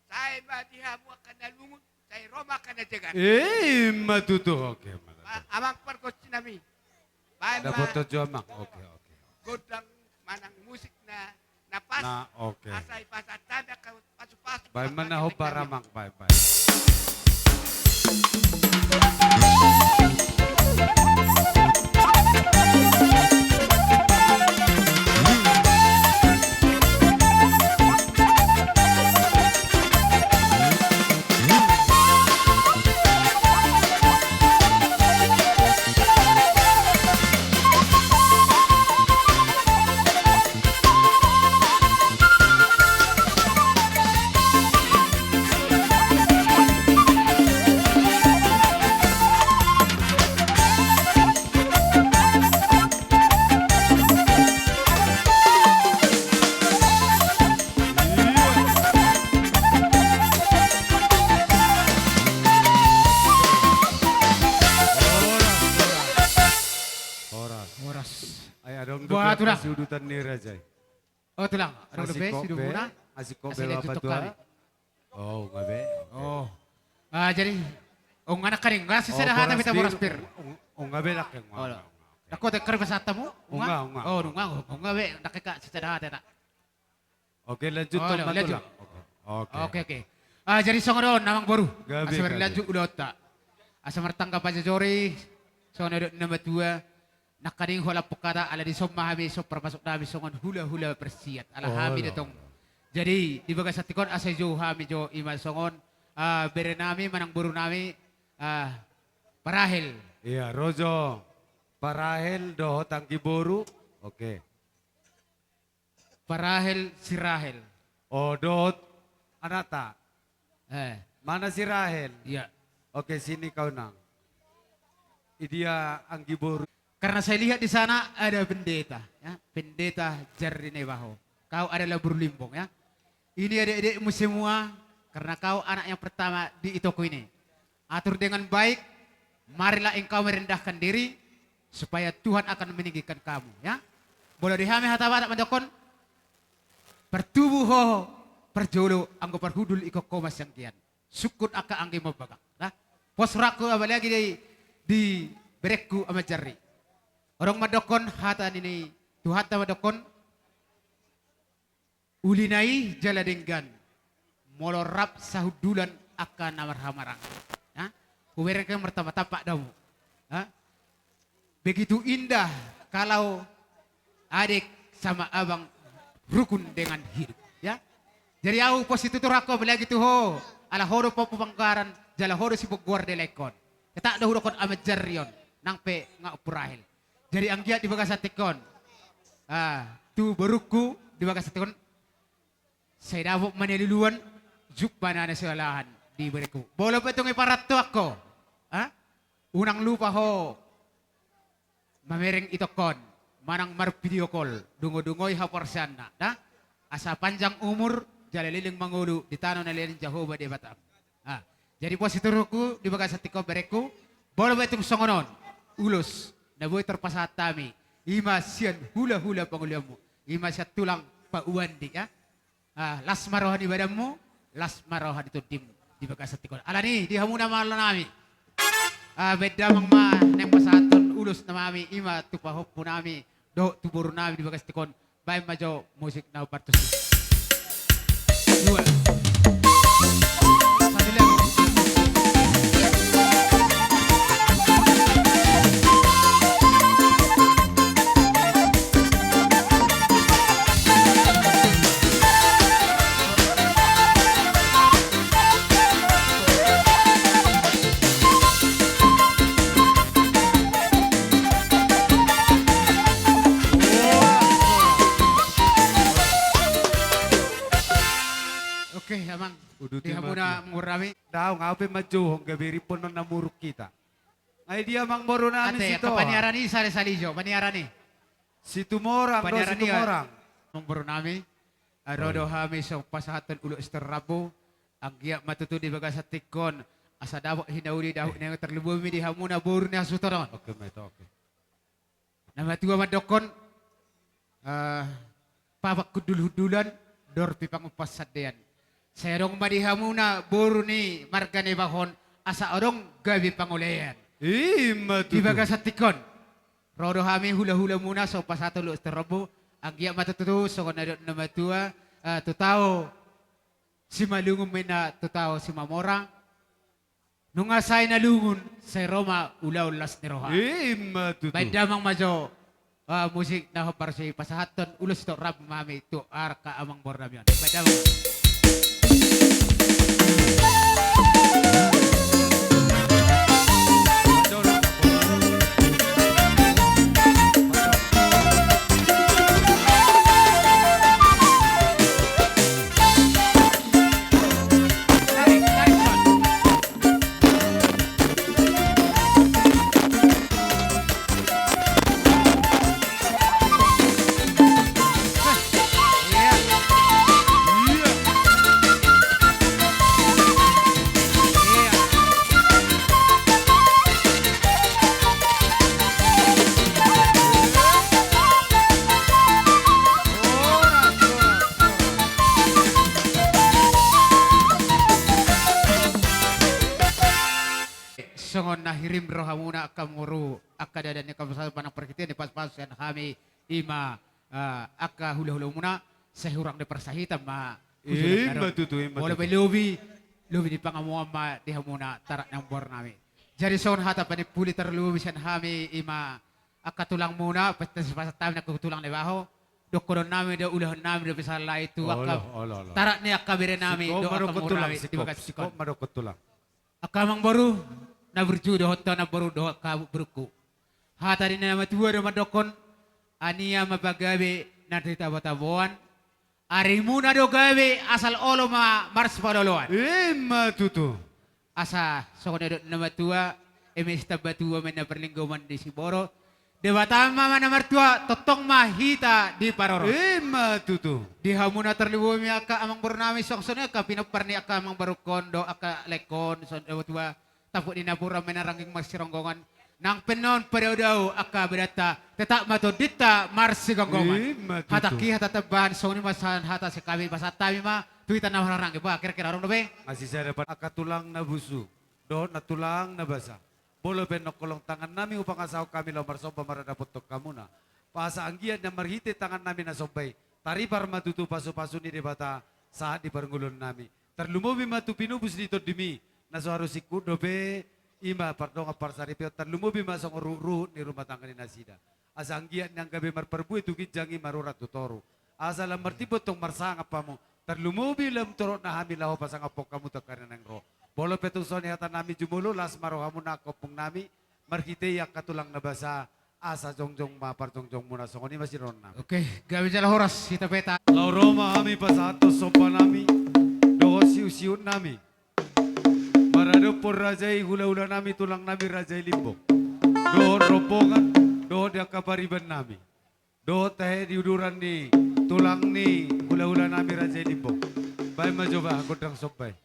Sae ma di hamu angka na lungun, sae ro ma angka na jagar. Eh, ima tutu, oke, ma tutu. Amang pargonsinami. Baen ma. Dapoton jo amang, oke, oke. Gondang manang musik na, na pas. Na, oke. Asa ipasahat hami angka pasupasu. Baen ma na hombar amang, baen, baen. Horas. Horas. Ai adong do tulang, siudutan ni raja i. Oh, tulang, adong dope siudutanmuna. Asing kok be, asing kok be, Bapa tua. Oh, nunga be. Oke. Oh. Ah, jadi, oh, nunga nangkaning, nunga sisada hata hita boras pir. Nunga be, nunga. Nangkok, tengkar pasahat hamu? Nunga, nunga. Oh, nunga, nunga be, nangkok sisada hata. Oke, lanjut. Oke, oke. Ah, jadi songon on, amang boru. Asa marlanjut ulaonta. Asa martangga pajojori, songon na nidok ni na matua. Nangkaning holan pungkata, ala dison ma hami, so parmasuk nami songon hulahula parsiat. Ala hami do tong. Jadi, di bagasan tingki on asa dijou hami jo, ima songon, ah, bere nami, manang boru nami, ah, Pa Rahel. Iya, ro jo Pa Rahel dohot anggi boru. Oke. Pa Rahel, si Rahel. Oh, dohot anakta. Eh. Mana si Rahel? Iya. Oke, sini kau, Nang. Idia anggi boru. Karena saya lihat di sana ada pendeta, ya, pendeta Jarrinebahon. Kau adalah boru Limbong, ya. Ini adik-adikmu semua, karena kau anak yang pertama di itongku ini. Atur dengan baik, marilah engkau merendahkan diri, supaya Tuhan akan meninggikan kamu, ya. Molo di hami hata Batak mandokkon, partubu ho parjolo, anggo parhundul ingkon ho masianggian. Sungkun angka anggi mambagak. Nah, pos rohangku apalagi di, di berengku Ama Jarri. Adong mandokkon hata ni Tuhanta mandokkon, ulina i jala denggan, molo rap sahundulan angka na marhahamaranggi. Nah, huberengke martampak-tampak do hamu. Nah, begitu indah kalau adik sama abang rukun dengan hidup, ya. Jadi ahu pos situtu rohangku apalagi tu ho, ala ho do panggaran, jala ho do sibonggoar di laengkon. Tetap do hudokkon Ama Jarri on, nang pe nga Ompu Rahel. Jadi anggiat di bagasan tingki on, ah, tu borungku di bagasan tingki on, sai dapot ma na luluan, jumpa na sialahan di berengku. Molo pe tung iparantoan ho, ah, unang lupa ho mamereng itongkon, manang mar video call, dungodungoi haporseaonna, da? Asa panjang umur, jala leleng mangolu di tano na leleng Jahowa Debatam. Ah, jadi pos situtuku di bagasan tingki on berengku, molo pe tung songon on ulos na boi tarpasahat hami, ima sian hulahula pangoluanmu, ima sian tulang Pak Wandi, ya. Ah, las ma roha ni badanmu, las ma roha ni tondim di bagasan tingki on. Alani, di hamu na malo nami. Ah, baen damang ma naeng pasahathon ulos nami, ima tu pahompu nami dohot tu boru nami di bagasan tingki on. Baen ma jo musik na partusi. Dua. Satu lagi. Muna murami. Daong, au pe manjouhon gabe rimpon non na muruk hita. Ai dia amangboru nami Sitoa. Paniaran i sale salijo, paniaran i. Situmorang do, Situmorang. Amangboru nami. Ro do hami so pasahathon ulos sitorop rambu. Anggiat ma tutu di bagasan tingki on asa dapot hinauli dahut na tarlumobi di hamuna boru ni hasuhuton on. Oke ma ito, oke. Na matua mandokkon, eh, papak hundul-hundulan, dorpi pangumpas sandean. Sai adong ma di hamuna boru ni marga Nababan asa adong gabe pangolean. I ma tutu. Di bagasan tingki on. Ro do hami hula-hula muna so pasahat ulos sitorop rambu. Anggiat ma tutu songon na nidok ni na matua, eh, tu tao Simalungun ma inna tu tao Simamora. Nunga sae na lungun, sai ro ma ulaon las ni roha. I ma tutu. Baen damang ma jo, ah, musik na hombar so i pasahathon ulos sitorop rambu ma hami tu angka amangboru nami on. Baen damang. Songon na hirim rohamuna angka muru, angka dada ni angka pasahat manang parhitean ni pasupasu sian hami, i ma, eh, angka hulahulamuna, sai hurang di parsahitan ma. I ma tutu, i ma tutu. Molo pe lobi, lobi ni pangamoan ma di hamuna tarak ni amangboru nami. Jadi songon hata panimpuli tarlumobi sian hami, i ma angka tulangmuna, pesta sipasahat hami nangkin tulang Nababan. Dohonon nami do, ulaon nami do, pe sala i tu angka tarak ni angka bere nami, do angka muru nami, di bagasan tingki on. Angka amangboru, na burju dohot na boru dohot angka borungku. Hata ni na matua do mandokkon, ania ma pagabe na tinitabo-taboan, arimuna do gabe asal olo ma marsipaolo-oloan. I ma tutu. Asa songon na nidok ni na matua, eme sitambatua ma inna parlinggoman ni siborok, Debata ma na martua, tongtong ma hita diparorot. I ma tutu. Di hamuna tarlumobi angka amangboru nami, songon i angka pinompar ni angka amangborungkon dohot angka laengkon, songon na matua, tampuk ni napuran ma inna rangging marsironggongan, nang pe annon padao-dao angka badanta, tetap ma tondinta marsigomgoman. I ma tutu. Hatangki hata tambahan, songon i ma sian hata sian hami, pasahat hami ma tu hita na marhahamaranggi. Bah, kira-kira adong dope? Masisada pa angka tulang na busu dohot na tulang na basa. Molo pe annon holong tangan nami hupangasahon hami laho marsomba maradophon tu hamuna, asa anggiat na marhite tangan nami na somba i, taripar ma tutu pasupasu ni Debata sahat di parngoluon nami. Tarlumobi ma tu pinubus ni tondimi, na so haru singkut dope, i ma pardongan parsaripeon, tarlumobi ma songon ruhut-ruhut ni rumah tangga ni nasida. Asa anggiat nang gabe marparbue tu ginjang i marurat tu toru. Asa lam martimbo tong marsangap hamu. Tarlumobi lam torop na hami laho pasangaphon hamu tu angka ari na naeng ro. Molo pe tung songon i hata nami, jumolo las ma rohamuna angka ompung nami, marhite i angka tulang na basa, asa jongjong ma parjongjongmuna, songon i ma sidohonon nami. Oke, gabe jala horas hita pe ta. Laho ro ma hami pasahathon somba nami dohot siutsiut nami. Maradophon raja i hulahula nami, tulang nami Raja i Limbong. Dohot rombongan, dohot di angka pariban nami. Dohot tahe di uduran ni tulang ni hulahula nami Raja i Limbong. Baen ma jo bah gondang somba i.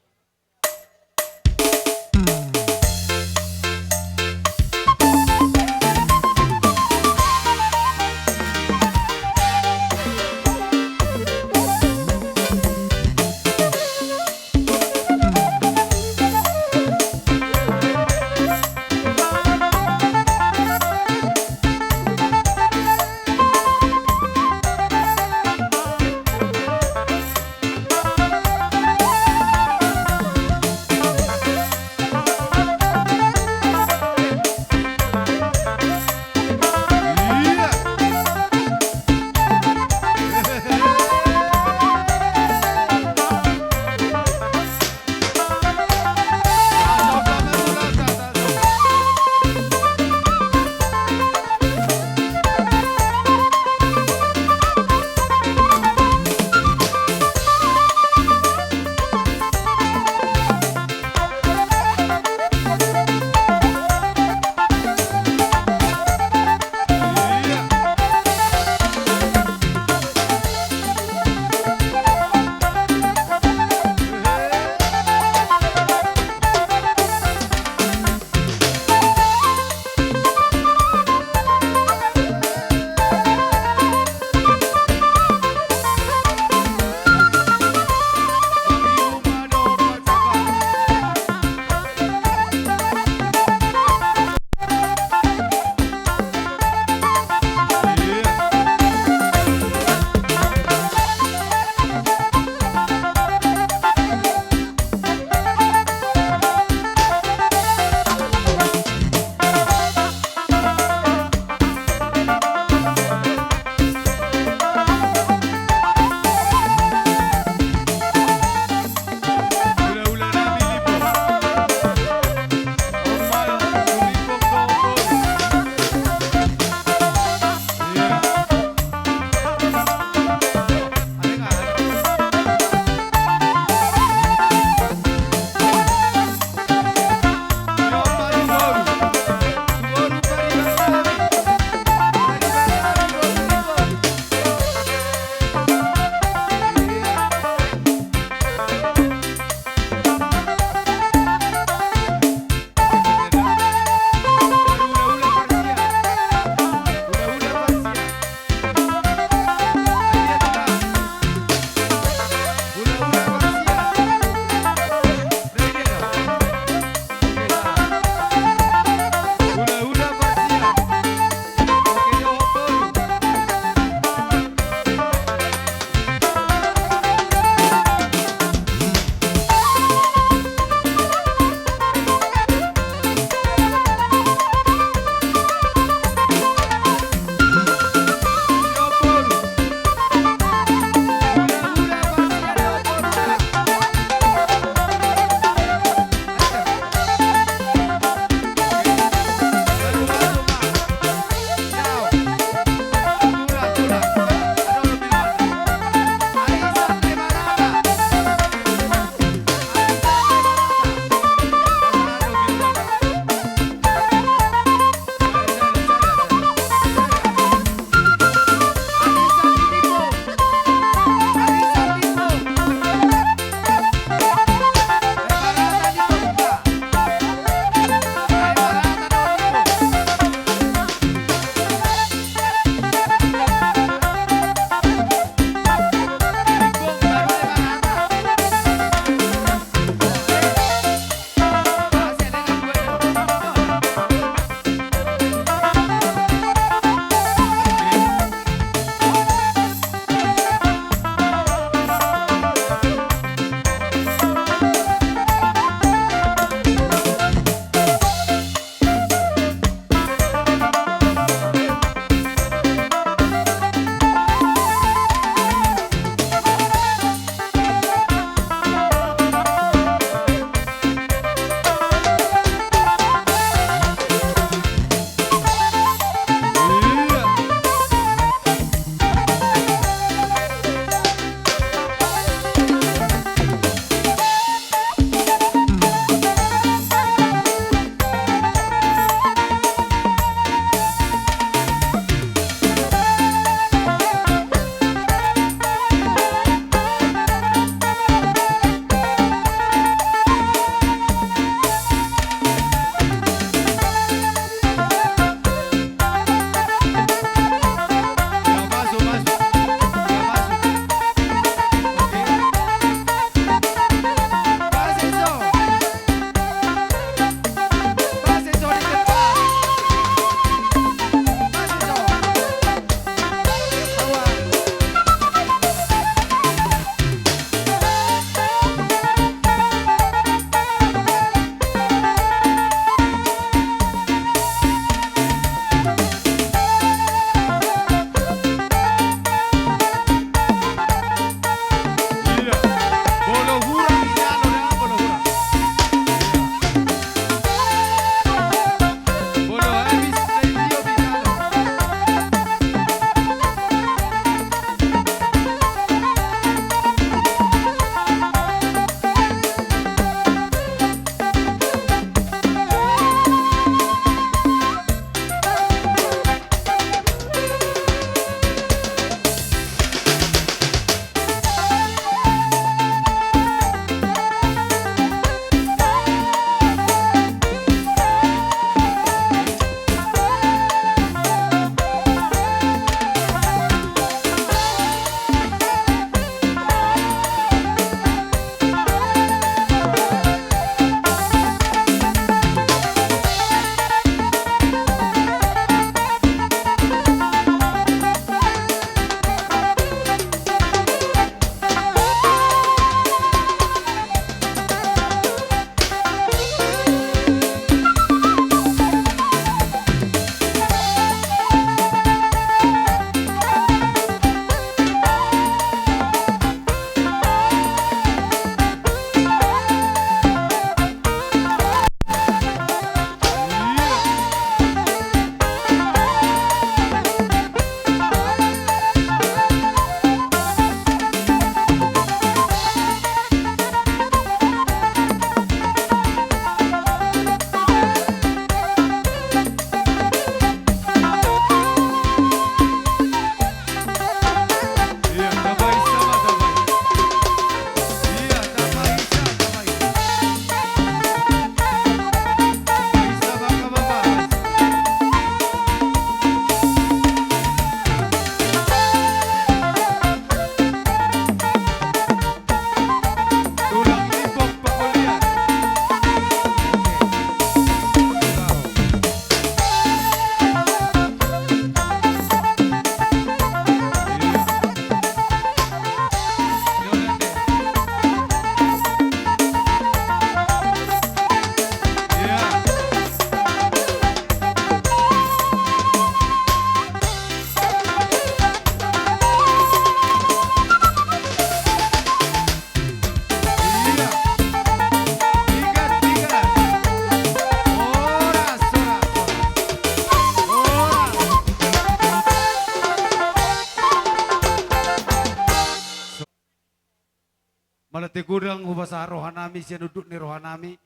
Te godang hupasahat rohanami sian unduk ni rohanami,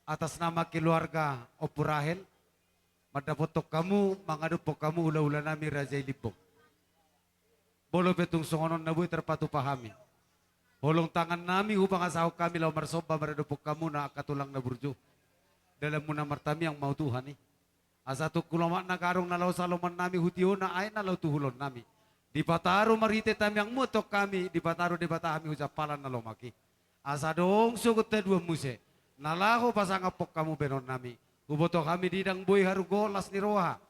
atas nama keluarga Ompu Rahel, mandapothon hamu, mangadophon hamu hulahulanami Raja i Limbong. Molo pe tung songon on na boi tarpatupa hami, holong tangannami hupangasahon hami laho marsomba maradophon hamuna angka tulang na burju. Dalanmuna martamiang ma tu Tuhan i. Asa tung hu lomakna gadong na laho salomoannami, hu tiona aek na laho tu hulonnami. Dipataru marhite tamiangmu antong hami, dipataru Debata hami hu jampalan na lomak i. Asa adong sogot haduan muse na laho pasangaphon hamu bahenonnami. Huboto hami di ndang boi harugo las ni roha,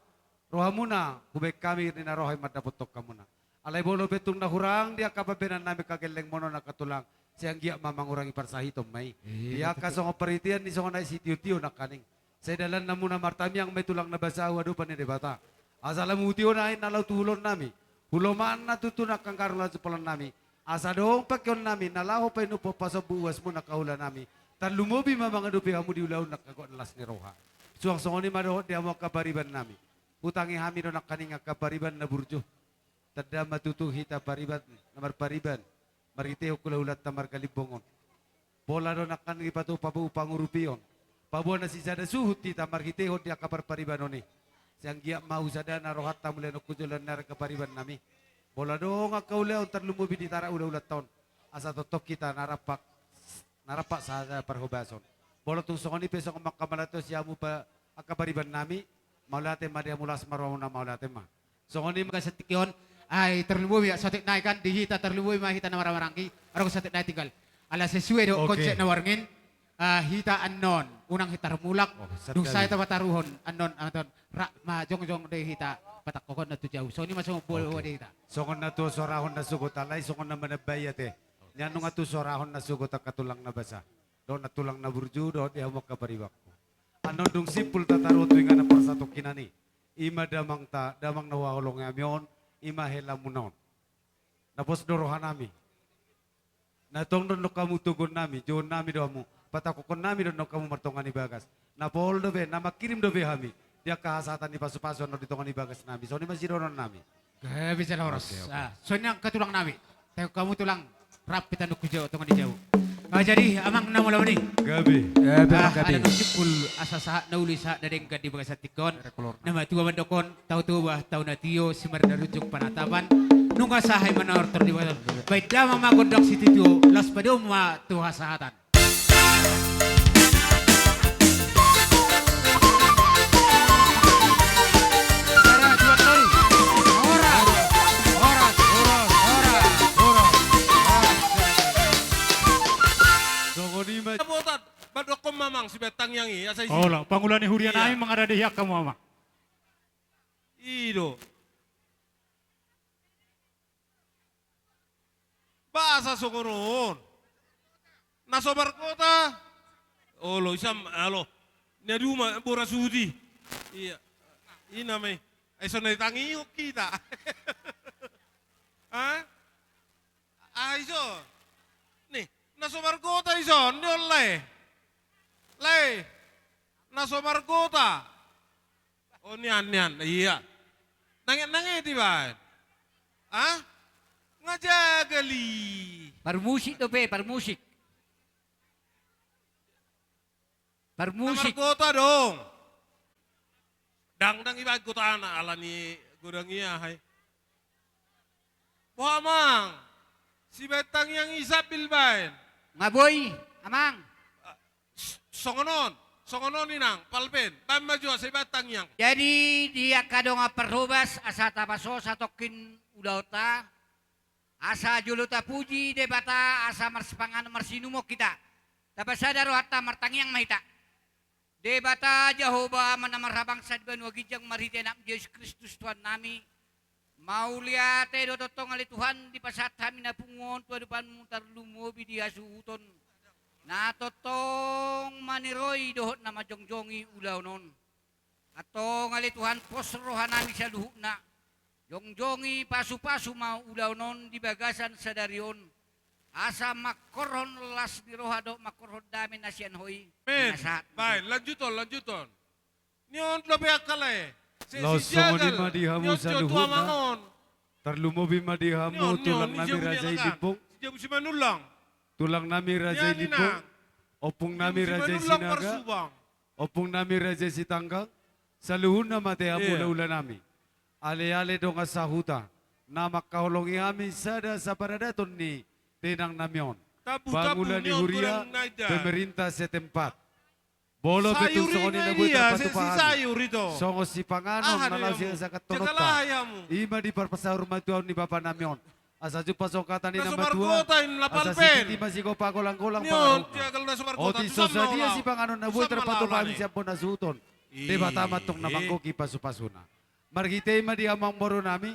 rohamuna hubahen hami di na roha i mandapothon hamuna. Alai molo pe tung na hurang di angka pambahenannami angka gellengmon on angka tulang, sai anggiat ma mangurangi parsahiton ma i. Iya, di angka betul. Songon parhitean ni songon aek sitiotio nangkaning, sai dalannamuna martamiang ma i tulang na basa hu adopan ni Debata. Asa lam hu tiona aek na laho tu hulonnami, hu lomakna tutu nangkan gadong laho tu jampalannami. Asa adong pangkeonnami na laho painuphon pasombu uasmuna angka hulanami. Tarlumobi ma mangadopi hamu di ulaon nangkaning las ni roha. Suang songon i ma dohot di hamu angka paribannami. Hutangi hami do nangkaning angka pariban na burju. Tanda ma tutu hita pariban na marpariban marhitehon hulahulanta marga Limbong on. Pola do nangkaning dipatupa pangurupion, paboa na sisada suhut hita marhitehon di angka parparibanon i. Sai anggiat ma husadana rohanta mauliate tu joloan ni ari angka paribannami. Pola adong angka ulaon tarlumobi di tara hulahulanta on, asa tongtong hita na rap, na rap sahata parhobason. Molo tung songon i pe songon mangkamalatusi hamu angka paribannami, mauliate ma di hamu, las ma rohamuna, mauliate ma. Songon i ma. Angka saonari on, ai tarlumobi ma saonari nai kan di hita, tarlumobi ma hita na marhahamaranggi, adong saonari nai tinggal. Ala sesuai do. Oke. Konsep na warngin, ah, hita annon unang hita tarmulak. Oh, dung saonari. Sai hita pataruhon annon, annon rap ma jongjong di hita, patangkokhon na tu jabu. Songon i ma songon. Oke. Boa di hita. Songon na tuasorahon na sogot, alai songon na manambai ate. Nian nunga tuasorahon na sogot angka tulang na basa dohot na tulang na burju dohot di hamu angka paribanku. Annon dung simpul tataruhon tu inganan parsatongkinan i, i ma damangta, damang na huhaholongi hami on, i ma helamuna on. Na pos do rohanami. Na tong do annon hamu togonnami, jouonnami do hamu, patangkokhonnami do annon hamu martonga ni bagas. Na pol dope, na mangkirim dope hami di angka hasahatan ni pasupasu annon di tonga ni bagasnami. Songon i ma sidohononnami. Gabe jala horas. Oke, oke. Ah, songon i angka tulangnami. Tangihon hamu tulang, rap hita annon tu jabu, tonga ni jabu. Ah, jadi amang na molo ni. Gabe. Gabe, ah, amang, gabe. Ala na simpul asa sahat na uli, sahat na denggan di bagasan tingki on. Era kolor. Na matua mandok on, tau Toba, tau na tio, simarna runjung panatapan. Nunga sahat i manortor di bagasan. Baen damang ma gondang sitio, laos padomu ma tu hasahatan. Songon i ma. Botat, mandokkon ma amang sibaen tangiang i, asa isi. Olo, pangula ni huria nami mangarade hian hamu amang. I do. Boasa songon on? Na so margota. Olo, isam, alo. Nia duma boras uti. Iya. Ina me. Ai so na ditangihon hita. Ha? Ai so. Ni, na so margota ison, ni on lae. Lae. Na so margota. Oh, nian, nian, iya. Nanget, nanget dibaen. Ah? Nga jagal i. Parmusik dope, parmusik. Parmusik. Na margota dong. Ndang, ndang dibaen gotana, ala ni godang i aha i. Boha amang? Sibaen tangiang i sambil baen. Nga boi, amang. Ah, s-, songon on, songon on inang, palpen, baen ma jo asa dibaen tangiang. Jadi, di angka dongan parhobas, asa tapaso satongkin ulaonta, asa jolo tapuji Debata, asa marsipanganon marsiinumon hita. Tapasada rohanta, martangiang ma hita. Debata Jahowa, Ama na marhabangsa di banua ginjang, marhite Anakmu Jesus Kristus Tuhannami, mauliate do tongtong ale Tuhan, dipasahat hami na pungu on tu adopanMu, tarlumobi di hasuhuton na tongtong maniroi dohot na manjongjongi ulaon on. Antong ale Tuhan, pos rohanami saluhutna, jongjongi pasupasu ma ulaon on di bagasan sadari on, asa mangkorhon las ni roha dohot mangkorhon dame na sian Ho i. Amen. Baen, lanjuton, lanjuton. Ni on dope angka lae. Laos songon i ma di hamu saluhutna. Tarlumobi ma di hamu tulangnami Raja i Limbong. Simanullang. Tulang nami Raja i Limbong, ompung nami Raja i Sinaga, ompung nami Raja i Sitanggang, saluhutna ma di hamu hulahula nami, aleale dongan sahuta, na mangkaholongi hami sada saparadaton ni dainang nami on, pangula ni huria, pemerintah setempat. Molo pe tung songon i na boi tarpatupa hami, songon sipanganon na laho sian sagat tolonta, i ma di parpasaur matuaon ni bapa nami on. Asa jumpang songon hata ni na matua, asa sititi ma sigompa, golang-golang pangarahutna. Otik so sadia sipanganon na boi tarpatupa hami sian bona suhut on, Debata ma antong na manggohi pasu-pasuna. Marhite i ma di hamu amangboru nami,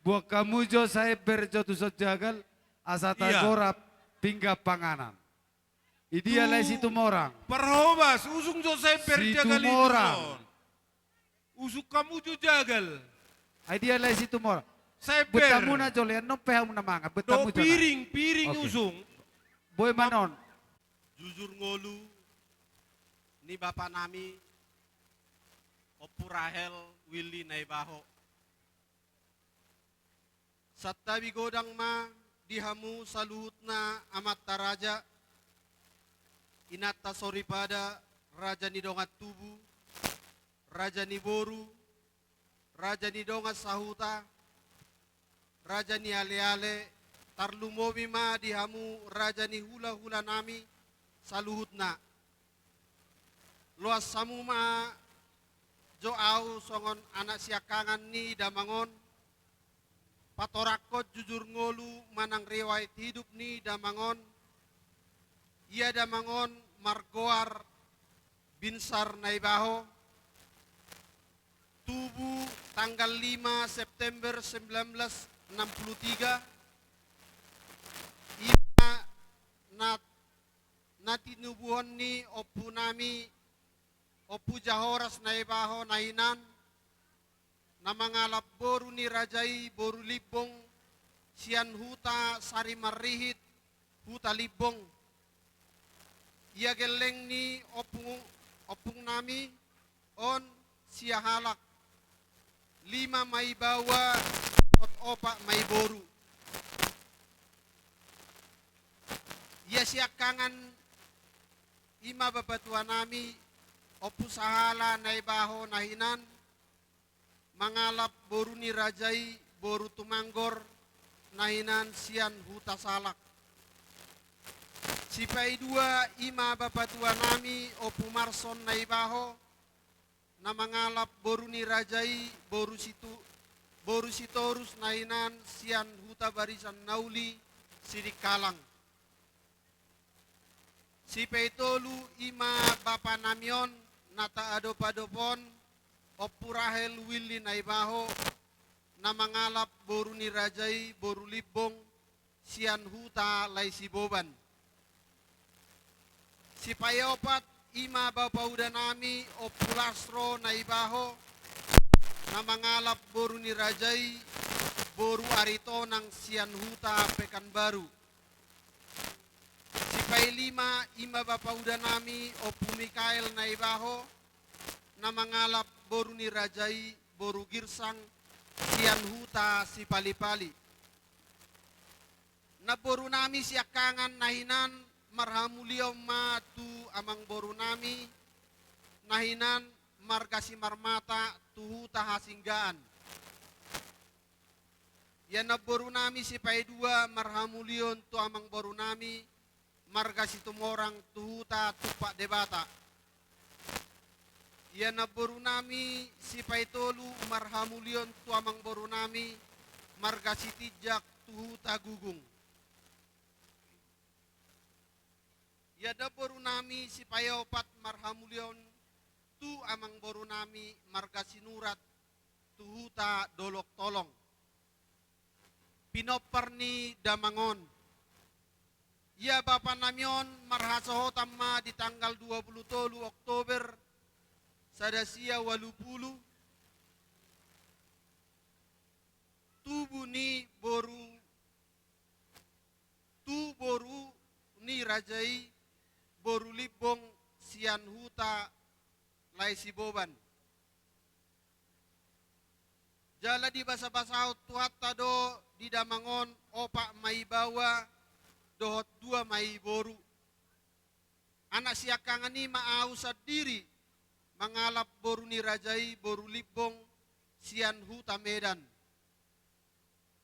boan hamu jo saember jo tuson jagal, asa tagorap pinggan panganan. Idia lae Situmorang? Parhobas, usung jo saember jagal i tuson. Usung hamu jo jagal. Ai dia lae Situmorang? Saember. Buat hamu na jolo i, annon pe hamu na mangan, buat hamu jo na. Piring, piring usung. Boi ma annon. Jujur ngolu ni bapa nami, Ompu Rahel Willy Naibaho. Santabi godang ma di hamu saluhutna amanta raja, inanta soripada, raja ni dongan tubu, raja ni boru, raja ni dongan sahuta, raja ni aleale, tarlumobi ma di hamu raja ni hulahula nami saluhutna. Loas hamu ma jo ahu songon anak siangkangan ni damang on, patorangkon jujur ngolu manang riwayat hidup ni damang on. Ia damang on margoar Binsar Naibaho, tubu tanggal lima September sembilan belas enam puluh tiga. Ia na, na tinubuhon ni ompu nami, Ompu Jahoras Naibaho na hinan, na mangalap boru ni raja i boru Limbong, sian huta Sarimarihit, huta Limbong. Ia gelleng ni ompung, ompung nami on sia halak, lima ma i baoa, dohot opat ma i boru. Ia siangkangan i ma bapatua nami, Ompu Sahala Naibaho na hinan, mangalap boru ni raja i boru Tumanggor na hinan sian huta Salak. Sipaidua i ma bapatua nami, Ompu Marson Naibaho, na mangalap boru ni raja i boru Situ-, boru Sitorus na hinan sian huta Barisan Nauli, Sidikalang. Sipaitolu i ma bapa nami on na taadop-adop on, Ompu Rahel Willy Naibaho, na mangalap boru ni raja i boru Limbong sian huta Laisiboban. Sipaiopat i ma bapauda nami, Ompu Lasro Naibaho, na mangalap boru ni raja i boru Aritonang sian huta Pekanbaru. Sipailima i ma bapauda nami, Ompu Mikael Naibaho, na mangalap boru ni raja i boru Girsang sian huta Sipalipali. Namboru nami siangkangan na hinan, marhamulion ma tu amangboru nami na hinan marga Simarmata tu huta Hasinggaan. Ia namboru nami sipaidua marhamulion tu amangboru nami marga Situmorang tu huta Tumpak Debata. Ia namboru nami sipaitolu marhamulion tu amangboru nami marga Sitinjak tu huta Gugong. Ia namboru nami sipaiopat marhamulion tu amangboru nami marga Sinurat tu huta Dolok Tolong. Pinompar ni damang on. Ia bapa nami on marhasohotan ma di tanggal dua puluh tolu Oktober sada sia ualu pulu, tubu ni boru, tu boru ni raja i boru Limbong sian huta Laisiboban. Jala dibasabasahon Tuhanta do di damang on opat ma i baoa, dohot dua ma i boru. Anak siangkangan i ma ahu sandiri mangalap boru ni raja i, boru Limbong, sian huta Medan.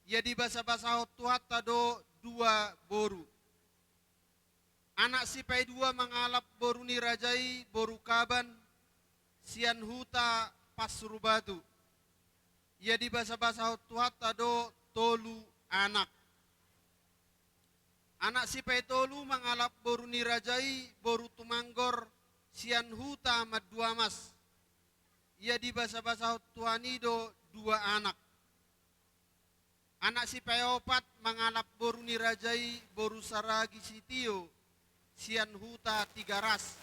Ia dibasabasahon Tuhanta do dua boru. Anak sipaidua mangalap boru ni raja i, boru Kaban, sian huta Pasur Batu. Ia dibasabasahon Tuhanta do tolu anak. Anak sipaitolu mangalap boru ni raja i, boru Tumanggor, sian huta Manduamas. Ia dibasabasahon Tuhan i do dua anak. Anak sipaiopat mangalap boru ni raja i, boru Saragi Sitio, sian huta Tigaras.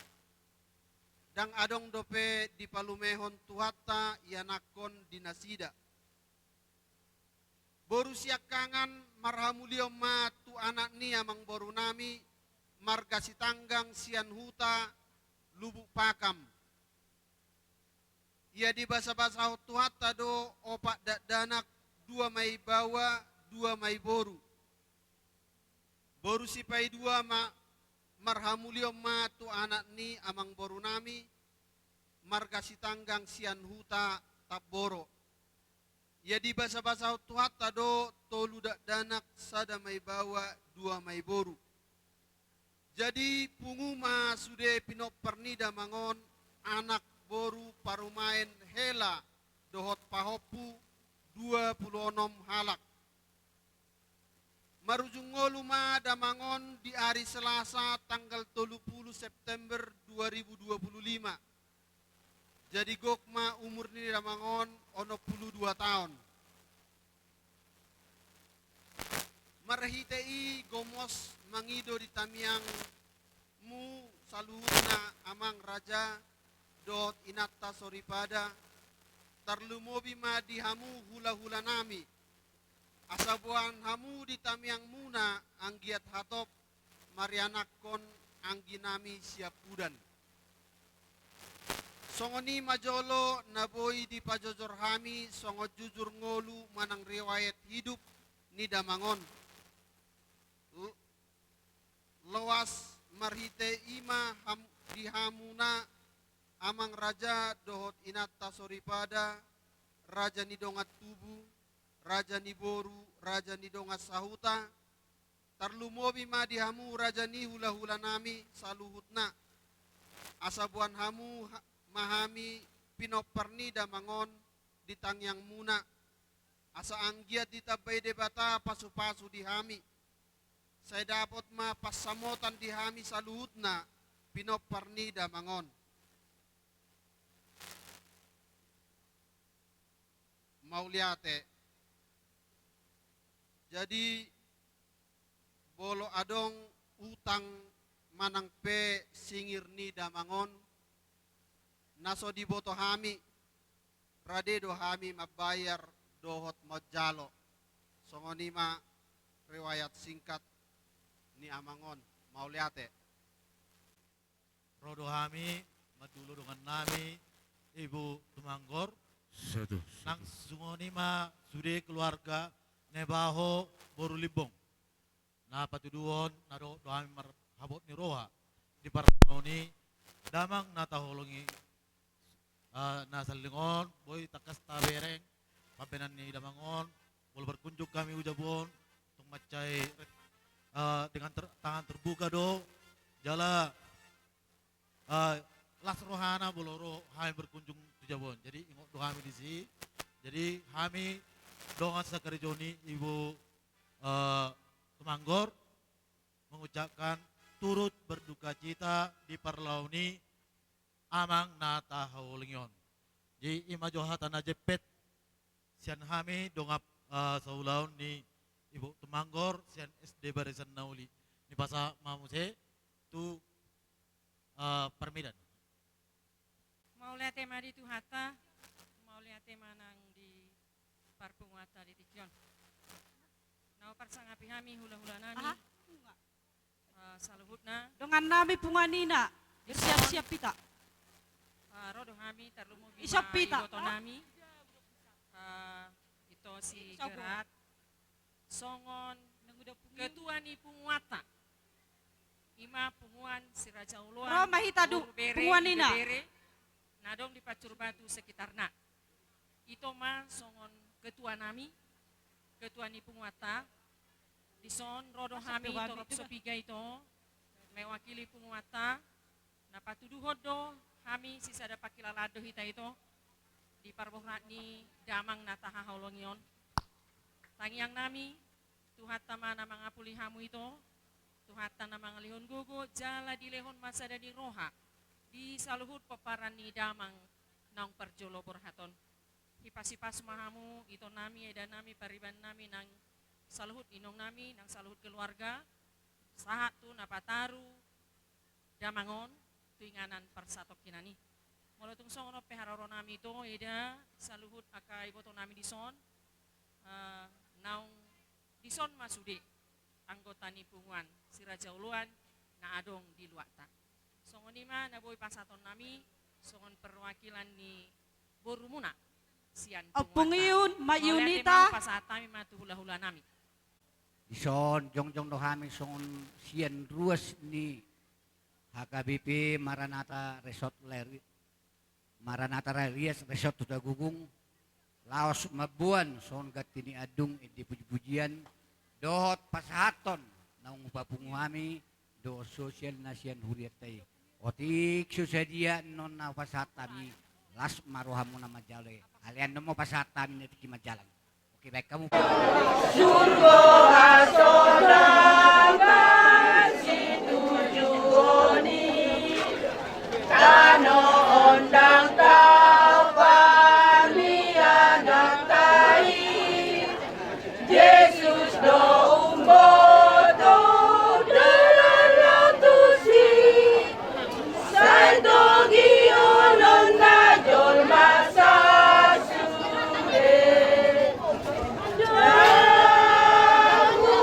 Ndang adong dope dipalumehon Tuhanta ianakhon di nasida. Boru siangkangan marhamulion ma tu anak ni amangborunami, marga Sitanggang, sian huta Lubuk Pakam. Ia dibasabasahon Tuhanta do opat dakdanak, dua ma i baoa, dua ma i boru. Boru sipaidua ma, marhamulion ma tu anak ni amangborunami, marga Sitanggang, sian huta Tamboro. Ia dibasabasahon Tuhanta do tolu dakdanak, sada ma i baoa, dua ma i boru. Jadi pungu ma sude pinompar ni damang on, anak, boru, parumaen, hela dohot pahompu, dua pulu onom halak. Marujung ngolu ma damang on di ari Selasa tanggal tolu pulu September dua ribu dua pulu lima. Jadi gok ma umur ni damang on onom pulu dua taon. Marhite i gomos mangido di tangiangmu saluhutna, amang raja dohot inanta soripada, tarlumobi ma di hamu hulahulanami, asa boan hamu di tangiangmuna anggiat hatop marianakhon angginami siampudan. Songon i ma jolo na boi dipajojor hami songon jujur ngolu manang riwayat hidup ni damang on. L-, loas marhite i ma ham-, di hamuna, amang raja dohot inanta soripada, raja ni dongan tubu, raja ni boru, raja ni dongan sahuta, tarlumobi ma di hamu raja ni hulahulanami saluhutna, asa boan hamu ha-, ma hami pinompar ni damang on di tangiangmuna, asa anggiat ditambai Debata pasupasu di hami, sai dapot ma pansamotan di hami saluhutna pinompar ni damang on. Mauliate. Jadi, molo adong utang manang pe singir ni damang on, na so diboto hami, rade do hami mambayar dohot manjalo. Songon i ma riwayat singkat ni amang on. Mauliate. Ro do hami mandulo dongannami Ibu Tumanggor. Satu, nang satu. Songon i ma sude keluarga Nebaho boru Limbong. Na patuduhon na dohot do hami marhabot ni roha di parsaoran i, damang na taholongi, eh, na saleleng on, boi tangkas tabereng pambahenan ni damang on, molo berkunjung hami tu jabu on, tung mansai, eh, dengan ter-, tangan terbuka do, jala, eh, las rohana molo ro hami berkunjung tu jabu on. Jadi ingot do hami disi. Jadi hami dongan sakarejo ni Ibu, eh, Tumanggor mengucapkan turut berdukacita di parlao ni amang na tahaholongi on. Jadi i ma jo hata na jempek sian hami dongan, eh, saulaon ni Ibu Tumanggor sian S D Barisan Na Uli. Dipasahat ma muse tu, eh, parmedan. Mauliate ma di Tuhanta, mauliate ma nang di parpunguanta di tingki on. Na huparsangapi hami hulahulanami. Aha? Eh, saluhutna. Dongannami punguan ina, bersiap-siap hita. Eh, ro do hami tarlumobi ma ibotonami. Eh, ito si Gerard. Songon ketua ni punguanta. Ima punguan si Raja Oloan, Ro ma hita du, boru, bere, punguan ina, ibebere, na adong di Pancur Batu sekitarna. Ito ma songon ketua nami, ketua ni punguanta. Dison ro do hami torop so piga ito, mewakili punguanta. Na patuduhon do hami sisada pangkilalaan do hita ito di parborat ni damang na tahaholongi on. Tangiang nami, Tuhanta ma na mangapuli hamu ito, Tuhanta na mangalehon gogo, jala dilehon ma sada ni roha di saluhut pomparan ni damang naung parjolo borhat on. Hipasipas ma hamu ito nami, eda nami, pariban nami, nang saluhut inong nami, nang saluhut keluarga, sahat tu na pataru damang on tu inganan parsatongkinan i. Molo tung songon on pe haroro nami ito, eda, saluhut angka iboto nami dison, eh, naung dison ma sude anggota ni punguan si Raja Oloan na adong di luatta. Songon i ma na boi pasahaton nami songon perwakilan ni borumuna sian punguanta. Ompung Iun, Mak Yunita. Mauliate ma, pasahat hami ma tu hulahula nami. Dison jongjong do hami songon sian ruas ni H K B P Maranatha Resort Lari-, Maranatha Rarias Resort Hutagogo, laos mamboan songon ganti ni andung ende pujipujian dohot pasahathon naung hupapungu hami dohot sosial na sian hurianta i. Otik so sadia annon na hupasahat hami, las ma rohamuna manjalo i. Alai annon ma hupasahat hami na tingki manjalang. Oke, baik kamu. Surgo hasonangan situjuon i, tano on ndang tau parniananta i. Jesus do umboto dalan na tusi, sai togihononna jolma sasude. Damu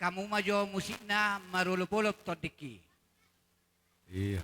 Hamu ma jo musikna marolopolop tondingki. Iya.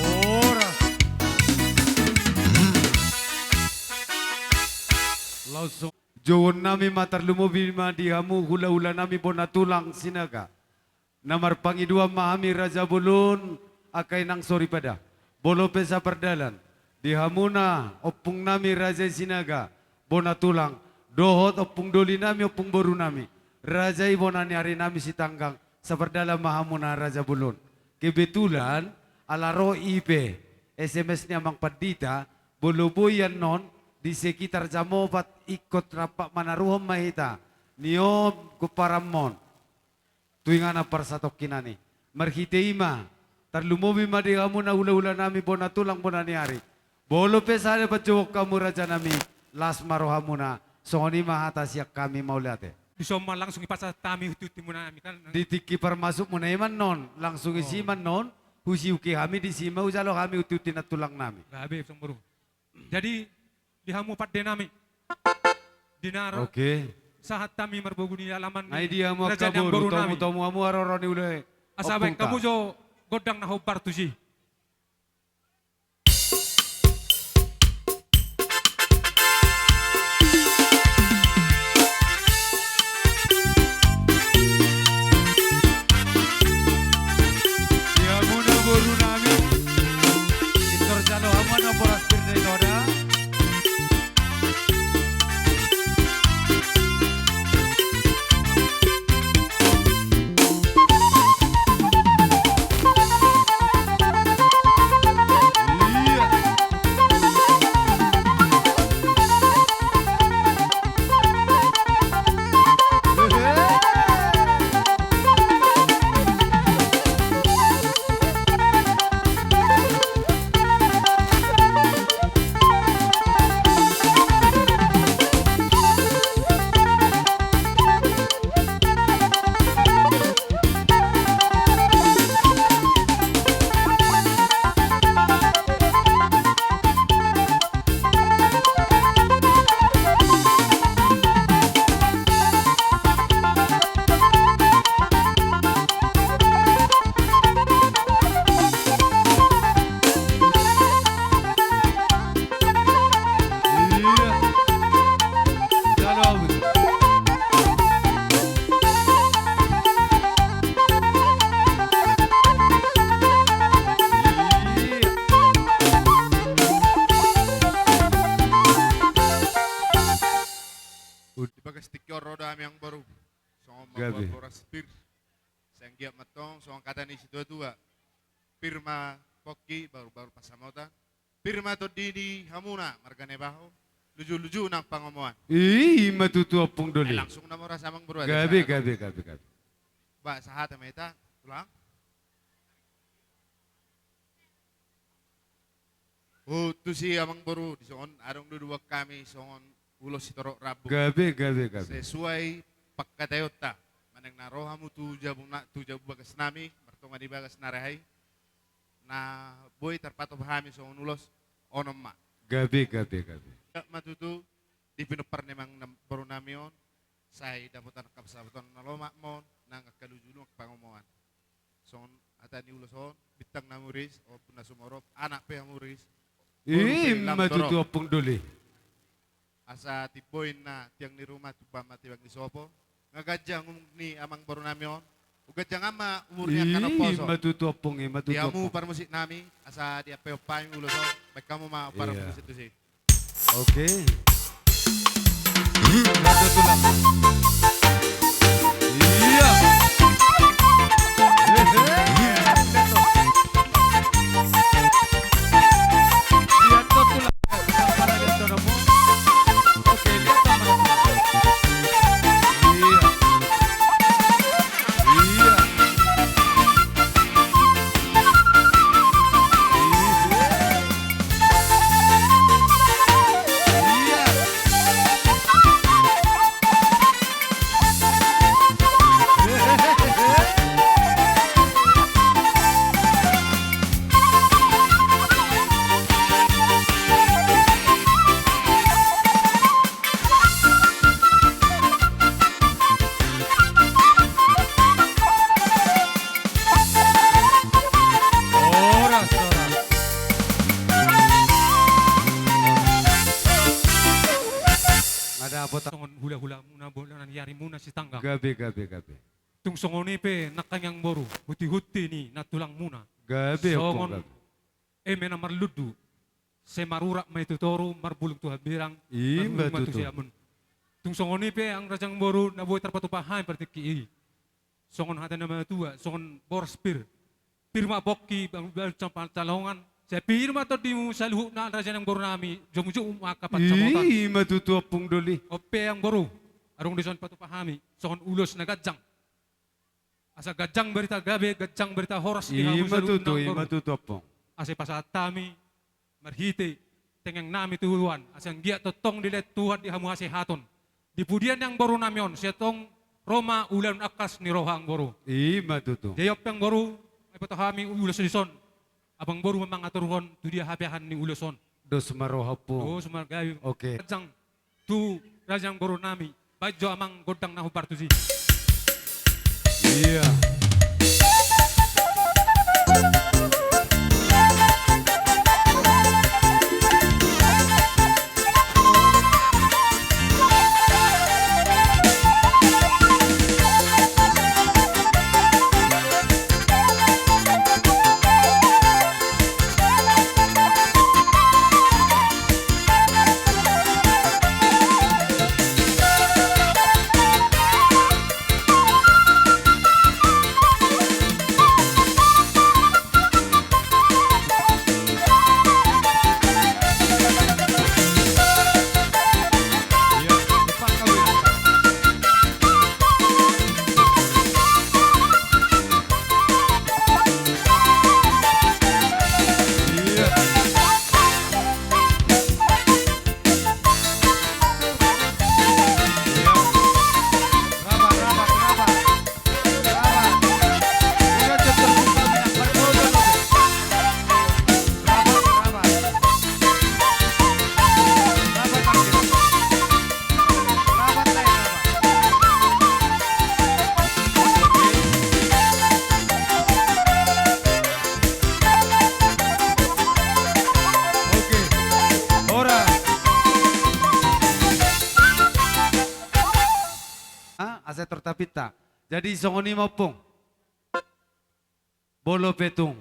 Horas. Laos jouon nami ma, tarlumobi ma di hamu hulahula nami bona tulang Sinaga. Na marpangidoan ma hami Raja Bolon, angka inang soripada, molo pe sapardalan, di hamuna ompung nami Raja i Sinaga, bona tulang, dohot ompung doli nami, ompung boru nami, Raja i bona ni ari nami Sitanggang, sapardalan ma hamuna Raja Bolon. Kebetulan, ala ro i pe S M S ni Amang Pandita, molo boi annon, di sekitar jam opat ingkon rap manaruhon ma hita, ni on gomparanmon. Tu inganan parsatongkinan i. Marhite i ma, tarlumobi ma di hamuna hulahula nami bona tulang bona ni ari. Molo pe sada panjouon hamu raja nami, las ma rohamuna, songon i ma hata sian hami, mauliate. Dison ma langsung dipasahat hami hunti-huntimuna nami kan. Di tingki parmasukmuna i ma annon, langsung disi ma annon, husiuki hami disi ma hujalo hami hunti-hunti nantulang nami. Gabe, songon boru. Jadi, di hamu pande nami. Di na ro-, oke, sahat hami marboru di alaman ni raja ni angka boru nami. Nai di hamu angka boru, tomu-tomu hamu haroro ni ulaon. Asa baen hamu jo gondang na hombar tusi. Di hamuna boru nami, pintor jalo hamu na boras pir dari toda. Anggiat ma antong songon hata ni situatua: Pir ma pongki, bahulbahul pansamotan. Pir ma tondi ni hamuna marga Naibaho, lujuluju nang pangomoan. I ma tutu, Ompung Doli. Eh, langsung nama rasa, Amangboru, ate. Gabe, gabe, gabe, gabe. Ba, sahata ma hita, Tulang. Huhut tusi, Amangboru, dison adong do diboan hami songon ulos sitorop rambu. Gabe, gabe, gabe. Sesuai pangkataionta, manang na ro hamu tu jabu na, tu jabu bagas nami, martonga di bagas na rehai, na boi tarpatupa hami songon ulos, onom ma. Gabe, gabe, gabe. Anggiat ma tutu di pinompar ni amangboru nami on, sai dapotan angka pansamotan na lomak ma on, nang angka lujuluju nang pangomoan. Songon hata ni ulos on: Bintang na muris, ombun na sumorop, anak pe hamuris, boru pe lam torop. I ma tutu, Ompung Doli. Asa timbo inna tiang ni ruma, tumba ma tiang ni sopo, nunga ganjang umur ni amangboru nami on, umganjang ma umur ni angka na poso. I ma tutu, Ompung, i ma tutu, Ompung. Di hamu parmusik nami, asa diampehon hami ulos on, baen hamu ma parmusik tusi. Oke. Lanjut, Tulang. Iya. Hehe. Lihat tuh, Tulang. Oke, lihat, Tulang. Iya. Iya. Horas, horas. Songon hulahulamuna, bolon ni arimuna Sitanggang. Gabe, gabe, gabe. Tung songon i pe nangkaning, Amangboru, huntihunti ni nantulangmuna. Gabe, Ompung, gabe. Songon eme na marlundu, sai marurat ma i tu toru, marbulung tu hambirang, i ma tutu, marhunung ma tu siamun. Tung songon i pe, angka raja, Amangboru, na boi tarpatupa hami partingki i, songon hata ni natuatua, songon boras pir. Pir ma pongki, bahulbahul pansalongan, sai pir ma tondimu saluhutna, raja nang boru nami, jomujung ma angka pansamotan. I ma tutu, Ompung Doli. On pe, Amangboru, adong dison patupa hami songon ulos na ganjang. Asa ganjang barita gabe, ganjang barita horas di hamu saluhutna, Amangboru. I ma tutu, i ma tutu, Ompung. Asa pasahat hami marhite tengeng nami tu Tuhan, asa anggiat tongtong dilehon Tuhan di hamu hasehaton. Di pudian ni amangboru nami on, sai tong ro ma ulaon angkas ni roha, Amangboru. I ma tutu. Jadi on pe, Amangboru, ai boto hami ulos dison, amangboru ma mangaturhon tu dia hapeahan ni ulos on. Dos ma roha, Ompung. Dos ma gabe. Oke. Ganjang tu raja nang boru nami, baen jo amang gondang na hombar tusi. Iya. Oke. Horas. Ah, asa tortapinta. Jadi songon i ma, Ompung. Molo pe tung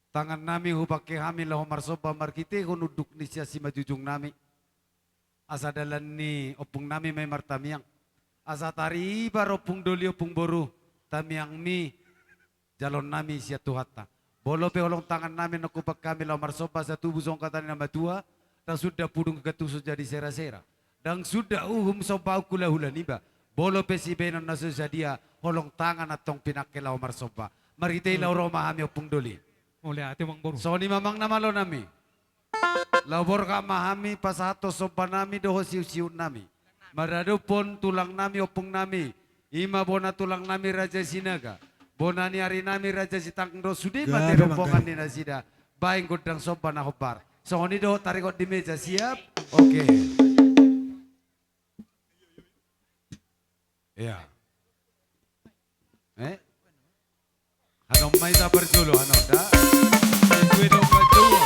tangan nami hupangke hami laho marsomba marhitehon unduk ni sian simanjujung nami, asa dalan ni ompung nami ma i martamiang. Asa taribar ompung doli, ompung boru, tamiangmi, jaloonnami sian Tuhanta. Molo pe holong tangannami, nongkupan hami laho marsomba, asa tubu songon hata ni na matua, ndang suda pudung gantung so jadi sera-sera. Ndang suda uhum sombaon hulahula niba. Molo pe sibahenon na so sadia, holong tangan antong pinangke laho marsomba. Marhite i laho ro ma hami, Ompung Doli. Mauliate, Amangboru. Songon i ma, Amang na malonami. Laho borhat ma hami pasahathon sombanami dohot siutsiunnami maradophon tulangnami, ompungnami, i ma bona tulangnami Raja Sinaga, bona ni arinami Raja Sitanggung, dohot sude ma di rombongan ni nasida baen gondang somba na hombar. Songon i do, taringot di meja, siap? Oke. Ia. Eh? Hanon ma hita parjolo, hanon da. Sesuai do parjolo.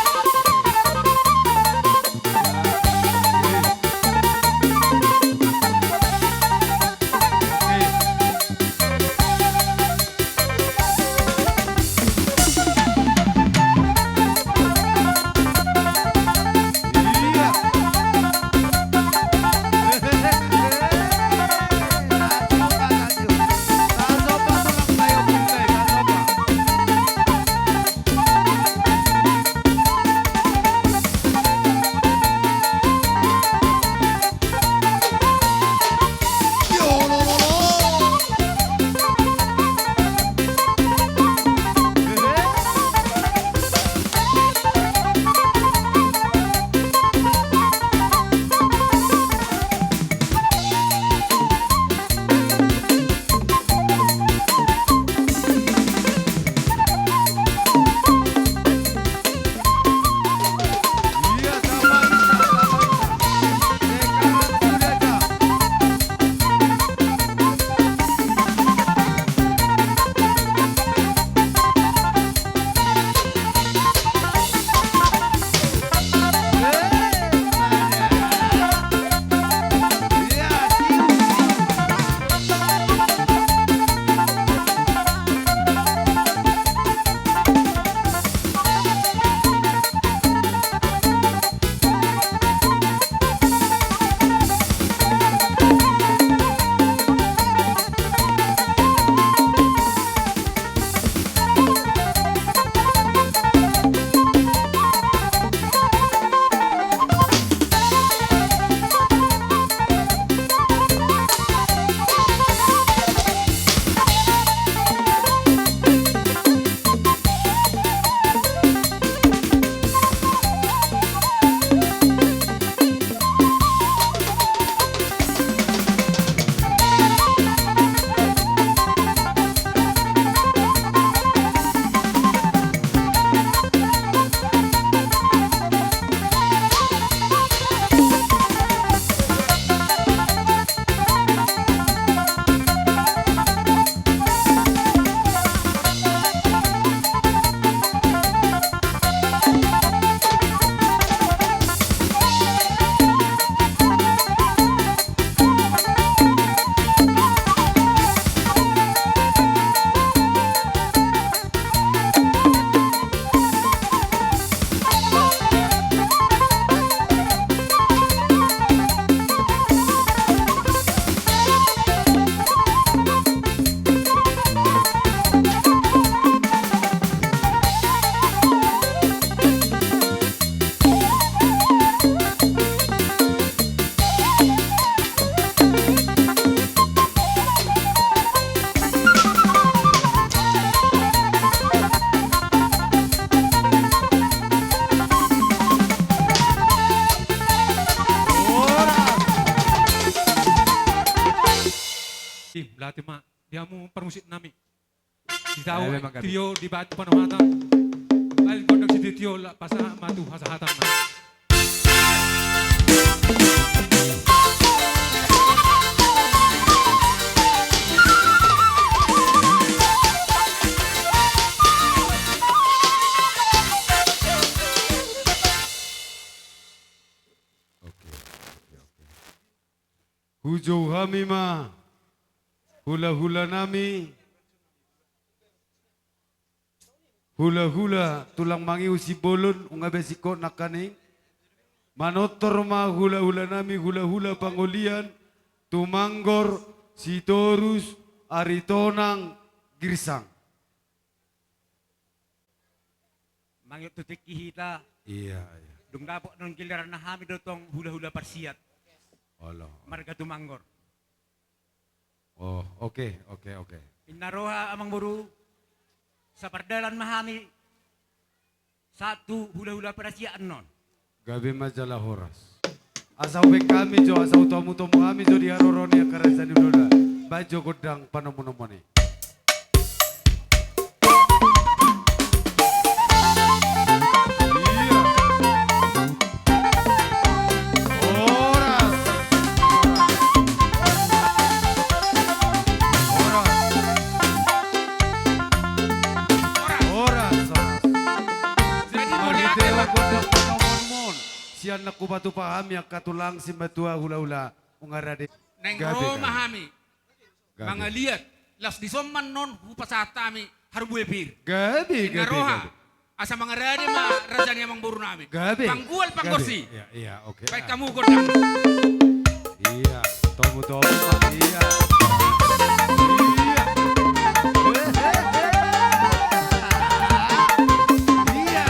Ih, berarti ma, dia mu permusik nami. Di tau, eh, memang kami. Tio dibaen tu panohatan. Baen gondang sitio-tio, laos pasahat ma tu hasahatan. Oke, oke, oke. Hujou hami ma hulahulanami, hulahula tulang Mangiu Simbolon, nunga be singkop nangkaning. Manortor ma hulahulanami, hulahula pangolian, Tumanggor, Sitorus, Aritonang, Girsang. Mangido tu tingki hita. Iya, iya. Dung dapot annon giliranna hami do tong hula-hula parsiat. Olo. Marga Tumanggor. Oh, oke, oke, oke. Inna roha amangboru, sapardalan ma hami sahat tu hula-hula parsiat annon. Gabe ma jala horas. Asa hubaen hami jo, asa hutomu-tomu hami jo di haroro ni angka raja ni hulahula. Baen jo gondang panomu-nomuon i. Iya. Horas. Horas. Horas, horas. Jadi, marhite gondang panomuonmon, sian na hupatupa hami angka tulang, simatua, hulahula, nunga rade. Naeng ro ma hami. Gabe. Mangaliat, laos dison ma annon hupasahat hami harbue pir. Gabe, gabe, gabe. Inna roha, asa mangarade ma raja ni amangboru nami. Gabe. Panggual panggosi. Iya, iya, oke. Baen hamu gondang. Iya, tomu-tomu, Pak. Iya. Iya. Iya.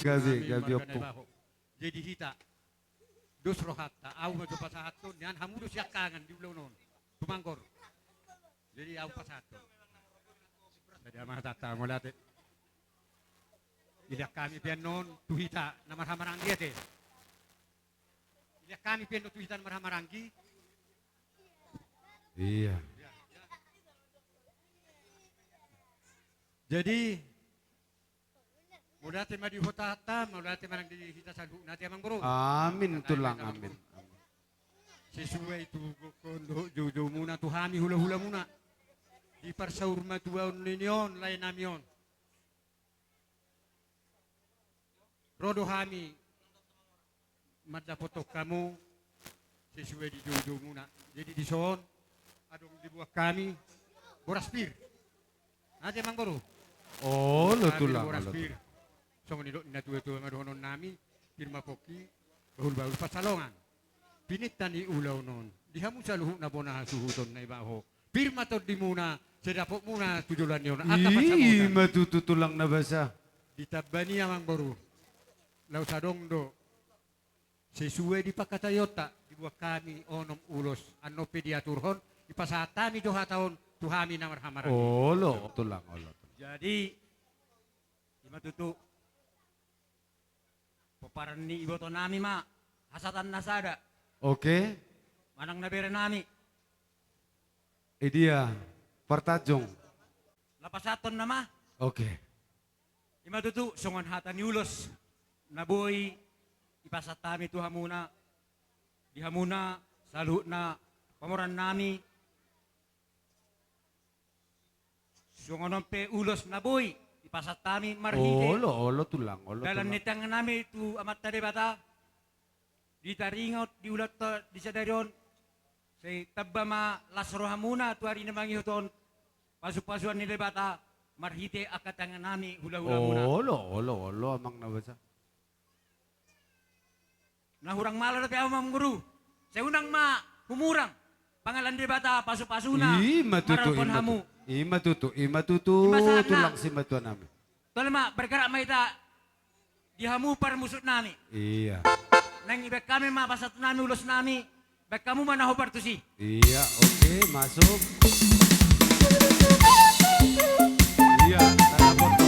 Gabe, gabe ompung. Jadi hita dos rohanta, ahu ma jo pasahathon, nian hamu do siangkangan di ulaon on. Tumanggor. Jadi ahu pasahathon. Jadi ama tata, mauliate. Dilehon hami pe annon tu hita na marhahamaranggi ate. Dilehon hami pe annon tu hita na marhahamaranggi. Iya. Jadi mauliate ma di hutanta, mauliate ma nang di hita saluhutna ate amang boru. Amin tulang, amin. Sesuai tu gokhon dohot joujoumuna tu hami hulahulamuna di parsaurmatuaon ni on laenami on. Ro do hami mandapothon hamu sesuai di joujoumuna. Jadi dison adong diboan hami boras pir. Ate amang boru. Olo tulang, boras pir. Songon nidok ni natuatua ma dohononnami, pir ma pongki, bahulbahul pansalongan. Pininta ni ulaon on di hamu saluhutna bona hasuhuton na iba ho. Pir ma tondimuna, sai dapotmuna tu joloan ni on angka pansamotan. I ma tutu tulang na basa. Ditamba ni amang boru. Laos adong do sesuai di pangkataionta diboan hami onom ulos, annon pe diaturhon, dipasahat hami do hata on tu hami na marhahamaranggi. Olo tulang, olo. Jadi i ma tutu pomparan ni ibotonami ma hasahatan na sada. Oke. Manang na berenami. Idia partanjung. Lapasathon nama. Oke. I ma tutu songon hata ni ulos na boi dipasahat hami tu hamuna, di hamuna saluhutna pamoruonnami. Songon on pe ulos na boi dipasahat hami marhite. Olo, olo tulang, olo tulang. Dalan ni tangiangnami tu Amanta Debata di taringot di ulaonta di sadari on, sai tamba ma las rohamuna tu ari na mangihut on, pasupasuan ni Debata marhite angka tangiangnami hulahulamuna. Olo, olo, olo amang na basa. Na hurang malo dope ahu amang boru. Sai unang ma humurang. Pangalan Debata pasupasuna. I ma tutu, i ma tutu. I ma tutu, i ma tutu tulang simatuanami. Tole ma, bergerak ma hita di hamu parmusuknami. Iya. Naeng dibaen hami ma pasahatonnami ulosnami. Baen hamu ma na hombar tusi. Iya, oke, masuk. Iya, tanda foto.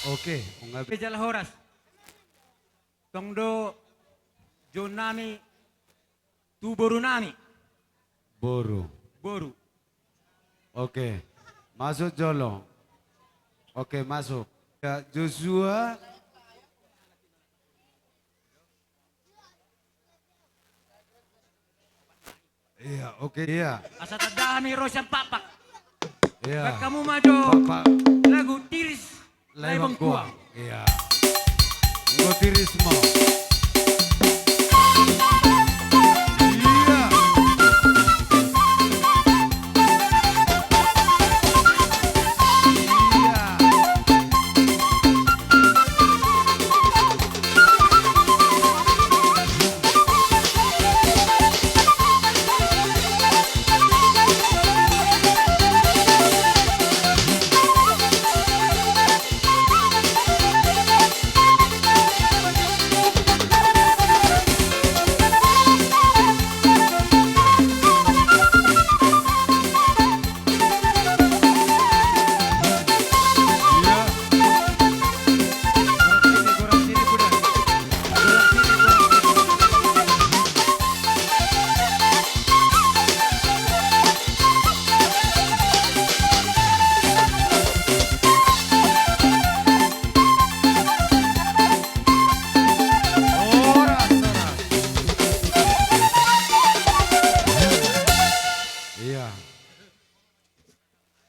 Oke, pe jala horas. Tong do jouonnami tu borunami. Boru. Boru. Oke. Masuk jolo. Oke, masuk. Ya, Joshua. Iya, oke, iya. Asa tanda hami ro sian Pakpak. Iya. Baen hamu ma jo lagu Tiris Lae Bangkuang. Iya. Enggo tiris ma. Iya. Iya.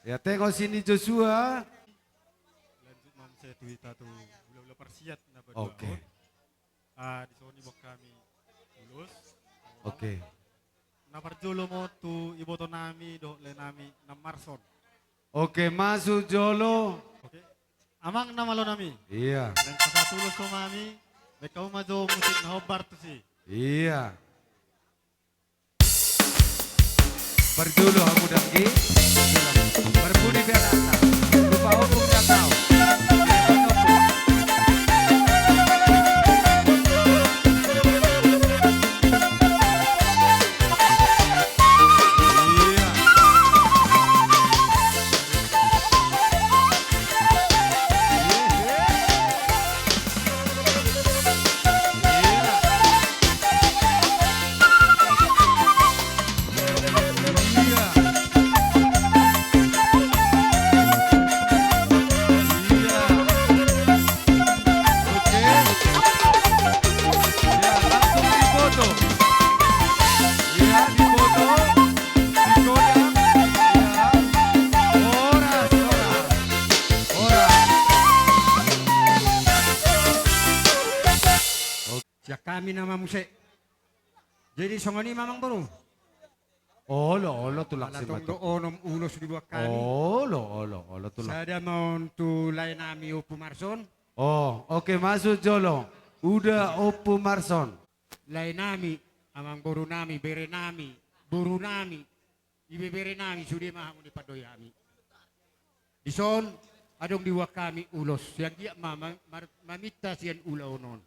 Ya, tengok sini Joshua. Lanjut ma muse tu hita tu ulaula parsiat na paduahon. Oke. Ah, di son i boan hami ulos. Oke. Na parjolo ma on tu iboto nami dohot lae nami na Marson. Oke, masuk jolo. Oke. Amang na malo nami. Iya. Naeng pasahat ulos ho ma hami. Baen hamu ma jo musik na hombar tusi. Iya. Parjolo hamu danggi. Parpudi pe anakta. Lupa hukum dan tahu. Iya. Iya, diboto. Digodang. Iya. Horas, horas. Horas. Sian hami nama muse. Jadi songon i ma amang boru. Olo, olo, tulang. Ala tong do onom ulos diboan hami. Olo, olo, olo, tulang. Sada ma on tu lae nami Ompu Marson. Oh, oke, masuk jolo. Uda Ompu Marson. Lae nami, amang boru nami, bere nami, boru nami, ibebere nami, sude ma hamu dipandoi hami. Di son, adong diboan hami ulos, sian dia ma, ma, mar-, maminta sian ulaon on.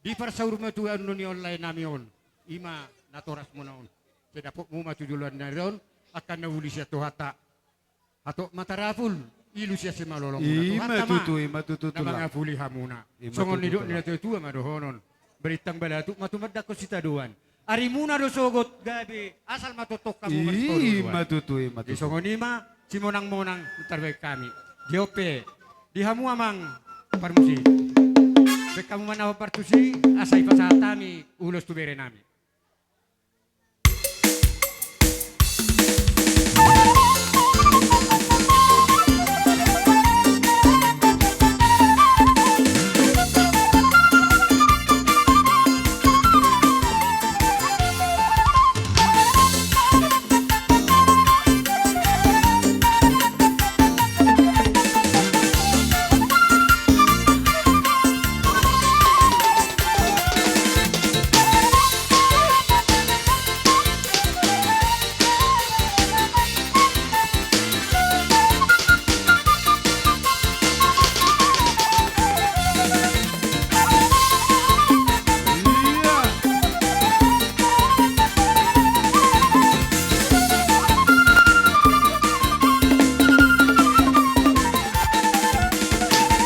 Di parsaur matua annon ni on lae nami on, i ma natoras muna on. Sai dapot muna tu joloan ni ari on, angka na uli sian Tuhanta. Hatop ma tarapul, ilu sian simalolong muna. Ima tutu, ima tutu, na mangapuli hamuna. Songon nidok ni natuatua ma dohonon. Balintang balatuk ma tumandangkon sitadoan. Arimuna do sogot gabe, asal ma tongtong hamu marsipaolooloan. Ima tutu, ima tutu. Songon i ma, simonangmonang tarbaen hami. Di on pe, di hamu amang parmusik. Baen hamu ma na hombar tusi, asa dipasahat hami ulos tu bere nami.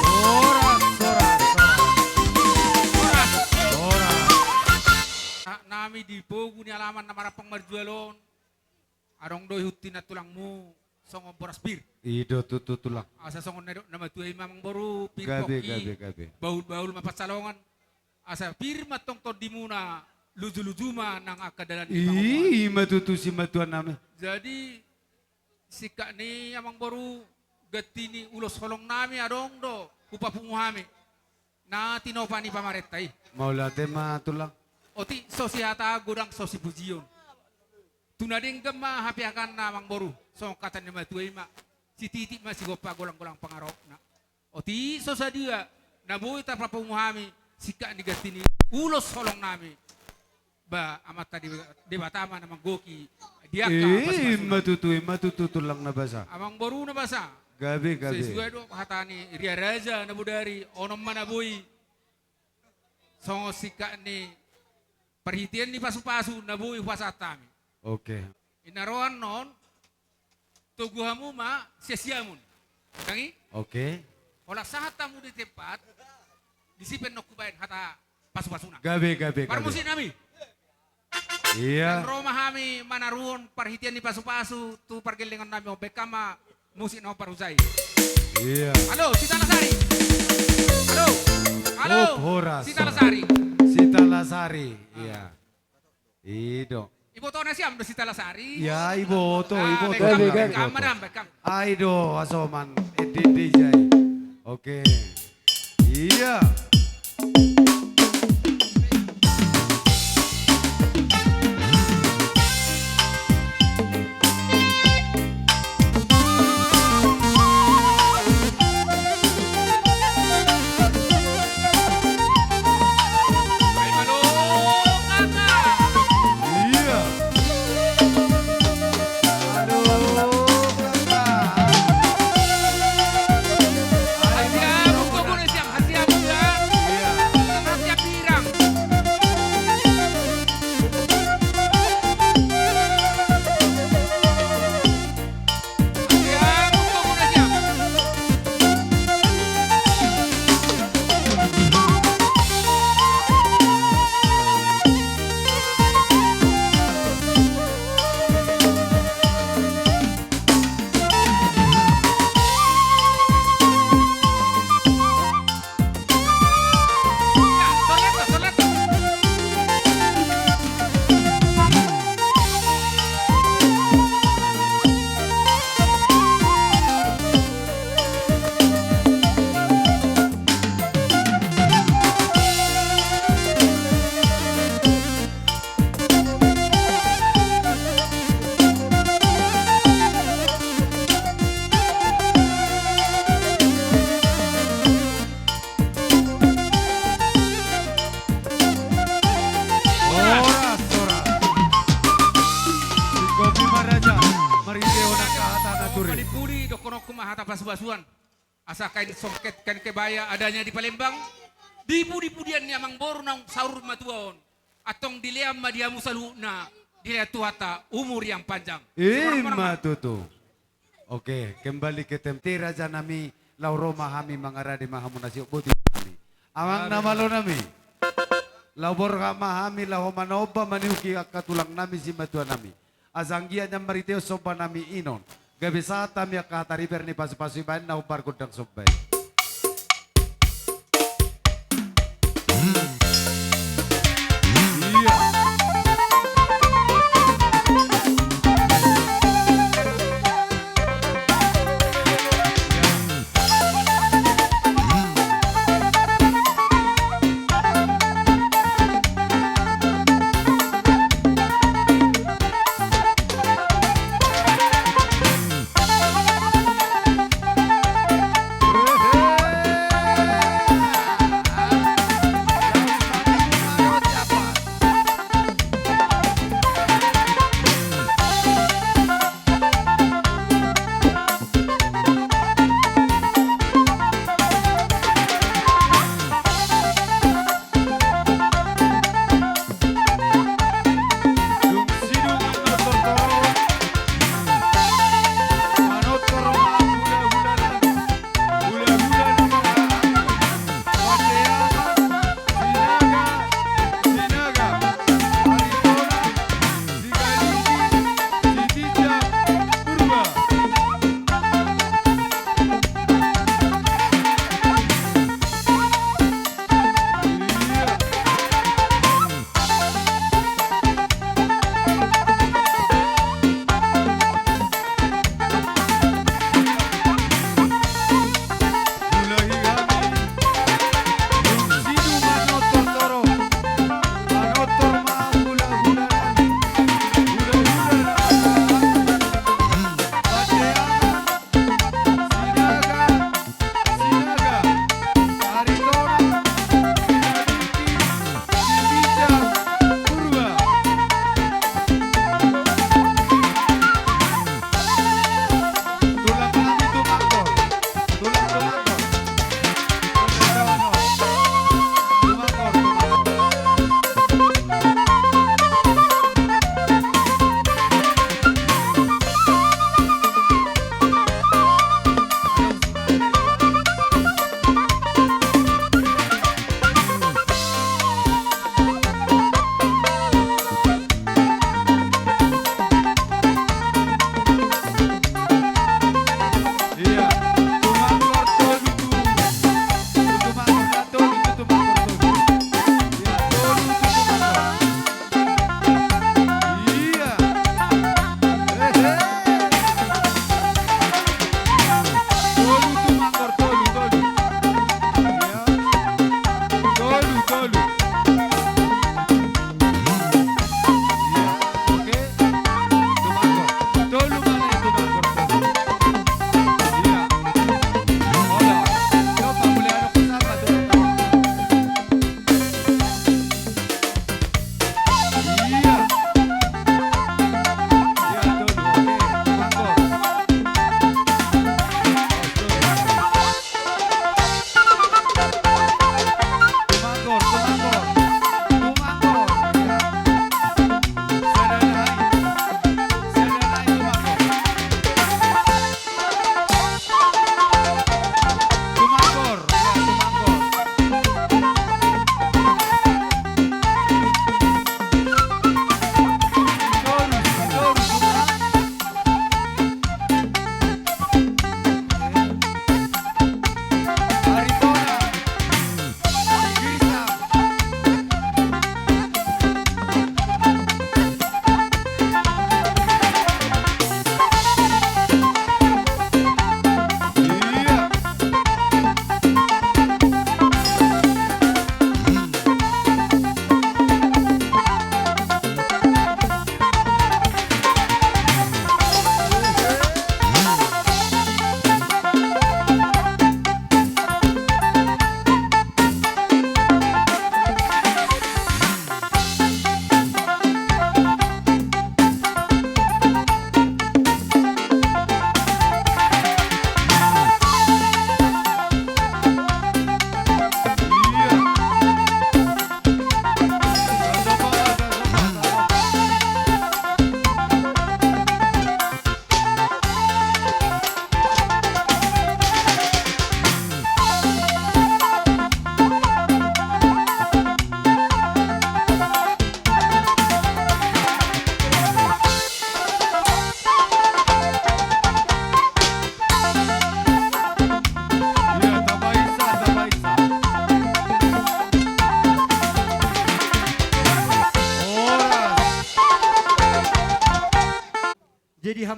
Horas, horas, horas. Horas, horas. Anak nami di pogu ni alaman na marampang marjual on. Adong do ihut ni tulangmu songon boras pir. I do tutu tulang. Asa songon na nidok na matua i ma amang boru, pir pongki, gabe, gabe, gabe. Bahulbahul ma pansalongan. Asa pir ma tong tondimuna, lujuluju ma nang angka dalan ni pangomoan. I ma tutu simatua nami. Jadi, singkat ni amang boru, ganti ni ulos holong nami adong do hupapungu hami. Na tinopa ni pamarenta i. Mauliate ma tulang. Otik so sihata godang so sipujion. Tu na denggan ma hapeakanna amang boru, songon hata ni na matua i ma. Sititik ma sigompa, golanggolang pangarahutna. Otik so sadia na boi tarpapungu hami, singkat ni ganti ni ulos holong nami. Ba Amanta Debata ma na manggohi di angka pasupasuna. I ma tutu, i ma tutu tulang na basa. Amang boru na basa. Gabe, gabe. Sesuai do hata ni Ria Raja na bodari, onom ma na boi. Songon singkat ni parhitean ni pasupasu na boi hupasahat hami. Oke. Inna roan non, togu hamu ma siasiamun. Tangi? Oke. Holan sahat hamu di tempat, disi pe nunga hubaen hata pasupasuna. Gabe, gabe, gabe. Parmusik nami. Iya. Ro ma hami manaruhon parhitean ni pasupasu tu pargellengon nami on, baen hamu ma musik na hombar tusi. Iya. Halo, Sitalasari. Halo. Halo. Op, horas, Sitalasari. Sitalasari. Iya. I do. Iboto nasiam do Sitalasari. Iya, iboto, ah, iboto. Baen hamu, baen hamu, madam, baen hamu. Ai do hasoman, ende-ende i jai. Oke. Ia. Horas, horas. Singkopi ma raja, marhite on angka hata na tutu. Pudi-pudi, dohononku ma hata pasu-pasuan. Asa kain songket, kain kebaya adanya di Palembang. Di pudi-pudian ni amangboru naung saur matua on. Antong dilean ma di hamu saluhutna, dilean Tuhanta umur yang panjang. Ima tutu. Oke, kembali ke tem-, te raja nami, laho ro ma hami mangarade ma hamu na siop boti nami. Amang na malo nami. Laho borhat ma hami, laho manomba maniuki angka tulang nami simatua nami. Asa anggiat nian marhite on somba nami i non. Gabe sahat hami angka hata riber ni pasu-pasu i baen na hombar gondang somba i.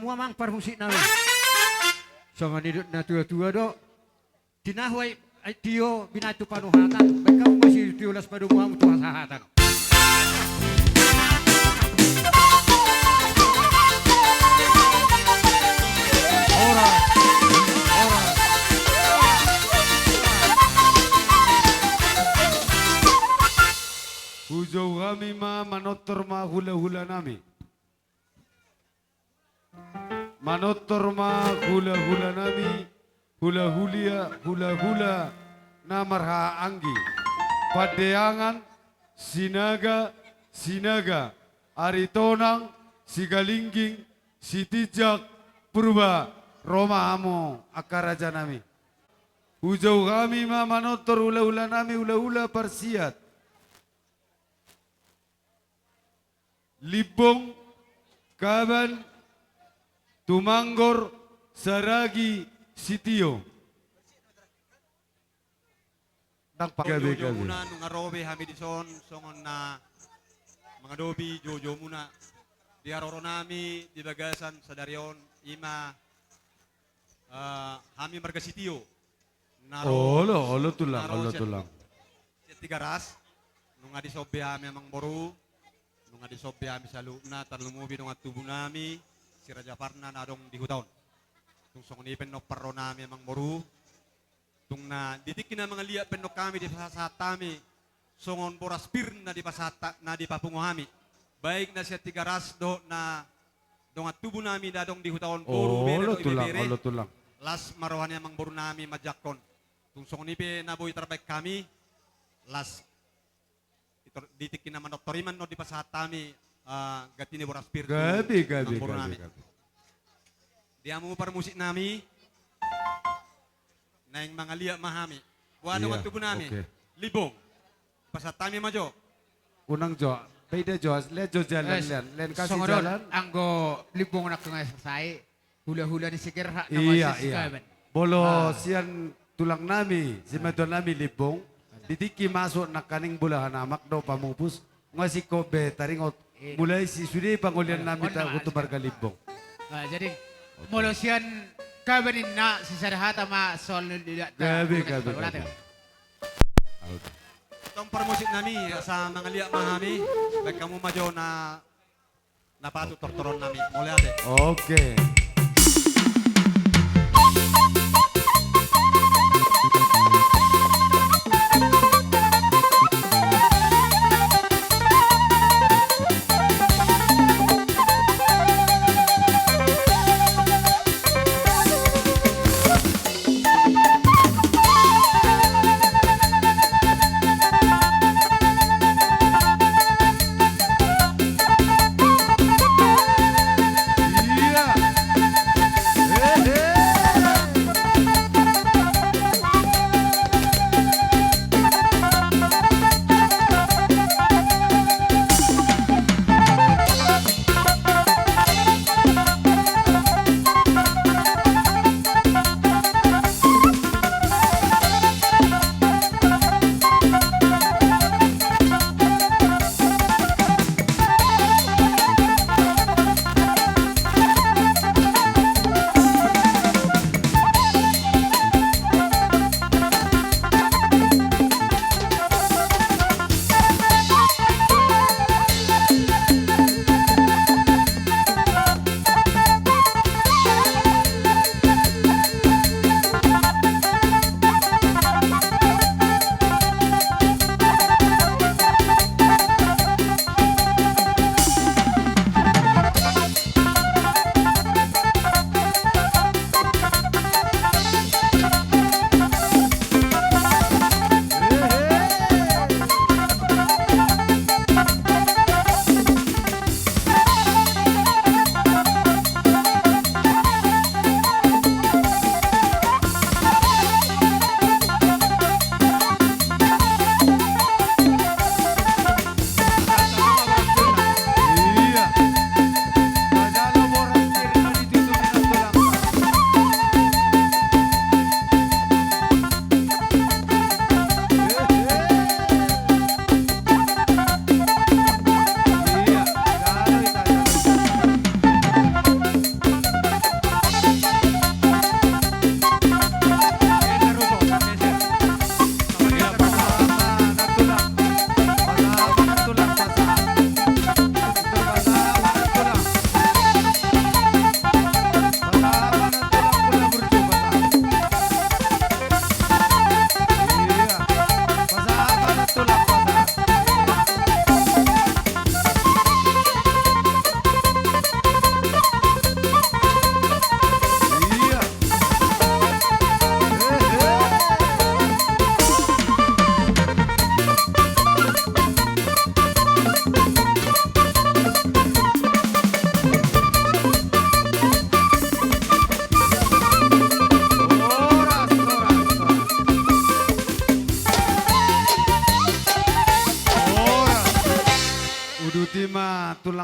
Amang parmusik nami. Songon nidok na tua-tua do. Tinahu ai, ai tio binahen tu panuhatan. Baen hamu ma sitio las padomu hamu tu hasahatan. Ora. Ora. Hujou hami ma, manortor ma hula-hula nami. Manortor ma hula-hula nami, hula-hulia, hula-hula na marhahaanggi. Pandeangan, Sinaga, Sinaga, Aritonang, Sigalingging, Sitinjak, Purba, ro ma hamu angka raja nami. Hujou hami ma manortor hula-hula nami, hula-hula parsiat. Limbong, Kaban, Tumanggor, Saragi, Sitio. Ndang pa- Gabe, gabe. Jojomuna nunga ro be hami dison songon na mangadopi jojomuna di haroro nami di bagasan sadari on, i ma, eh, hami marga Sitio. Na ro, olo, olo tulang, na ro olo sian, tulang. Sian Tigaras, nunga dison be hami amang boru, nunga dison be hami saluhutna, tarlumobi dongan tubu nami, si Raja Parna na adong di huta on. Tung songon i pe annon parro nami amang boru, tung na di tingki na mangaliat pe annon hami dipasahat hami, songon boras pir na dipasahat, na dipapungu hami. Baik na sian Tigaras dohot na dongan tubu nami na adong di huta on, boru, bere, olo dohot tulang, ibebere. Olo tulang. Las ma roha ni amang boru nami manjangkon. Tung songon i pe na boi tarbaen hami, las di tor-, di tingki na manortor i ma annon dipasahat hami, eh, ganti ni boras pir tu amang boru nami. Gabe, gabe, gabe, gabe. Di hamu parmusik nami, naeng mangaliat ma hami. Boha dongan tubu nami? Iya, oke. Limbong. Pasahat hami ma jo. Unang jo. Baida jo, lehen jo jalan, eh, lehen. Lehen kasih jalan. Songon on, anggo Limbong nangkin selesai, hula-hula ni si Gerhard na masih si Kaban. Iya, iya. Molo sian tulang nami, simatua nami Limbong, di tingki masuk nangkaning bolahan amak do pamupus, nunga singkop be taringot. Iya. Mulai si sude pangolian nami, on ma, tu marga Limbong. Ah, jadi, oke, molo sian Kaban ninna, sisada hata ma soal ni liat. Gabe, gabe, gabe. Tong parmusik nami, asa mangaliat ma hami, baen hamu ma jo na, na patut tortoron nami. Mauliate. Oke. Iya.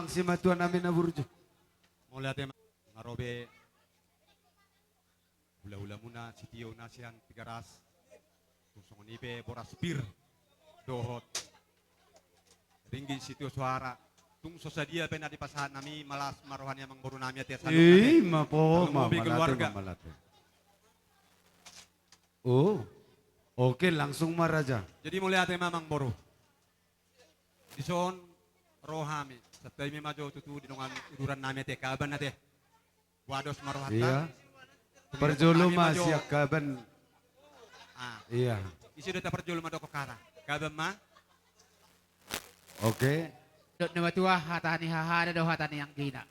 Simatuanami na burju. Mauliate ma, nga ro be hulahulamuna sitio na sian Tigaras. Tung songon i pe boras pir dohot ringgit sitio soara. Tung so sadia pe na dipasahat nami, malas ma roha ni amangborunami, ate, saluhutna, ate. Ima po ma, mauliate ma, keluarga. Mauliate. Oh. Oke, langsung ma, Raja. Jadi mauliate ma, amangboru. Dison ro hami, santabi ma jo tutu di dongan udurannami, ate, Kaban, ate. Boha dos ma rohanta. Iya. Parjolo ma jo sian Kaban. Ah. Iya. Ise do taparjolo, mandok hata? Kaban ma. Oke. Dok na matua, hata ni hahana do hata ni anggina.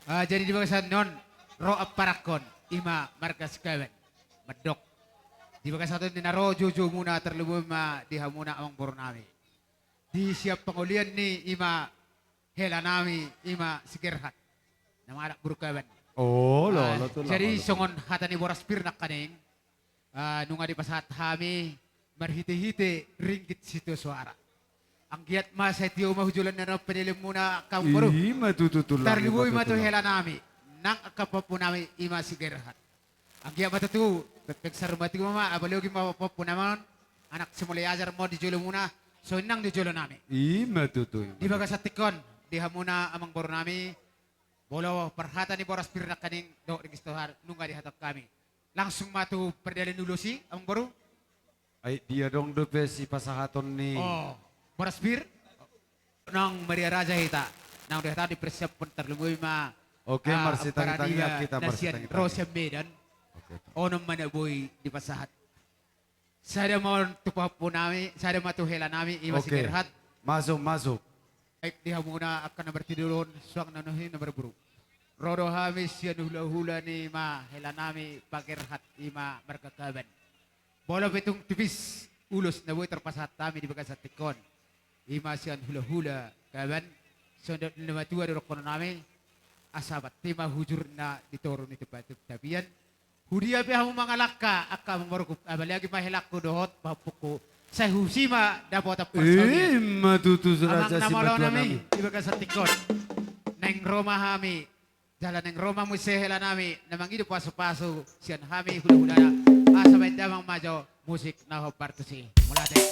Ah, jadi di bagasan on, ro amparanghon, ima marga Sikaban. Mandok. Di bagasan on ninna ro joujoumuna, tarlumobi ma di hamuna amangborunami. Di sian pangolian ni ima helanami, ima si Gerhat. Na mangalap boru Kaban. Oh, lo, ah, lo, tu jadi lo, lo, songon hata ni boras pir nangkaning, ah, nunga dipasahat hami marhitehite ringgit sitio soara. Anggiat ma sai tio ma hu joloan ni na pinillimuna, angka amangboru. Ima tutu, tulang. Tarlumobi ma tu helanami, nang angka pahompunami, ima si Gerhat. Anggiat ma tutu, pengpeng saur matua ma, apalagi ma pahompunami on, anak si Mulajadi ma on di jolomuna, songon i nang di jolonami. Ima tutu, ima tutu. Di bagasan tingki on, di hamuna amangborunami, molo parhata ni boras pir nangkaning dohot ringgit sitio soara, nunga dihatahon hami. Langsung ma tu pardalan ni ulos i, amangboru. Ai dia adong dope sipasahaton ni. Oh, boras pir. Naung maria raja hita, naung dihatahon dipersiaphon, tarlumobi ma. Oke, ah, marsitangitangian hita, na sian, marsitangitangian. Ro sian Medan. Oke. Onom ma na boi dipasahat. Sada ma on tu pahompunami, sada ma tu helanami, ima si Gerhat. Oke. Masuk, masuk. Baik, di hamuna angka na martinodohon, suang na nuaeng na marboru. Ro do hami sian hulahula ni ima helanami, Pa Gerhat, ima marga Kaban. Molo pe tung tipis ulos na boi tarpasahat hami di bagasan tingki on, ima sian hulahula Kaban, songon dok ni na matua dohononnami, asa bati ma hujurna di toru ni tupa-, tapian. Hudia pe hamu mangalangka, angka amangborungku, apalagi ma helangku dohot pahompungku, sai husi ma dapotan parsaulian. Ima tutu, raja, amang na molo nami, simatuanami, di bagasan tingki on. Naeng ro ma hami, jala naeng ro ma muse helanami na mangido pasupasu sian hami hulahulana. Asa bahen damang ma jo musik na hombar tusi. Mauliate.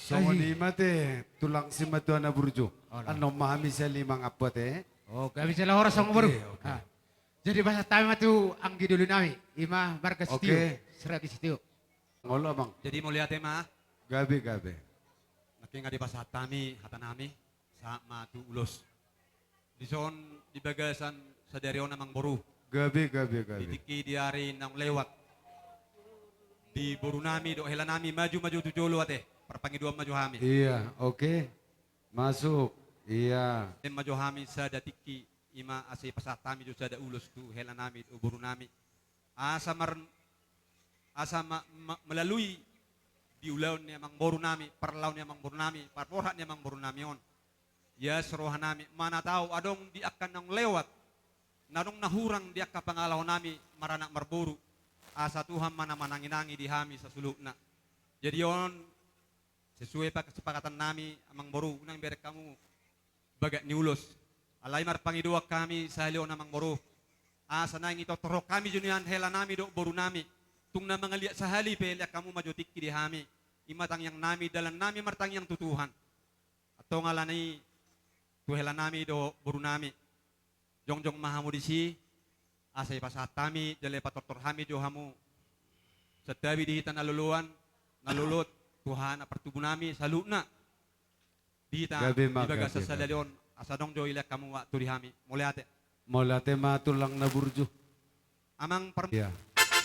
Songon i ma, ate, tulang simatuana burju. Olo. Annon ma hami sahali mangampu, ate. Oke, hami sahali horas, amangboru. Oke, oke. Ah. Jadi pasahat hami ma tu anggi dolunami, ima marga Sitio. Oke. Siragi Sitio. Olo, amang. Jadi mauliate ma. Gabe, gabe. Nangkin nga dipasahat hami hatanami, sahat ma tu ulos. Dison di bagasan sadari on, amangboru. Gabe, gabe, gabe. Di tingki di ari naung lewat, di borunami dohot helanami, maju ma jo tu jolo, ate. Parpangidoan ma jo hami. Iya, oke. Masuk. Iya. Bahen ma jo hami sada tingki, ima asa dipasahat hami jo sada ulos tu helanami dohot borunami. Asa mar-, asa ma-, ma-, melalui di ulaon ni amangborunami, parlao ni amangborunami, parborhat ni amangborunami on, ias rohanami, mana tahu adong di angka naung lewat, na adong na hurang di angka pangalahonami maranak marboru, asa Tuhan ma na mananginangi di hami sasuluhutna. Jadi on, sesuai pa-, kesepakatannami, amangboru, unang bereng hamu bagat ni ulos. Alai marpangidoan hami sahali on, amangboru, asa naeng ditortorhon hami jo nian helanami dohot borunami. Tung na mangaliat sahali pe, lean hamu ma jo tingki di hami. Ima tangiangnami, dalannami martangiang tu Tuhan. Antong alani i, tu helanami dohot borunami, jongjong ma hamu disi. Asa ipasahat hami jala ipatortor hami jo hamu santabi di hita na loloan, na lolo, tu hahana partubu nami saluhutna. Di hita di bagasan sadari on, asa adong jo ilean hamu waktu di hami. Mauliate. Mauliate ma tulang na burju. Amang, parmisi.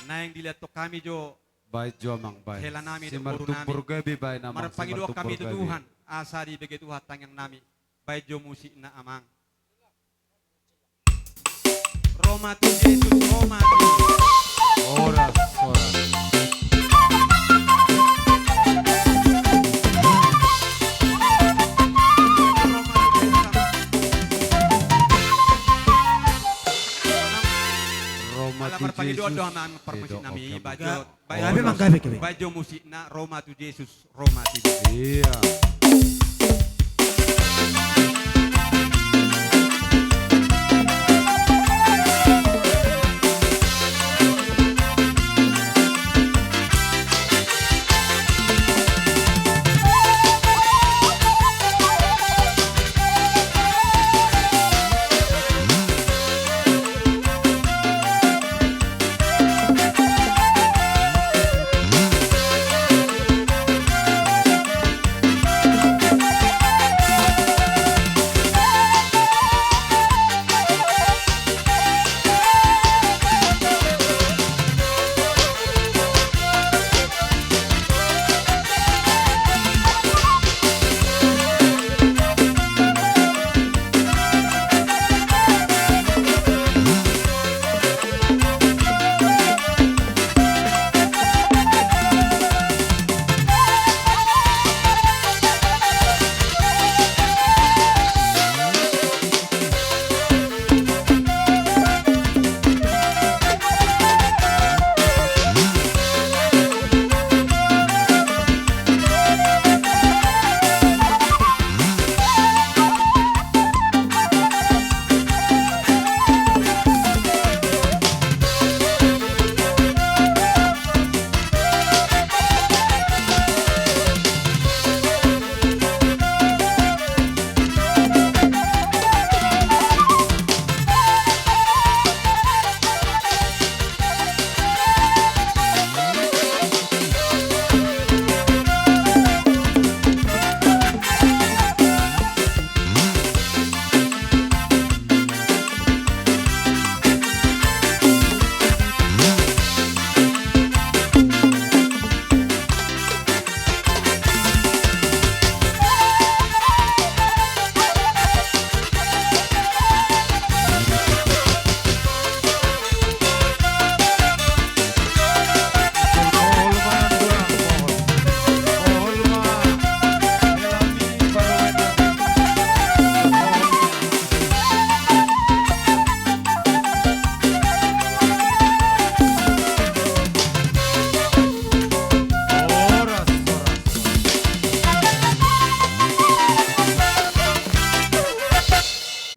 Naeng dilehon hami jo. Baen jo amang, baen. Hela nami dohot boru nami. Simartumpur gabe baen amang. Marpangidoan hami tu Tuhan asa dibege Tuhan tangiang nami. Baen jo musikna amang. Roma tu Jesus, Roma tu Jesus. Horas, horas. Roma tu Jesus. Ala marpangidoan do amang parmusik nami, baen jo. Baen jo, baen jo musikna, Roma tu Jesus, Roma tu Jesus. Iya.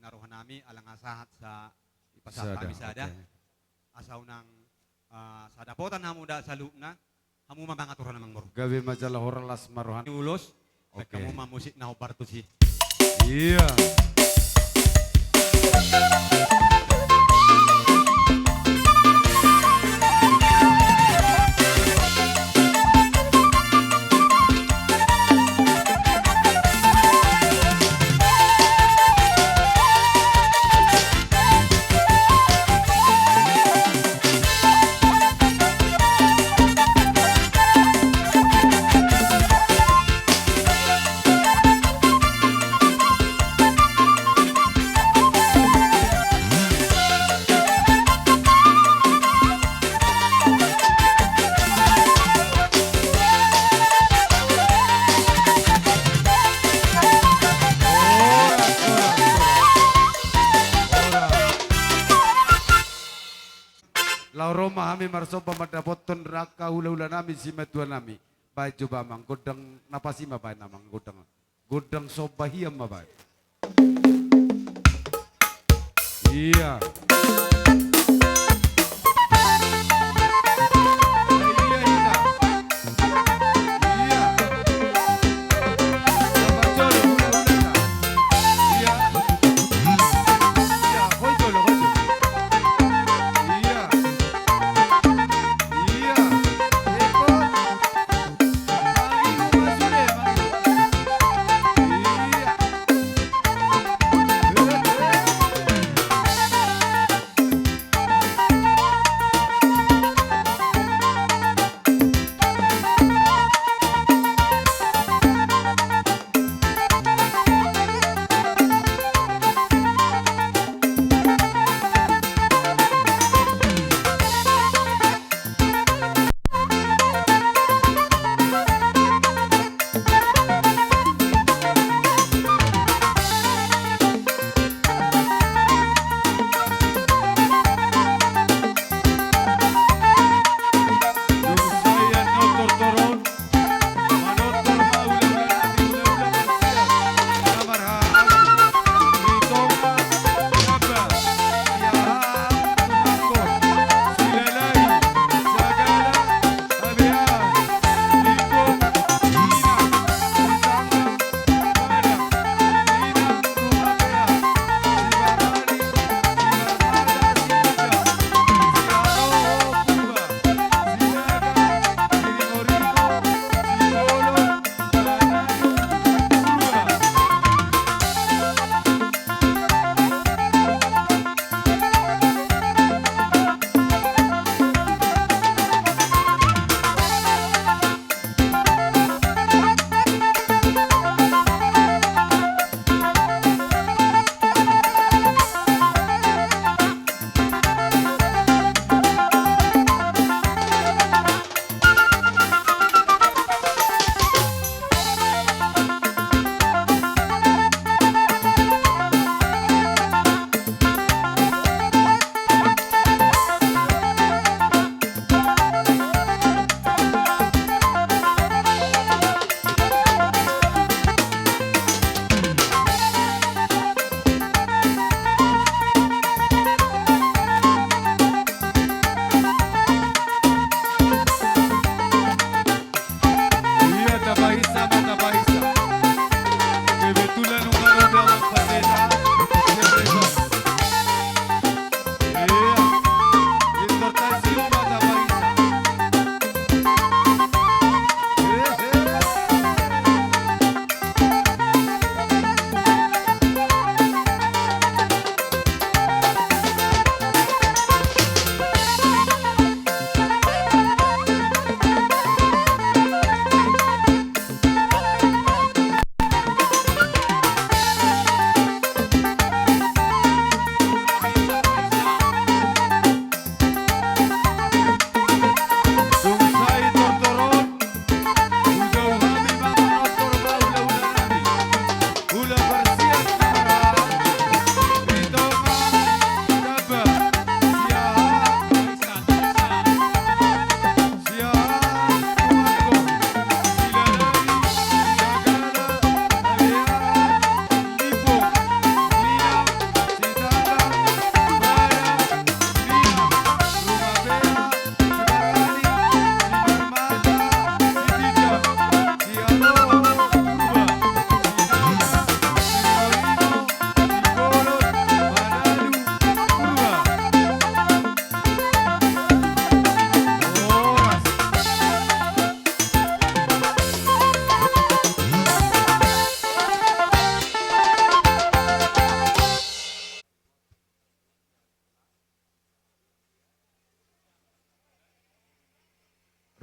Na roha nami ala nga sahat sa ipasahat hami sada. Asa unang, ah, sada potan hamu da saluhutna. Hamu ma mangatur na mangmur. Gabe ma jala horas las ma rohana. Ulos. Oke. Baen hamu ma musik na hombar tusi. Iya. Laho ro ma hami marsomba mandapothon angka hulahula nami simatua nami. Baen jo ba amang gondang na pasi ma baen amang gondang. Gondang somba hian ma baen. Iya.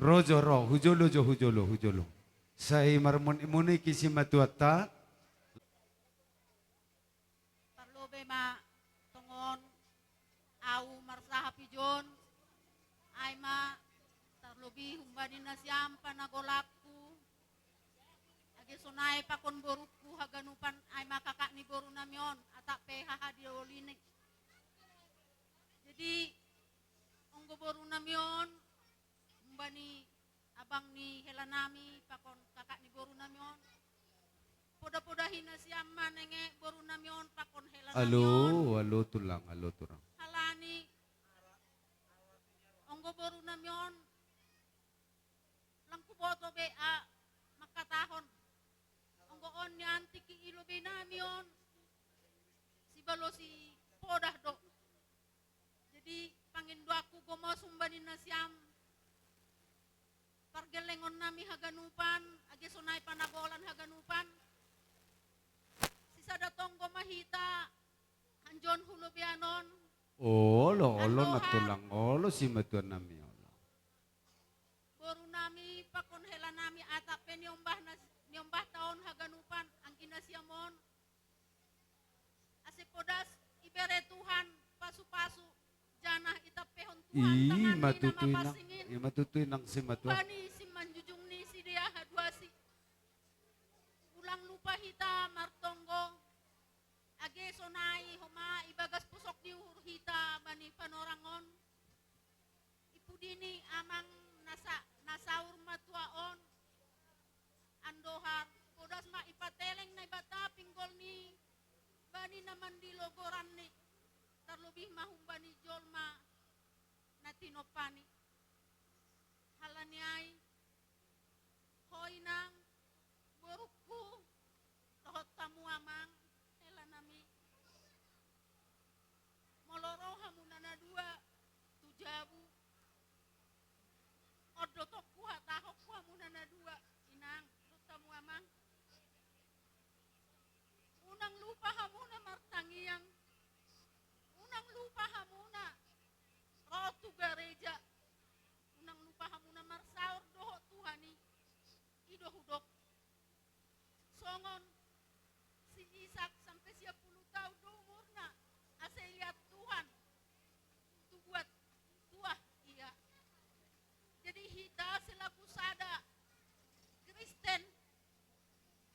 Ro jo, ro, hu jolo jo, hu jolo, hu jolo. Sai marmon-, moniki simatuanta. Parlobe ma tongon au marsahap ijon, ai ma tarlobi humbani nasiam panagolanku, age sonai pakon borungku haganupan, ai ma kakak ni boru nami on, atap pe haha di dolini. Jadi, onggo boru nami on, humbani abang ni hela nami pakon kakak ni boru nami on. Poda-podahi nasiam ma nenge boru nami on pakon hela nami on. Alo, alo tulang, alo tulang. Alani onggo boru nami on, lang huboto be a mangkatahon. Onggo on nian tingki i lobi nami on, sibalosi podah do. Jadi, pangindoanku gomos humbani nasiam pargellengon nami haganupan, age sonai panagolan haganupan. Sisada tonggo ma hita, anjon hulobean on. Olo, olo, andohar. Nantulang, olo, simatuan nami, olo. Boru nami, pakon hela nami, atap pe niombah nas-, niombahta on haganupan, anggi nasiam on. Ase podas ibere Tuhan pasu-pasu, janah itampehon Tuhan tangan ni na mapansing i. I ma tutu, Inang. I ma tutu, Inang, simatuan. Humbani simanjujung ni sidea haduasi. Ulang lupa hita martonggo, age sonai homa ibagas pusok ni uhur hita bani panorang on. I pudi ni amang na sa-, na saur matua on, andohar, podas ma ipateleng Naibata pinggolni bani na mandilo goranni, tarlobi ma humbani jolma na tinompani. Alani ai, ho inang, borungku, dohot hamu amang, hela nami. Molo ro hamuna na dua tu jabu, on do tong huhatahon tu hamuna na dua, inang, dohot hamu amang. Unang lupa hamuna martangiang, unang lupa hamuna ro tu gareja, unang lupa hamuna marsaor dohot Tuhan i. I do hudok. Songon si Ishak sampe sia pulu taon do umurna, asa iliat Tuhan, tubuan tuah ia. Jadi hita selaku sada Kristen,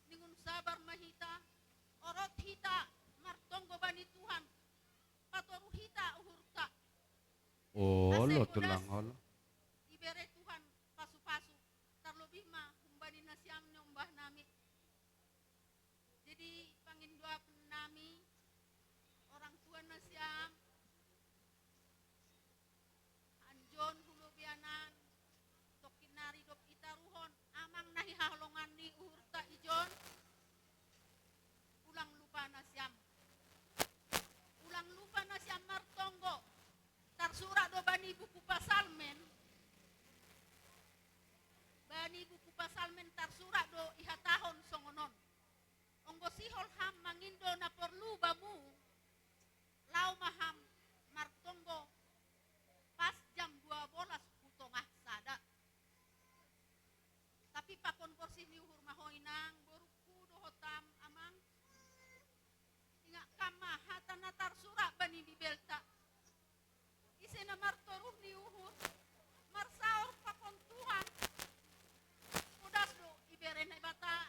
ningon sabar ma hita, orot hita martonggo bani Tuhan, patoru hita uhurta. Olo, asa podas tulang, olo. Ibere Tuhan pasu-pasu, tarlobi ma humbani nasiam niombah nami. Jadi, pangindoan nami, orang tua nasiam, anjon hulobean an, tongkin nari dob itaruhon amang na hihaholongan ni uhurta ijon. Ulang lupa nasiam. Ulang lupa nasiam martonggo. Tarsurat do bani buku Psalmen. Bani buku Psalmen tarsurat do ihatahon songon on. Onggo sihol ham mangindo na porlu bamu, laho ma ham martonggo pas jam dua bolas hu tonga sada. Tapi pakon borsih ni uhur ma ho inang, borungku dohot am-, amang. Ingat kam ma hata na tarsurat bani Bibelta. Ise na martoruh ni uhur, marsaor pakon Tuhan, podas do ibere Naibata,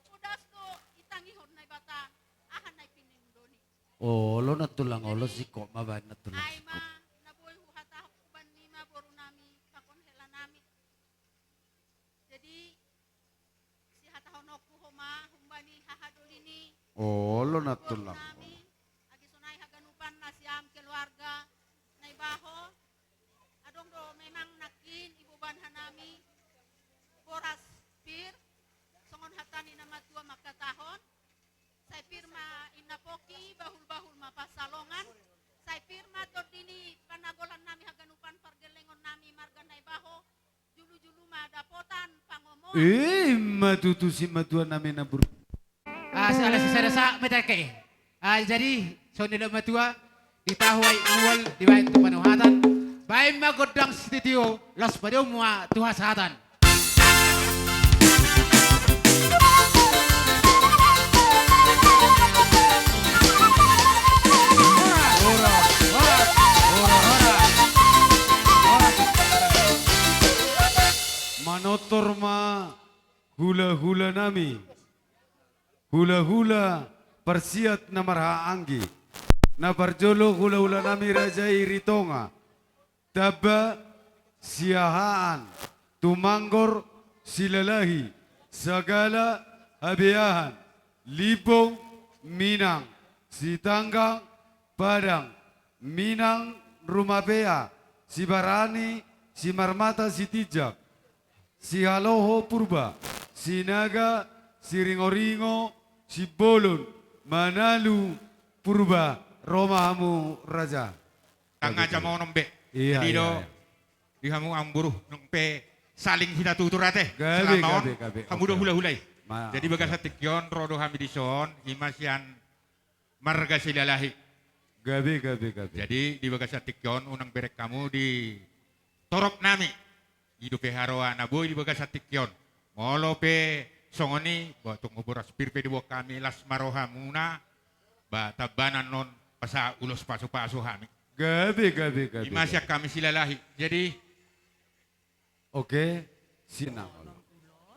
podas do itangihon Naibata aha na pinindoni. Olo, nantulang, olo. Jadi, singkop ma baen, nantulang, ai ma singkop. Na boi huhatahon, humbani ma boru nami pakon hela nami. Jadi, sihatahononku homa humbani haha doli ni, olo, nantulang, boru nami, age sonai haganupan nasiam keluarga Naibaho. Adong do memang nangkin iboban hanami boras pir, songon hata ni na matua mangkatahon. Sai pir ma inna pongki, bahul-bahul ma pansalongan. Sai pir ma tondi ni panagolan nami haganupan pargellengon nami marga Naibaho. Julu-julu ma dapotan pangomoan. Eh, ima tutu, simatua nami na bur-. Ah, si-, ala sisada sa meteke. Ah, jadi, songon nidok matua, di tahu ai mual, dibaen tu panuhatan. Baen ma gondang sitio, laos padomu ma tu hasahatan. Manortor ma hula-hula nami. Hula-hula parsiat na marhahaanggi. Na parjolo hula-hula nami raja i Ritonga. Tamba, Siahaan, Tumanggor, Silalahi, Sagala, Habeahan, Limbong, Minang, Sitanggang, Padang, Minang, Rumapea, Sibarani, Simarmata, Sitinjak, Sihaloho, Purba, Sinaga, Siringoringo, Simbolon, Manalu, Purba, ro ma hamu raja. Ndang ajam onom be. Iya, iya, iya. Jadi do, di hamu amang boru, nang pe saling hita tutur ate. Gabe, gabe, gabe. Selama on hamu do hula-hula i. Jadi bagasan tingki on ro do hami dison, ima sian marga Silalahi. Gabe, gabe, gabe. Jadi di bagasan tingki on unang bereng hamu di torop nami. I dope haroa na boi di bagasan tingki on. Molo pe songon i, ba tung boras pir pe diboan hami, las ma rohamuna, ba tamba annon pasahat ulos pasu-pasu hami. Gabe, gabe, gabe. Ima sian hami Silalahi. Jadi, oke, sina.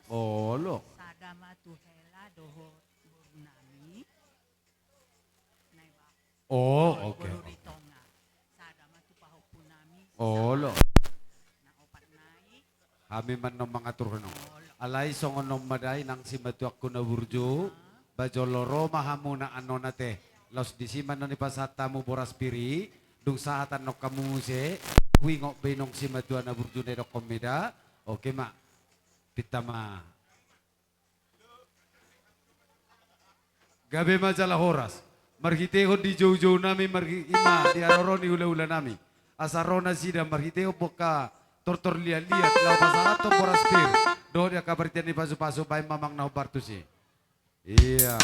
Olo. Sada ma tu hela dohot boru nami. Oh, oke. Olo. Hami ma annon mangaturhon on. Alai songon on ma da inang simatuangku na burju, ba jolo ro ma hamuna annon ate. Laos disi ma annon dipasahat hamu boras pir i, dung sahat annon hamu muse, huingot be inong simatua na burju na didokhon mida. Oke ma. Pinta ma. Gabe ma jala horas. Marhitehon di joujou nami, marhi-, ima di haroro ni hula-hula nami. Asa ro nasida marhitehon bongka tortor liat-liat, laho pasahathon boras pir. Dohot di angka parhitean ni pasu-pasu, baen ma amang na hombar tusi. Iya.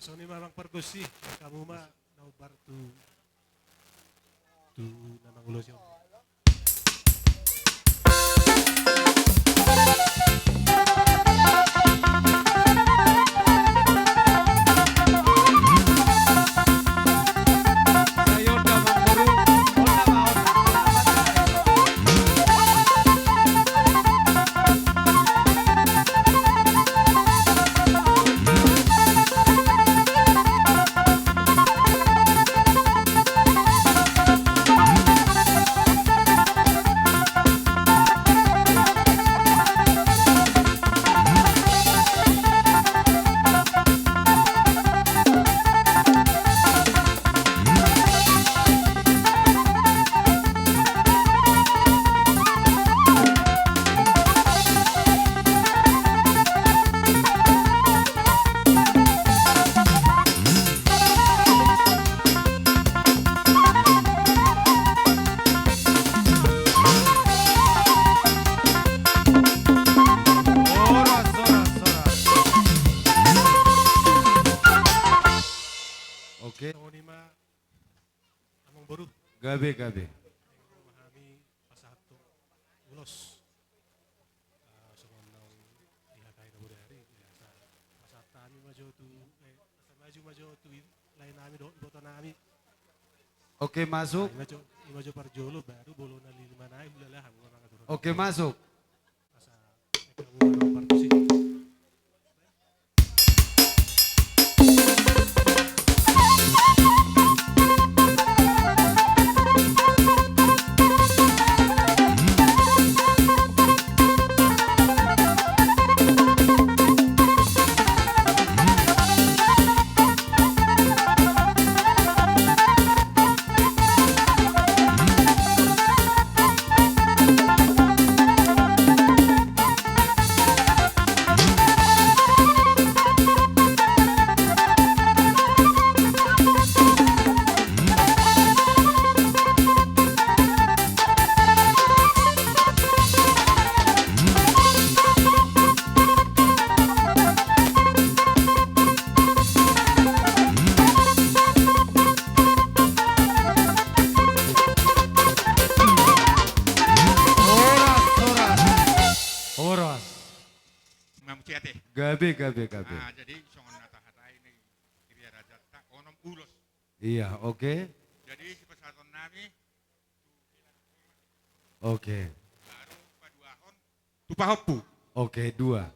Songon i ma amang pargonsi, hamu ma na hombar tu, tu na mangulosi on. Amangboru. Gabe, gabe. Hami pasahat tu ulos. Ah, songon naung dihatai na bodari, ya, sa-, pasahat hami ma jo tu, eh, asa maju ma jo tu i-, lae nami dohot iboto nami. Oke, masuk. Ah, ima jo, ima jo parjolo, baru bolon na lima nai hulala hamu ma mangaturhon. Oke, masuk. Asa, eh, hamu ma mangaturhon. Horas, horas. Horas. Mamusiate. Gabe, gabe, gabe. Ah, jadi songon na tahatai ni Ria Rajanta, onom ulos. Iya, oke. Jadi sipasahaton nami. Oke. Baru paduahon tu pahompu. Oke, dua.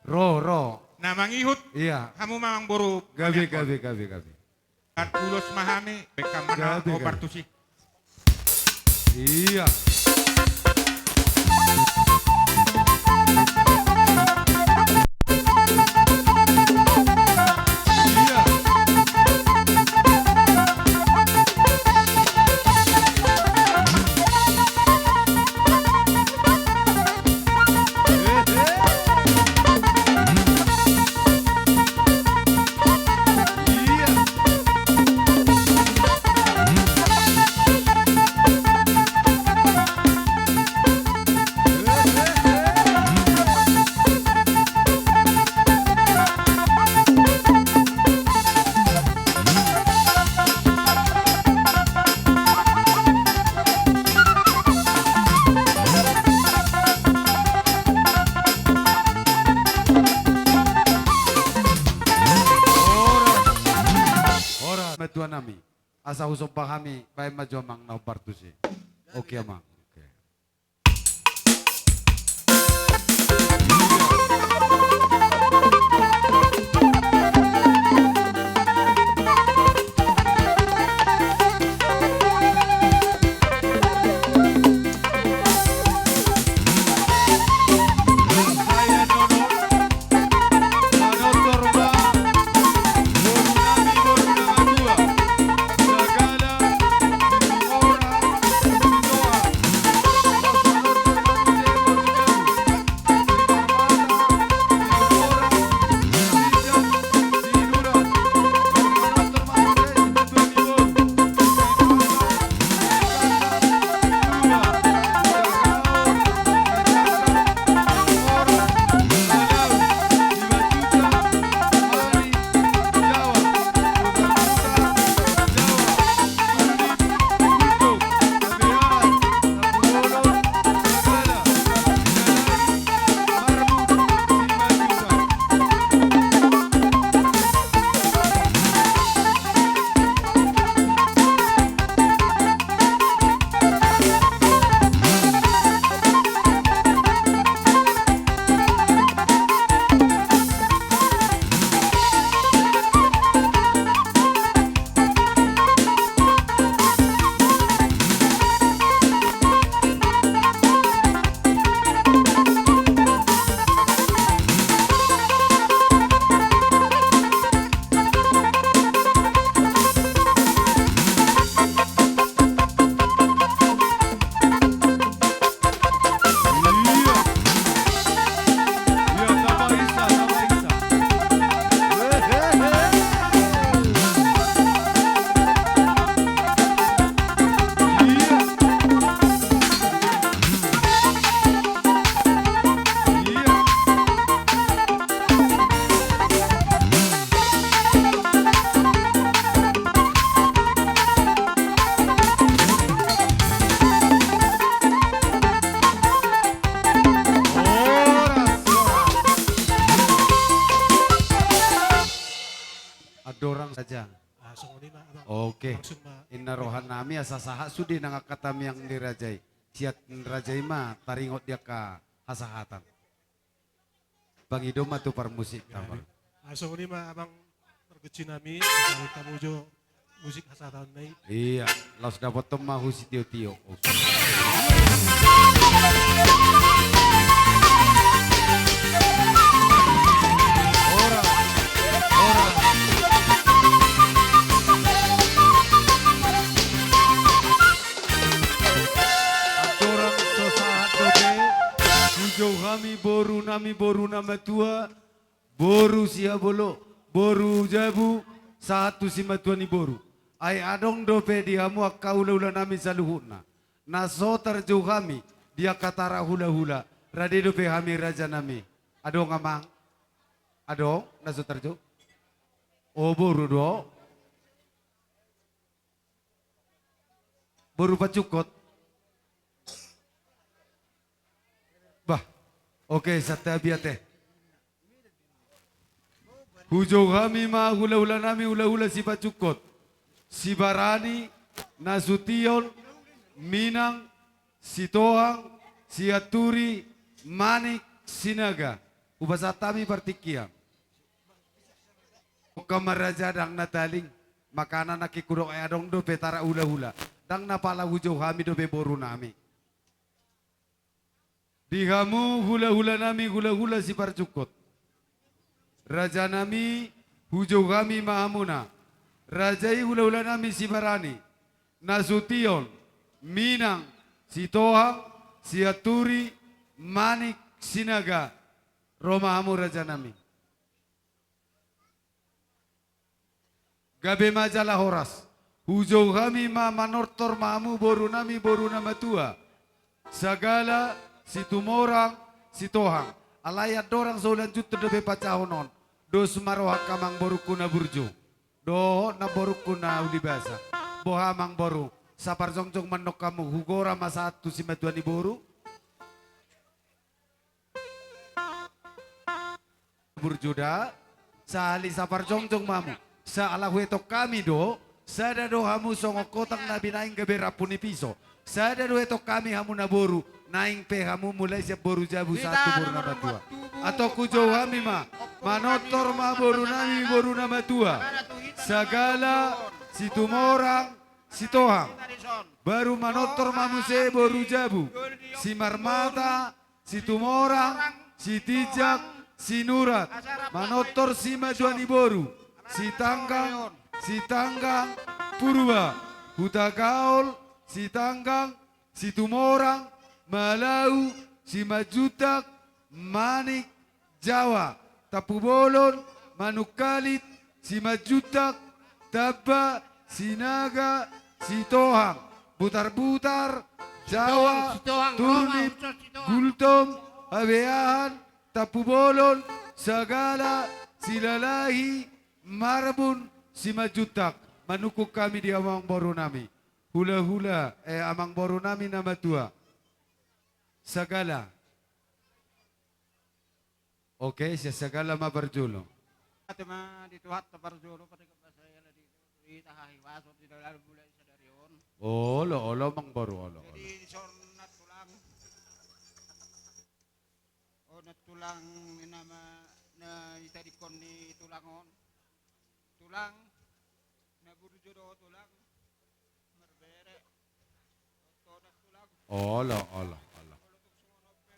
Ro, ro. Na mangihut. Iya. Hamu ma amangboru. Gabe, gabe, gabe, gabe. Pasahat ulos ma hami, baen hamu ma na hombar tusi. Iya. Horas. Horas. Matua nami. Asa husomba hami, baen ma jo amang na hombar tusi. Oke, amang. Oke. Raja. Ah, songon i ma, Abang. Oke. Langsung ma. Inna rohanami asa sahat sude nang angka tamiang ni raja i. Sian raja i ma taringot di angka hasahatan. Pangido ma tu parmusik. Iya, tama. Ah, songon i ma, Abang, pargonsi nami, asa hamu jo musik hasahatan nai. Iya, laos dapothon ma hu sitiotio. Ora, ora. Andorang so sahat dope, hujou hami borunami, boru na matua, boru Sihabolo, boru Jabu, sahat tu simatua ni boru. Ai adong dope di hamu angka hulahula nami saluhutna na so tarjou hami di angka tara hulahula, rade dope hami raja nami. Adong, Amang? Adong na so tarjou? O, boru do. Boru Pacukkot. Bah, oke, santabi ate. Hujou hami ma hulahula nami, hulahula Sipacukkot, Sibarani, Nasution, Minang, Sitohang, Sianturi, Manik, Sinaga. Hupasahat hami partingkian. Angka ma raja, ndang na taling, makana nangkin hudok, ai adong dope tara hulahula, ndang na pala hujou hami dope boru nami. Di hamu hulahula nami, hulahula Sipacukkot, raja nami, hujou hami ma hamuna. Raja i hulahula nami Sibarani, Nasution, Minang, Sitohang, Sianturi, Manik, Sinaga. Ro ma hamu raja nami. Gabe ma jala horas. Hujou hami ma, manortor ma hamu boru nami, boru na matua, Sagala, Situmorang, Sitohang. Alai andorang so hulanjuthon dope pansahon on, dos ma rohangka amangborungku na burju dohot namborungku na uli basa. Boha amangboru, saparjongjong ma annon hamu, hugora ma sahat tu simatua ni boru. Burju da, sahali saparjongjong ma hamu. Sahala huetong hami do, sada do hamu songon hotang na binahen gabe rambu ni piso. Sada do huetong hami hamu na boru, naeng pe hamu mulai sian boru jabu sahat tu boru na matua. Antong hujou hami ma, manortor ma boru nami boru na matua, Sagala, Situmorang, Sitohang. Baru manortor ma muse boru jabu, Simarmata, Situmorang, Sitinjak, Sinurat. Manortor simatua ni boru, Sitanggang, Sitanggang, Purba, Hutagaol, Sitanggang, Situmorang, Malau, Simanjuntak, Manik, Jawa, Tampubolon, Manungkalit, Simanjuntak, Tamba, Sinaga, Sitohang, Butarbutar, Jawa, Sitohang, Sitohang, Turnip, Roma, Ucok, Sitohang. Gultom, Habeahan, Tampubolon, Sagala, Silalahi, Marbun, Simanjuntak. Manungkun hami di amangboru nami. Hulahula, eh, amangboru nami na matua, Sagala. Oke, sian Sagala ma parjolo. Ate ma di Tuhanta parjolo, patikkan ma sahala di, di tahahipason di dalan mulai sadari on. Olo, olo, amangboru, olo, olo. Jadi, dison nantulang. O, nantulang, nama na itadingkon ni tulang on. Tulang, na burju do tulang, marbere. Olo, olo, olo.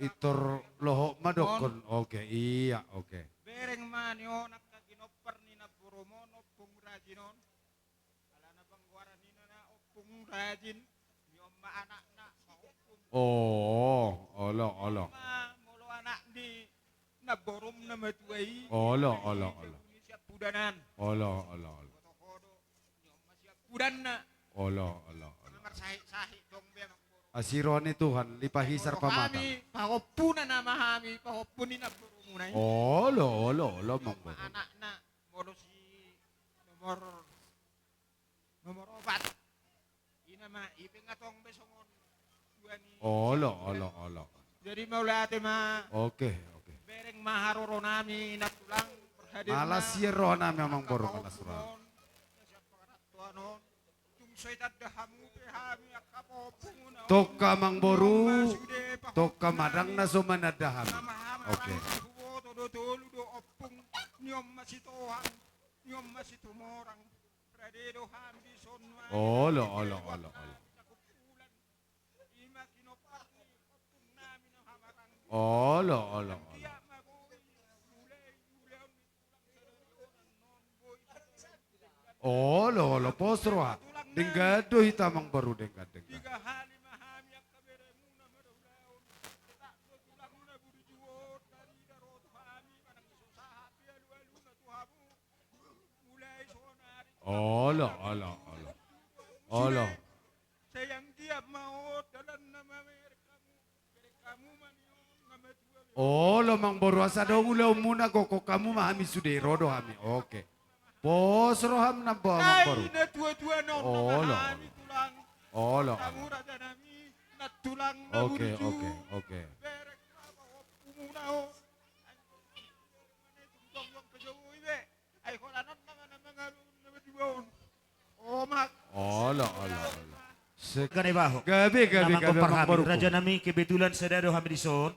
Pintor lohot ma dokkon. Oke, iya, oke. Bereng ma ni on angka ginompar ni namborum on, Ompung Rajin on. Alana panggoaran ni na Ompung Rajin, ni on ma anakna, Ompung. Oh, olo, olo. Ma molo anak ni namborum na matua i. Olo, olo, olo. Siap pudanan. Olo, olo, olo. Boto kodo, ni on ma siap pudanna. Olo, olo, olo. Marsahit-sahit dong be amangboru. Asi roha ni Tuhan, lipa hisar pamata. Hami, pahompuna nama hami, pahompu ni namborumuna i. Olo, olo, olo, amangboru. Anakna, molo si nomor Nomor opat. Ina ma, i pe nga tong be songon dua ni. Olo, olo, olo. Jadi mauliate ma. Oke, oke. Bereng ma haroro nami nantulang berhadir. Malas ia roha nami amangboru, malas roha. Pahompu on. Tongka amang boru, tongka madang na so mananda hami. Oke. Olo, olo, olo, olo. Olo, olo, olo. Olo, olo, pos roha. Denggan do hita amang boru, denggan, denggan. Olo, olo, olo. Olo. Sai anggiat ma on dalan na mamereng hamu, bereng hamu ma ni on na matua be. Olo, amang boru, asa adong ulaonmuna, gokhon hamu ma hami sude, ro do hami. Oke. Pos roham nang boha, amang boru. Ai na tua-tua na on, olo, nama hami, olo, tulang. Olo, olo. Hamu raja nami, nantulang na burju. Oke, oke, oke. Bereng ma ompumuna on. Ai na tua-tua na on, jongjong pe jo boi be. Ai holan on nama na mangalului na matua on. Omak. Olo, olo, olo. Sek-, Marga Naibaho. Gabe, gabe, gabe, amang boru. Raja nami, kebetulan sada do hami dison.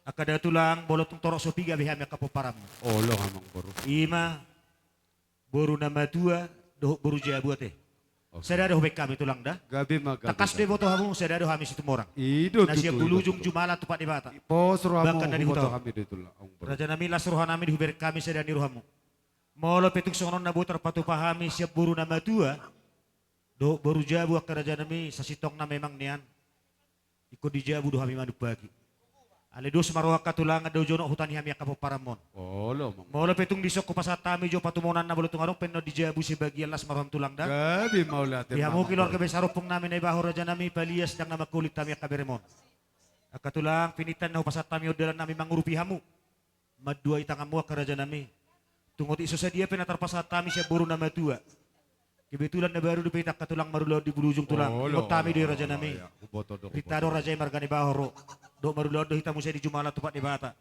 Angka da tulang, molo tung torop so piga be hami angka pomparanmu. Olo, amang boru. I ma boru na matua dohot boru jabu ate. Oke. Sada do hubaen hami tulang da. Gabe ma, gabe, gabe. Tangkas do diboto hamu, sada do hami Situmorang. I do tutu, i do tutu. Na sian Bulujung jumala tu Pak Debata. Pos rohamu, bahkan na di huta on. Huboto hami do tulang, amang boru. Raja nami, las roha nami di hubereng hami sada ni rohamu. Molo pe tung songon on na boi tarpatupa hami sian boru na matua dohot boru jabu, angka raja nami, sasintongna memang nian. Ingkon di jabu do hami manumpaki. Alai dos ma roha angka tulang, ndang jonok huta ni hami angka pomparanmon. Olo, amang. Molo pe tung dison hupasahat hami jo patumonanna, molo tung adong pe annon di jabu sebagian, las ma roham tulang da. Gabe, mauliate ma, amang boru. Di hamu keluarga besar ompung nami Naibaho, raja nami, palias ndang na mangkulit hami angka beremon. Angka tulang, pinantan na hupasahat hami on dalan nami mangurupi hamu. Mandua i tanganmu, angka raja nami. Tung otik so sadia pe na tarpasahat hami sian boru na matua. Kebetulan na baru dope hita angka tulang marulaon di Bulujung tulang. Olo, olo, olo, olo, ya. Huboto do, huboto do. Ingot hami do i, raja nami. Rinta do raja i, marga Naibaho ro. Dohot marulaon do hita muse di jumala tu Pak Debata.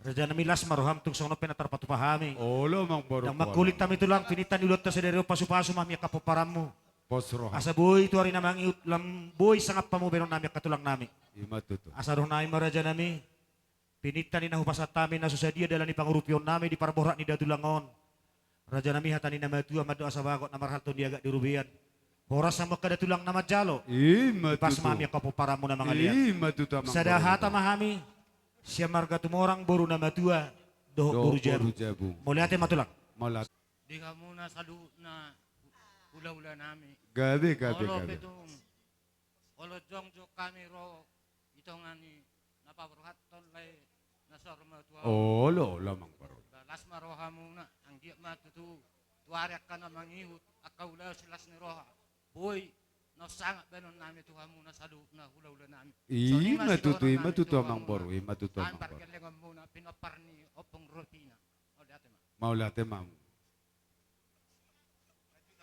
Raja nami, las ma roham, tung songon on pe na tarpatupa hami. Olo, amang boru. Ndang mangkulit hami tulang, pinantan ni ulaonta sadari on, pasu-pasu ma hami angka pomparanmu. Pos roha. Asa boi tu ari na mangihut lam boi sangap hamu baenon nami angka tulang nami. I ma tutu. Asa roha nami ma, raja nami. Pinantan ni na hupasahat hami na so sadia dalan ni pangurupion nami di parborat ni da tulang on. Raja nami, hata ni na matua, mandok asa bagot na marhalto, na niagak di robean. Horas hamu angka da tulang na manjalo. I ma tutu. Dipas ma hami angka pomparanmu na mangalean. I ma tutu, amang boru. Sada hata ma hami sian marga Tumorang, boru na matua dohot boru jabu. Dohot boru jabu. Mauliate ma tulang. Mauliate. Di hamu na saluhutna hulahula nami. Gabe, gabe, gabe. Olo pe tung Olo jongjong hami ro di tonga ni na paborhathon lae na saur matua on. Olo, olo, amang boru. Las ma rohamuna, anggiat ma tutu tu ari angka na mangihut, angka ulaon silas ni roha, boi na sangap baenon nami tu hamuna saluhutna hulahula nami. I ma tutu, i ma tutu, amang boru, i ma tutu, amang boru. Hami pargellengonmuna, pinompar ni ompung Ropina. Mauliate ma. Mauliate ma.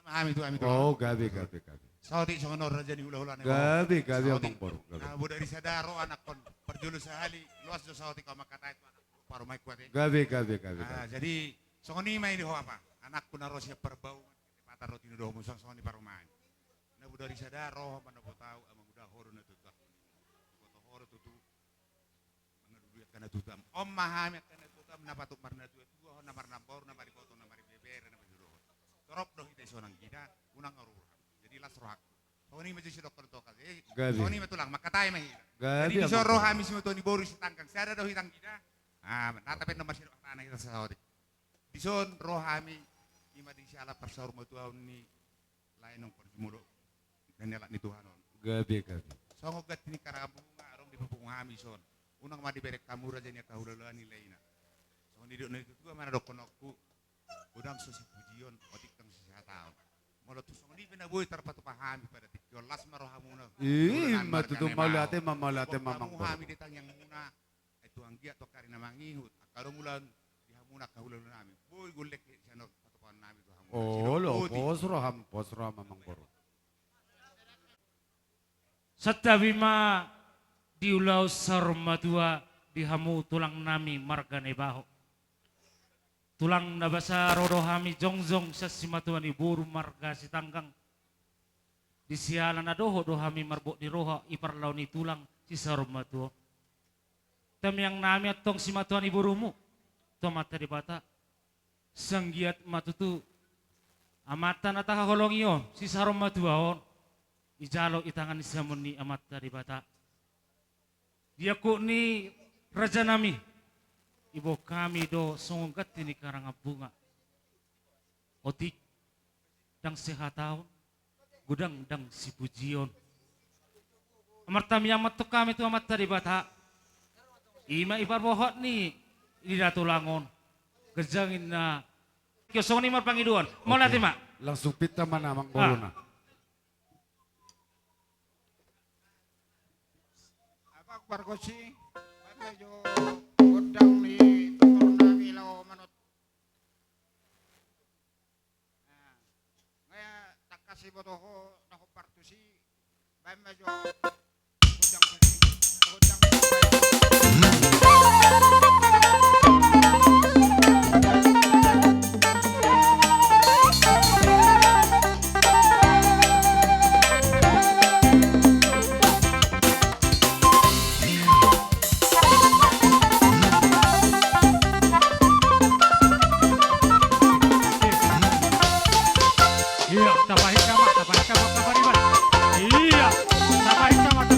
Hami tu, hami tu. Oh, gabe, gabe, gabe. Saotik songon on, raja ni hulahula nami. Gabe, gabe, amang boru, gabe. Saotik. Na bodari sada ro anakkon. Parjolo sahali, loas do saotik au mangkatai tu anak parumaenku ate. Gabe, gabe, gabe, gabe. Ah, jadi songon i ma i di ho apa? Anakku na ro sian Parbaungan, ketepatan ro tinodohonmu, songon i parumaen. Na bodari sada ro ho manopot au, amang, uda ho do na tutu. Boto ho do tutu. Mangalualuhon angka natuatam. On ma hami angka natuatam, na patut marnatuatua, ho na marnamboru, na maribotong, na maribebere, na marsidohot. Torop do hita dison anggida, unang aruhur hami. Jadi las rohangku. Songon i ma jo sidokkon tu ho ate. Gabe. Songon i ma tulang, mangkatai ma hita. Gabe. Jadi dison ro hami simatua ni boru Sitanggang, sada do hita anggida. Ah, nata pe annon marsidohot hata na hita saotik. Dison ro hami, i ma di siala parsaur matuaon ni lae nongkon jumolo na nialap ni Tuhan on. Gabe, gabe. Songon ganti ni karambunga adong dipapungu hami dison. Unang ma dibereng hamu raja ni angka hulahula ni lae i. Songon didok ni natuatua ma na dohononku, godang so sipujion, otik ndang so sihataon. Molo tung songon i pe na boi tarpatupa hami pada tingki on, las ma rohamuna. I ma tutu, mauliate ma, mauliate ma, amang boru. Hami di tangiangmuna. Ai tu anggiat tu angka ari na mangihut, angka adong ulaon di hamuna angka hulahula nami. Boi golleng sian on patupaon nami tu hamu. Olo, pos roham, pos roham, amang boru. Santabi ma di ulaon saur matua di hamu tulang nami marga Naibaho. Tulang na basa, ro do hami jongjong sian simatua ni boru marga Sitanggang. Di siala na dohot do hami marbot ni roha i parlao ni tulang sisaur matua on. Tamiang nami antong simatuan ni borumu tu Amanta Debata. Sanggiat ma tutu amanta na tahaholongi on, sisaur matua on, ijalo i tangan ni siamun ni Amanta Debata. Di angkup ni raja nami, iboan hami do songon ganti ni karangan bunga. Otik, ndang sehataon, godang ndang sipujion. Martamiang ma antong hami tu Amanta Debata. I ma i parbohot ni, ni da tulang on. Ganjang inna. Tio, songon i marpangidoan. Mauliate ma. Langsung pinta ma na amang boruna. Apa pargonsi? Baen ma jo gondang ni tutur nami laho manut. Nga tangkas iboto ho na hombar tusi. Baen ma jo gondang tusi. Gondang tusi. Iya, tapahinta ma, tapahinta ma, tapahinta ma. Iya, tapahinta ma.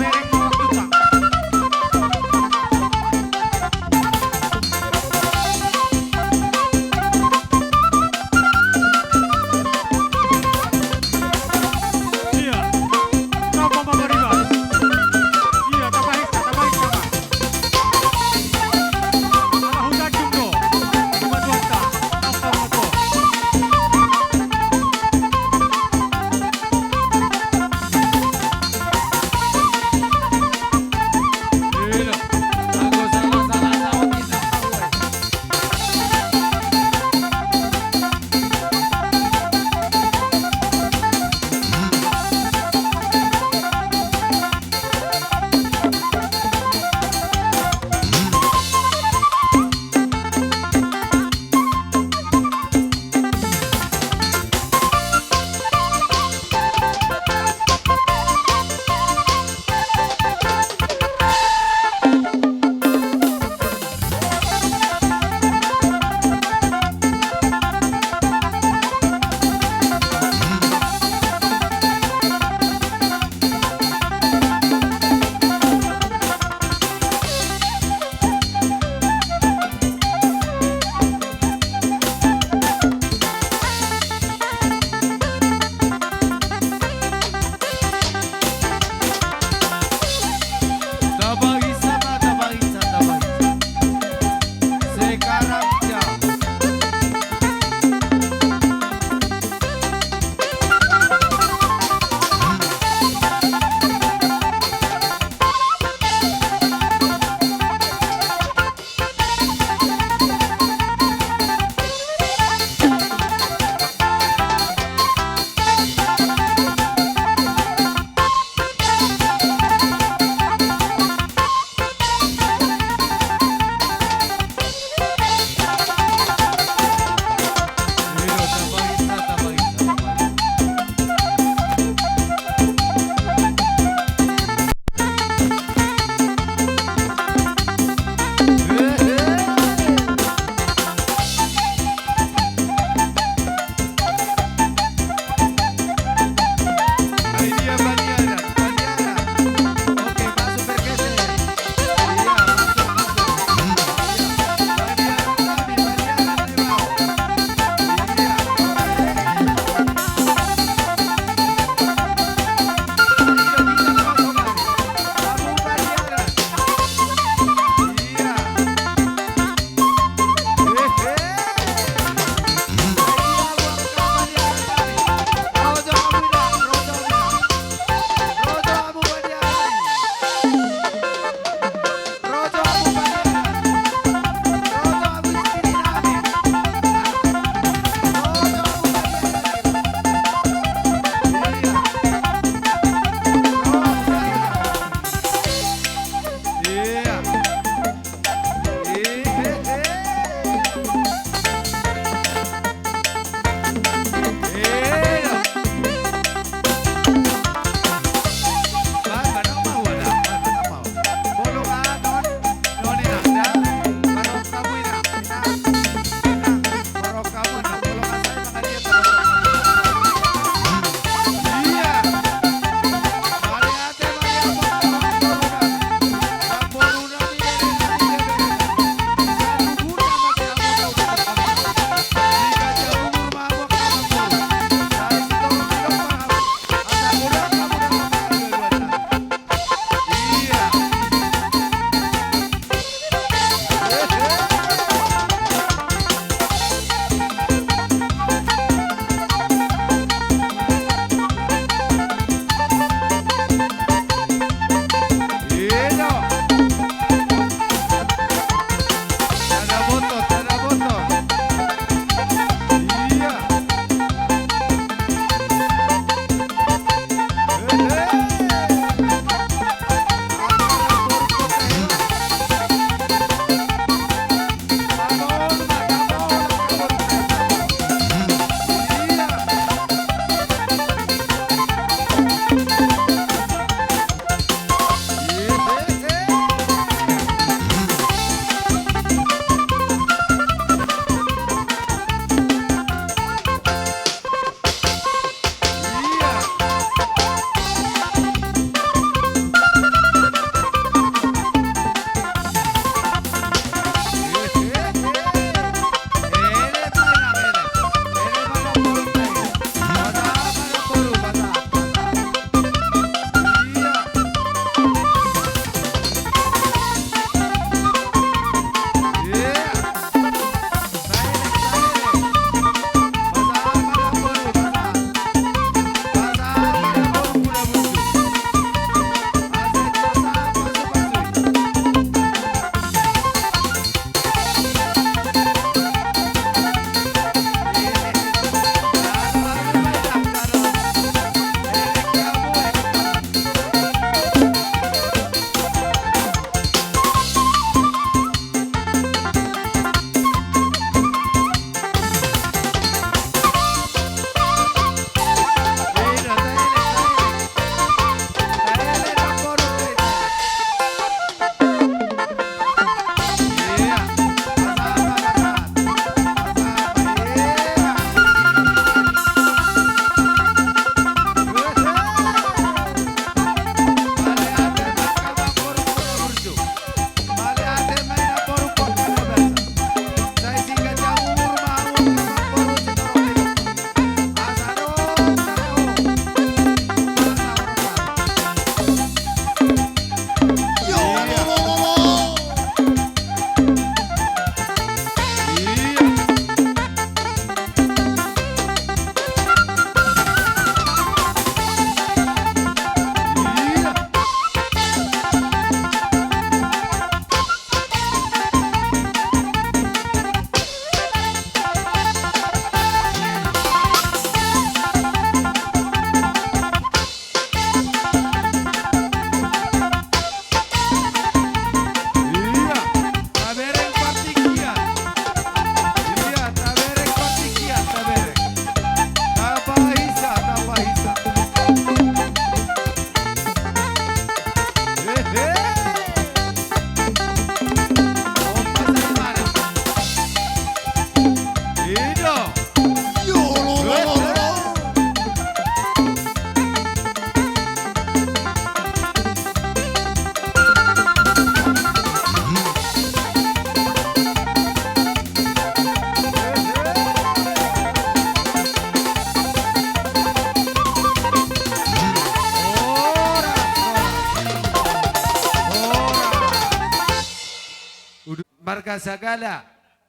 Marga Sagala.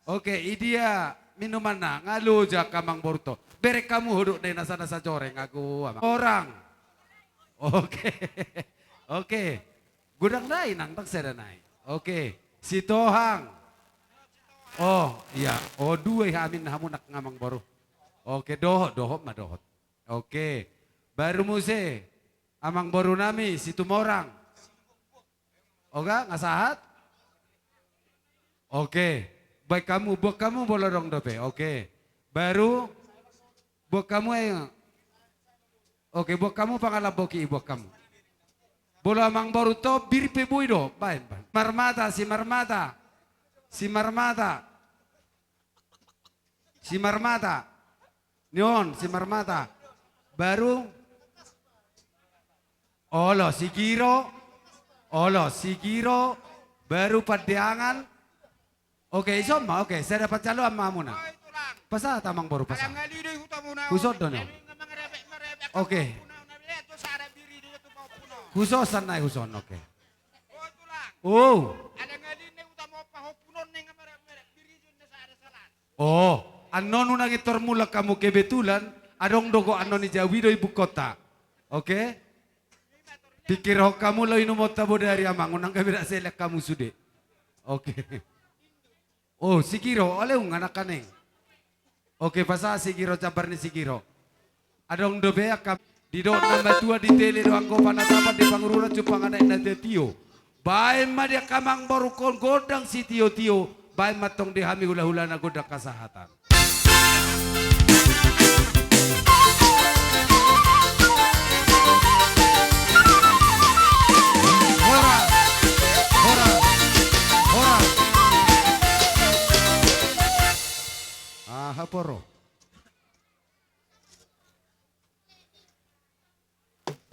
Oke, idia minumanna, nga loja angka amangboru on. Bereng hamu hudukna i, nasa-nasa joreng, ago amang. Orang. Oke. Oke. Godang nai nang, ndang sada nai. Oke. Sitohang. Oh, iya. Oh, dua i hamin hamuna angka amangboru. Oke, dohot, dohot ma dohot. Oke. Baru muse amangboru nami Situmorang. Oga, nga sahat? Oke. Baen hamu, boan hamu molo adong dope. Oke. Baru, boan hamu, ayo. Oke, boan hamu pangalamboki i, boan hamu. Molo amangboru on, bir pe boi do, baen, baen. Marmata, Simarmata. Simarmata. Simarmata. Ni on, Simarmata. Baru. Olo, Sigiro. Olo, Sigiro. Baru Pandeangan. Oke, ison ma, oke. Sada panjaloan ma hamuna. Pasahat amangboru, pasahat. Huson do ni on. Oke. Huson, san nai huson, oke. Oh. Oh, annon unang intor mulak hamu, kebetulan adong do go annon i, Jawi do ibukkonta. Oke? Pikirhon hamu laho inumonta bodari amang, unang gabe rasa elek hamu sude. Oke. Oh, Sigiro, oleung anak kaneng. Oke, pasahat Sigiro, jambar ni Sigiro. Adong dope angka, didok na matua ditele do anggo panatapan, di Pangururan jumpang anak na tio. Baen ma di angka amangboru on gondang sitio-tio, baen ma tong di hami hula-hulana gondang hasahatan. Horas, horas, horas. Aha poro.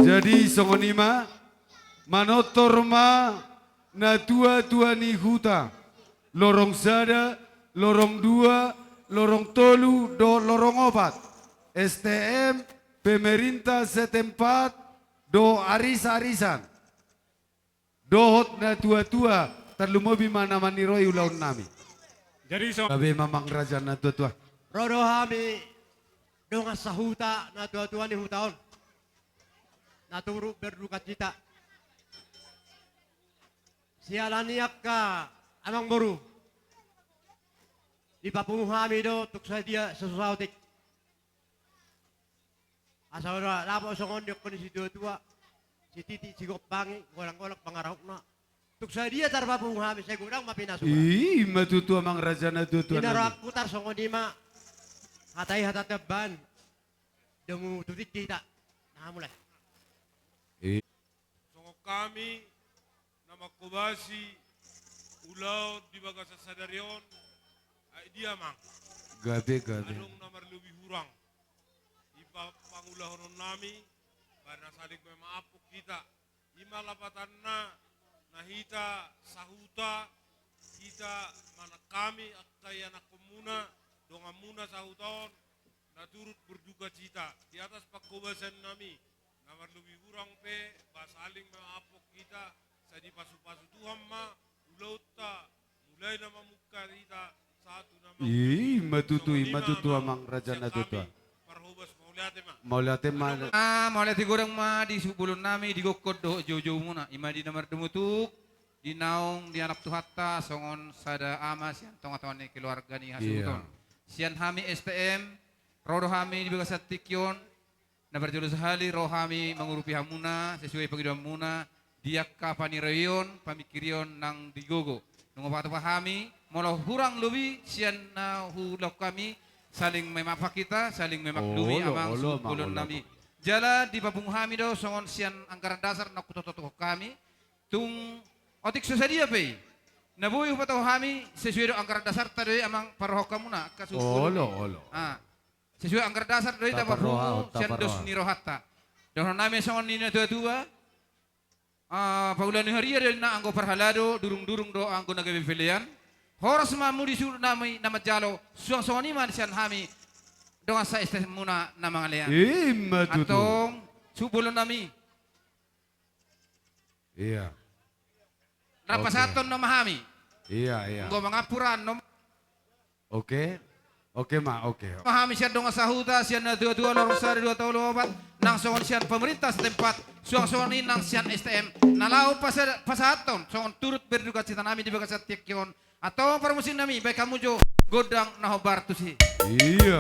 Jadi songon i ma, manortor ma natua-tua ni huta, lorong sada, lorong dua, lorong tolu dohot lorong opat, S T M, pemerintah setempat, dohot aris-arisan. Dohot natua-tua, tarlumobi ma na maniroi ulaon nami. Jadi so- Gabe ma amang raja natua-tua. Ro do hami dongan sahuta, natua-tua ni huta on, na turut berdukacita. Siala ni angka amangboru, dipapungu hami do tung sadia, saotik. Asa ro dapot songon didok ni situa-tua, sititi sigompangi, golang-golang pangarahutna. Tung sadia tarpapungu hami, sai godang ma pinasuna. I ma tutu amang raja natua-tua nami. Ina rohangku tarsongon i ma. Hata i hata taban. Domu tutik hita. Nah, mulai. I. Songon hami na manghobasi ulaon di bagasan sadari on, ai dia amang? Gabe, gabe. Adong na marlobi hurang di pa-, pangulahonon nami, ba na saling mamaaphon hita. I ma lapatanna, na hita sahuta, hita manang hami angka ianakkonmuna, donganmuna sahuta on, na turut berdukacita di atas panghobasan nami, na marlobi hurang pe, ba saling mamaaphon hita, sai dipasu-pasu Tuhan ma ulaonta, mulai na mamungka hita, sahat tu na mamungka. I ma tutu, i ma tutu amang raja natua-tua. Parhobas, mauliate ma. Mauliate ma. Ah, mauliate godang ma di suhut bolon nami, di gokhon dohot joujoumuna. I ma di na mardomu tuk, di naung dialap Tuhanta songon sada ama sian tonga-tonga ni keluarga ni hasuhuton. Iya. Sian hami S T M, ro do hami di bagasan tingki on, na parjolo sahali ro hami mangurupi hamuna, sesuai pangidoanmuna, di angka paniroion, pamingkirion nang di gogo. Nunga patupa hami, molo hurang lobi sian na hulaon hami, saling memaafan hita, saling memaklumi. Olo, amang, olo, suhut bolon nami. Jala dipapungu hami do songon sian anggaran dasar na hutotokhon hami, tung otik so sadia pe i, na boi hupatau hami, sesuai do anggaran dasarta do i amang, parrohahon hamuna angka suhut bolon. Olo, olo. Ah. Sesuai anggaran dasar do i taparrohahon, taparrohahon sian dos ni rohanta. Dohonon nami songon ni natua-tua, ah, paula ni huria do ninna anggo parhalado, durung-durung do anggo na gabe pelean. Horas ma hamu di suhut nami na manjalo, suang songon i ma sian hami dongan sa-S T M muna na mangalean. I ma tutu. Antong, suhut bolon nami. Iya. Rap pasahathon nama hami. Iya, iya. Anggo mangampura annon. Oke. Oke ma, oke. Ma hami sian dongan sahuta, sian natuatua, lorong sada, dua tolu opat, nang songon sian pemerintah setempat, suang songon i nang sian S T M, na laho pasa-, pasahathon songon turut berduka cita nami di bagasan tingki on, antong parmusik nami, bahen hamu jo gondang na hombar tusi. Iya.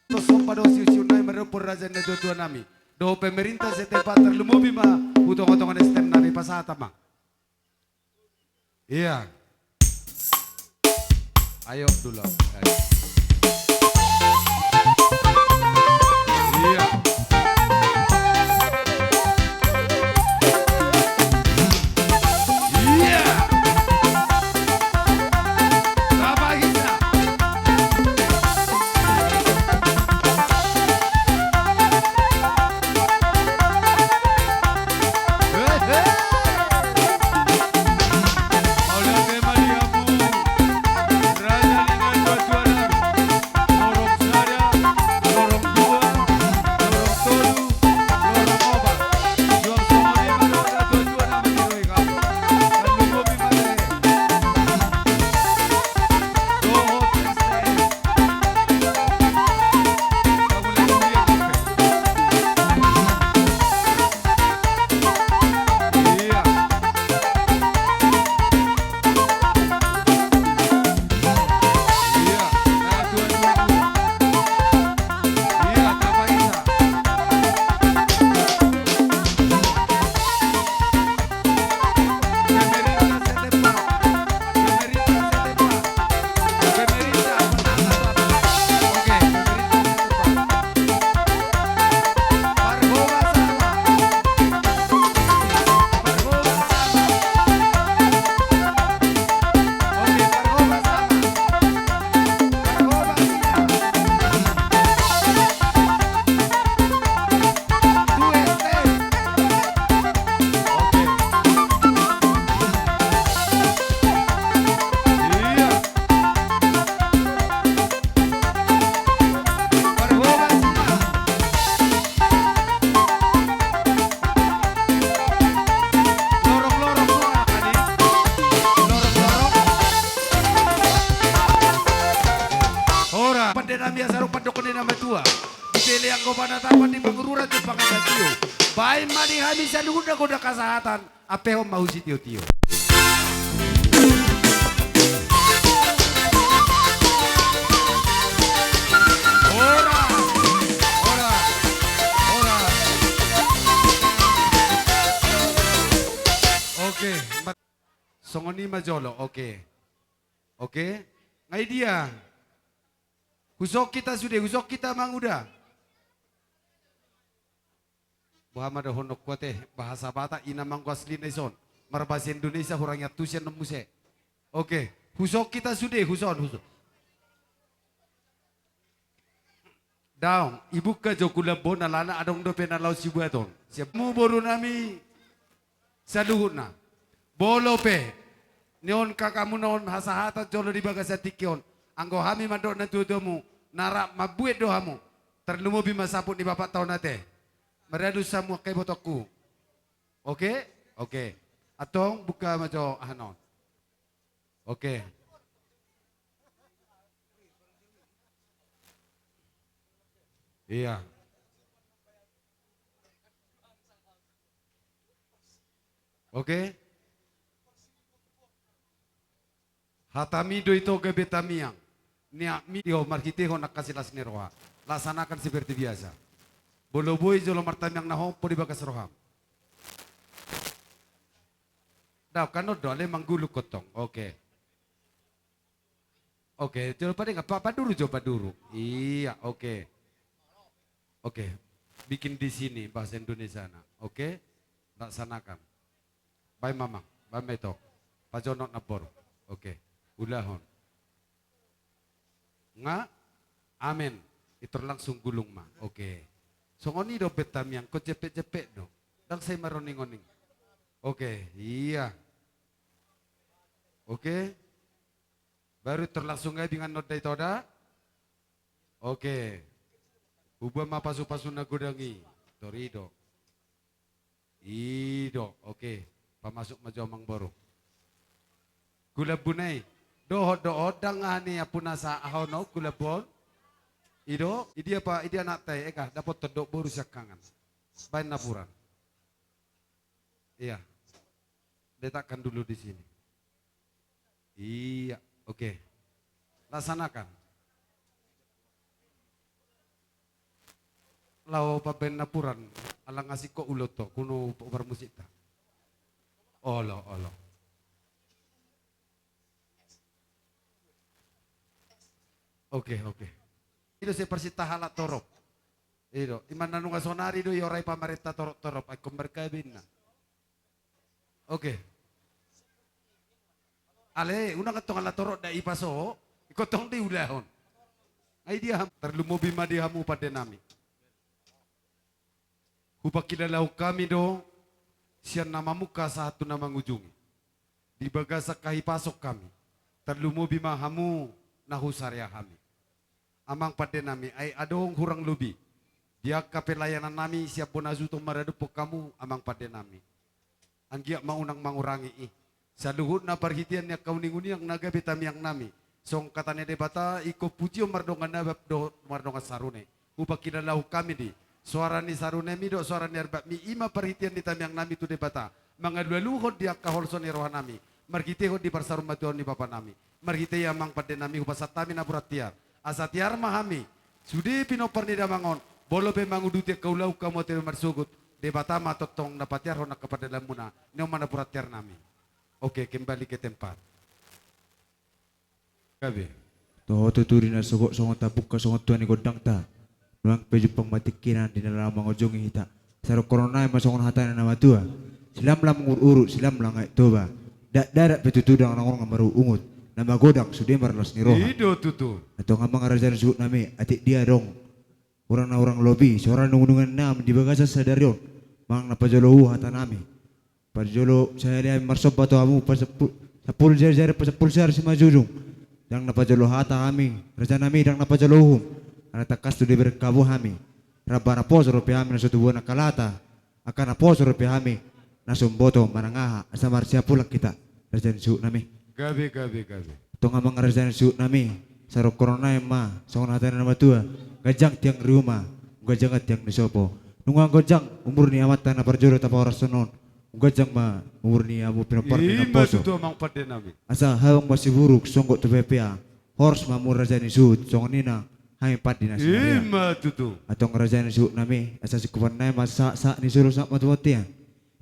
Tos somba do siusiu nami mardohot raja ni natuatua nami dohot pemerintah setempat, tarlumobi ma tu tongatonga ni S T M nami, pasahat amang. Iya. Ayo dulu. Iya. Iya. Apa kita? Ora. Pande nami asa ro pandok ni na matua. Di pele anggo panatapan di pangururan tu pangatatio. Baen ma di hami saluhutna gondang hasahatan. Ampehon ma hu sitiotio. Ora. Ora. Ora. Oke. Songon i ma jolo. Oke. Oke. Nga i dia. Husok hita sude, husok hita manguda. Boha ma dohononku ate, bahasa Batak i na manggo aslina ison. Marbahasa Indonesia hurang iantusi annon muse. Oke, husok hita sude, huson, huson. Daong, ibuka jo kulambo na lana adong dope na laho sibuaton. Siap mu boru nami. Saluhutna. Molo pe nion kakamuna on hasahatan jolo di bagasan tingki on, anggo hami mandok na tuatuamu, na rap mambuat do hamu. Tarlumobi ma saput ni bapak taon ate. Maradu samu angka ibotongku. Oke? Oke. Antong buka ma jo aha non. Oke. Iya. Oke. Hatami do ito gabe tamiang. Niatmi do marhitehon angka silas ni roha. Laksanakan seperti biasa. Molo boi jolo martamiang na hompo di bagas roham. Dao kan do ale manggulung kontong. Oke. Oke, coba deng apa paduru jo paduru. Iya, oke. Oke. Bikin di sini bahasa Indonesia na. Oke. Laksanakan. Baen mamang, baen ma ito. Pajonok na boru. Oke. Ulahon. Nga, amen. Itor langsung gulung ma. Oke. Songon i do beta miang ko jepek-jepek do. Dang sai maroning-oning. Oke, iya. Oke. Baru itor langsung gabe ingan nonda ito da. Oke. Hubuan ma pasu-pasu na godang i. Tor i do. I do, oke. Pamasuk ma jo amang boru. Gulambun i. Dohot, dohot, dang aha ni ampuna sa aha on gulambun. I do, i dia pa, i dia anakta i, ega, dapot tondok boru siangkangan. Baen napuran. Iya. Letakkan dulu di sini. Iya, oke. Laksanakan. Laho pambaen napuran, ala nga singkop ulaon to, kuno parmusikta. Olo, olo. Oke, oke. I do sai parsita halak torop. I do, ima na nunga sonari do i orai pamarenta torop-torop, ai ingkon markabin na. Oke. Ale, unang antong ala torop da i paso, ingkon tong diulahon. Ai dia ham, tarlumobi ma di hamu pande nami. Hupangkilalahon hami do, sian na mamungka sahat tu na mangujungi. Di bagasan hahipason hami, tarlumobi ma hamu na husarea hami. Amang pande nami, ai adong hurang lobi. Di angka pelayanan nami sian bona suhut on maradophon hamu, amang pande nami. Anggiat ma unang mangurangi i. Saluhutna parhitean ni angka uning-uningan na gabe tamiang nami. Songon hata ni Debata, ingkon pujion mardongan abab dohot mardongan sarune. Hupangkilalahon hami di. Soara ni sarunemi dohot soara ni arbabmi ima parhitean ni tamiang nami tu Debata. Mangalualuhon di angka holso ni roha nami. Marhitehon di parsaurmatuaon ni bapa nami. Marhite i amang pande nami hupasahat hami na borat tiar. Asa tiar ma hami. Sude pinompar ni damang on. Molo pe manguduti angka ulaon hamu ate marsogot. Debata ma tongtong na patiarhon angka pardalanmuna. Nion ma na borat tiar nami. Oke, kembali ke tempat. Gabe. Toho tutu di na sogot songon tapukkon songon tua ni gondangta. Nuaeng pe jumpang ma tingkina di na laho mangunjungi hita. Sarukkon on nai ma songon hata ni na matua. Silamlam urut-urut, silamlam aek Toba. Dakdanak pe tutu dang na unang marungutungut. Na magodang sude marlas ni roha. I do tutu. Antong amang raja ni suhut nami, atik dia adong. Hurang na hurang lobi, soara ni uning-uningan nami di bagasan sadari on. Manang na pajolo hata nami. Pajolo sahali hami marsomba tu hamu, pasampul, sampulu jari-jari, pasampulu jari simanjujung. Dang na pajolo hata hami, raja nami, dang na pajolo uhum. Ala tangkas tu dibereng hamu hami. Ramba naposo dope hami na so tubuan angka lata. Angka naposo dope hami na so umboto manang aha, asa marsiapulan hita, raja ni suhut nami. Gabe, gabe, gabe. Antong amang raja ni suhut nami, sarukkon on nai ma, songon hata ni na matua, ganjang tiang ni uma, ganjang tiang ni sopo. Nunga ganjang umur ni amanta na parjolo tapahoras on. Ganjang ma umur ni hamu pinompar ni namposo. I ma tutu amang pande nami. Asa habang masiburuk songgot tu pepea. Horas ma hamu raja ni suhut songon i nang hami pande na sinarian. I ma tutu. Antong raja ni suhut nami, asa singkopan nai ma sahat-sahat ni solu sahat ma tu bontean.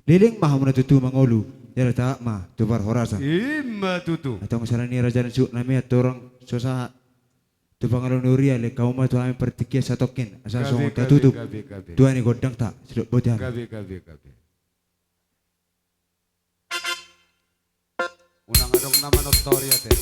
Leleng ma hamu na tutu mangolu, jala taat ma tu parhorasan. I ma tutu. Antong sala ni raja ni suhut nami, andorang so sahat tu pangalo ni huria, lehon hamu ma tu hami partingkian satongkin, asa songon tatutup tua ni gondangta sidok bontean. Gabe, gabe, gabe. Unang adong na manortor i ate.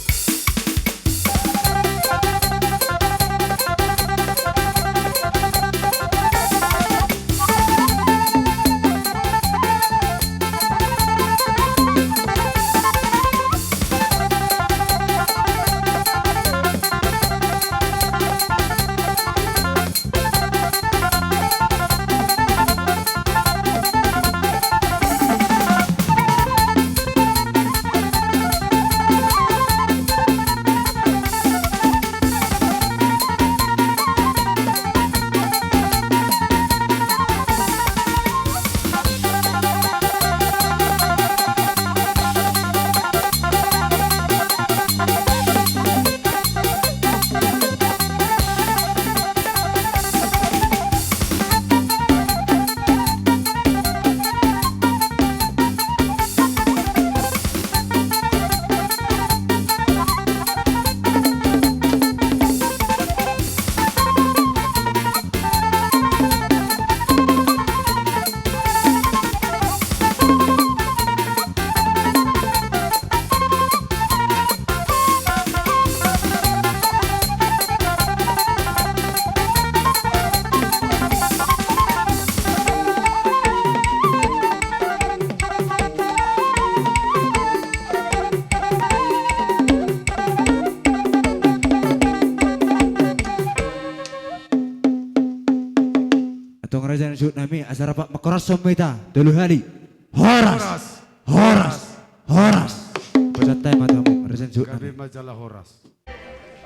Tong raja ni suhut nami, asa rap mangkorashon ma hita tolu hali. Horas. Horas. Horas. Horas. Pasahat hami ma tu hamu, raja ni suhut nami. Gabe ma jala horas.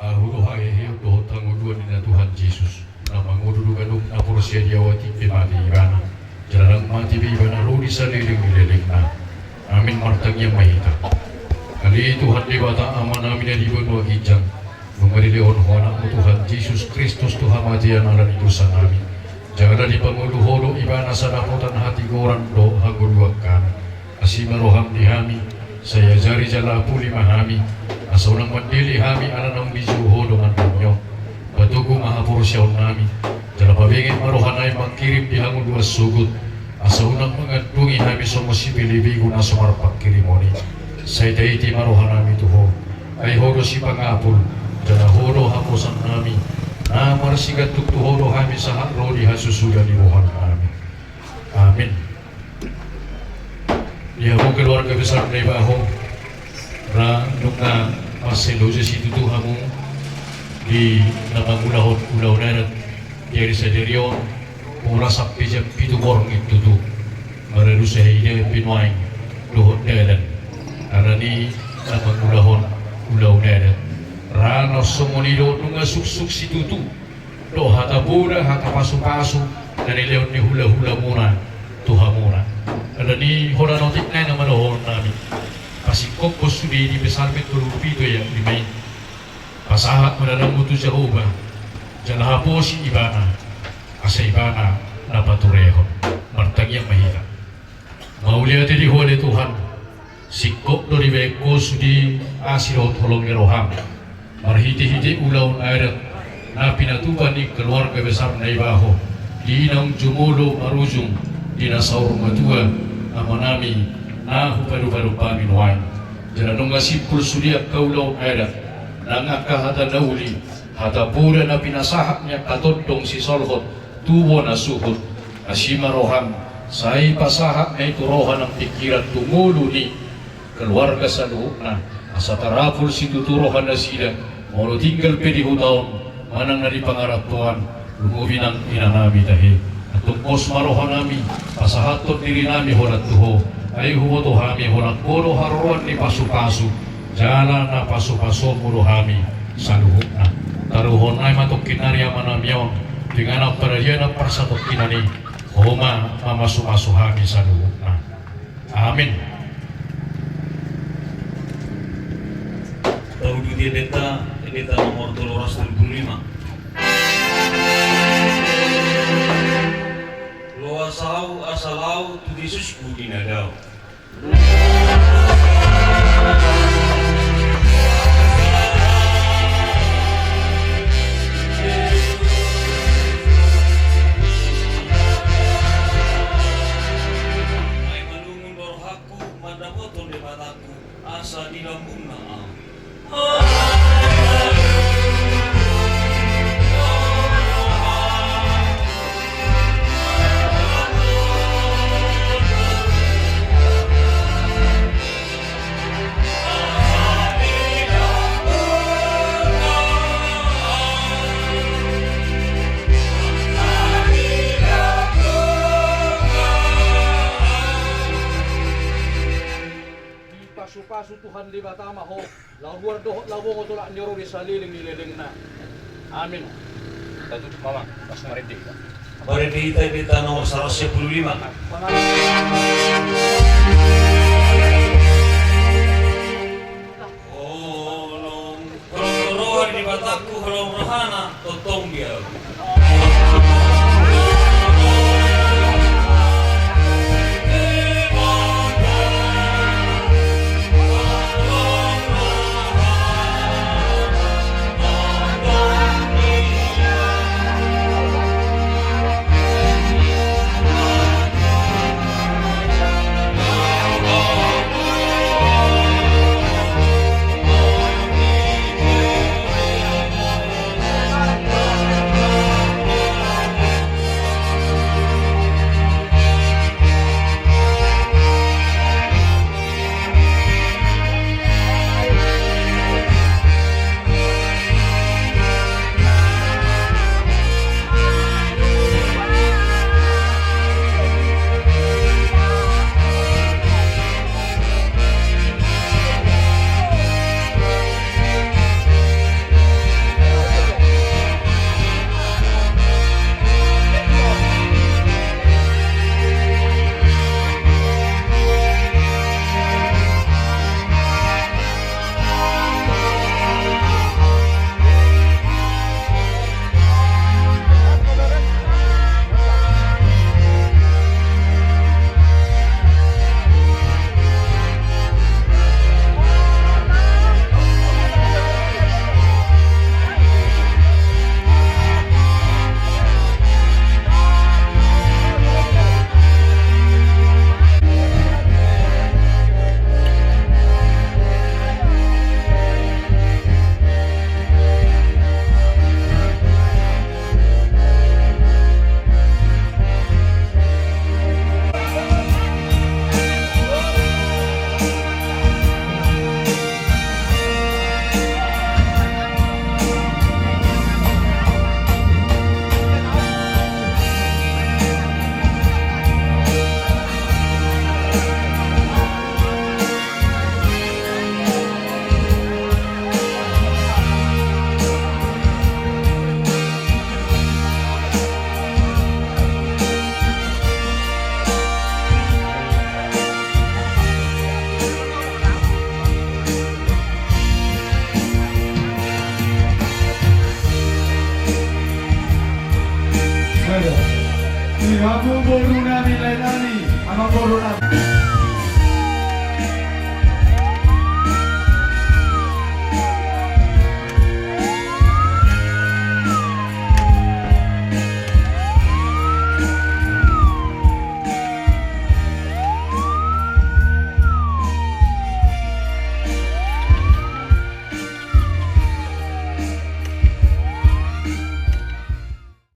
Ahu do haheheon dohot hangoluan ni na Tuhan Jesus, na mangolu do ganup na porsea di Ahu, atik pe mate ibana, jala ndang mate be ibana ro di saleleng ni lelengna. Amin. Martangiang ma hita. Ale Tuhan Debata Amanami na di banua ginjang, nunga dilehon Ho Anakmu Tuhan Jesus Kristus tu hamatean ala ni dosanami, jala dipangolu Ho do ibana sadapotan hatigoran dohot hangoluan hami. Asi ma roham di hami, sai ajari jala apuli ma hami, asa unang mandele hami ala naung dijou Ho dongan nami on. Patogu ma haporseaonnami, jala pabenget ma rohanami mangkirim di hangoluan sogot, asa unang mangandungi hami songon sipelebegu na so marpangkirimon i. Sai taiti ma rohanami tu Ho, ai Ho do sipangapul, jala Ho do haposannami, na marsigantung tu Ho do hami sahat ro di hasusuda ni rohanami. Amin. Di hamu keluarga besar Naibaho, ra nunga mansai loja situtu hamu di na mangulahon ulaon adat di ari sadari on, pola sampe jam pitu borngin tutu, maradu sahida pe nuaeng dohot dalan, ala ni na mangulahon ulaon adat. Ra na songon i do nunga suksuk situtu do hata poda, hata pasupasu na nilehon ni hulahulamuna tu hamuna. Ala ni holan otik nai na manohon nami, pasingkophon sude di Psalmen tolu pulu pitu ayat lima i. Pasahat ma dalanmu tu Jahowa, jala haposi Ibana, asa Ibana na paturehon. Martangiang ma hita. Mauliate di Ho ale Tuhan, singkop do dibahen Ho sude asi dohot holong ni roham, marhitehite ulaon adat na pinatupa ni keluarga besar Naibaho, di naung jumolo marujung di na saur matua, amanami, na hupadupadup hami nuaeng. Jala nunga simpul sude angka ulaon adat, nang angka hata na uli, hata poda na pinasahat ni angka tondong sisolhot tu bona suhut. Asi ma roham, sai pasahat ma i tu roha nang pingkiran tu ngolu ni keluarga saluhutna, asa tarapul situtu roha nasida, molo tinggal pe di huta on manang na di pangarantoan, lumobi nang inanami tahe. Antong pos ma rohanami, pasahathon dirinami holan tu Ho, ai huboto hami holan Ho do haroroan ni pasupasu, jala na pasupasuonmu do hami saluhutna. Taruhon nai ma tongkin nari amanami on, tu inganan paradianan parsatongkinan i, Ho ma mamasumasu hami saluhutna. Amin. Tauduti endenta, endenta nomor tolu ratus tolu pulu lima. Loas ahu asa laho tu Jesusku di na dao. Ai malungun do rohangku mandapothon Debatangku, asa di lambungna ahu. Dipasupasu Tuhan Debata ma ho, laho ruar dohot laho bongot, tolap ni ro di saleleng ni lelengna. Amin. Tatutup ma, pas marende hita. Marende hita di endenta nomor saratus sampulu lima. Holong, holong roha ni Debatangku, holong rohana tongtong di ahu. Di hamu boru nami, lae nami, amang boru nami.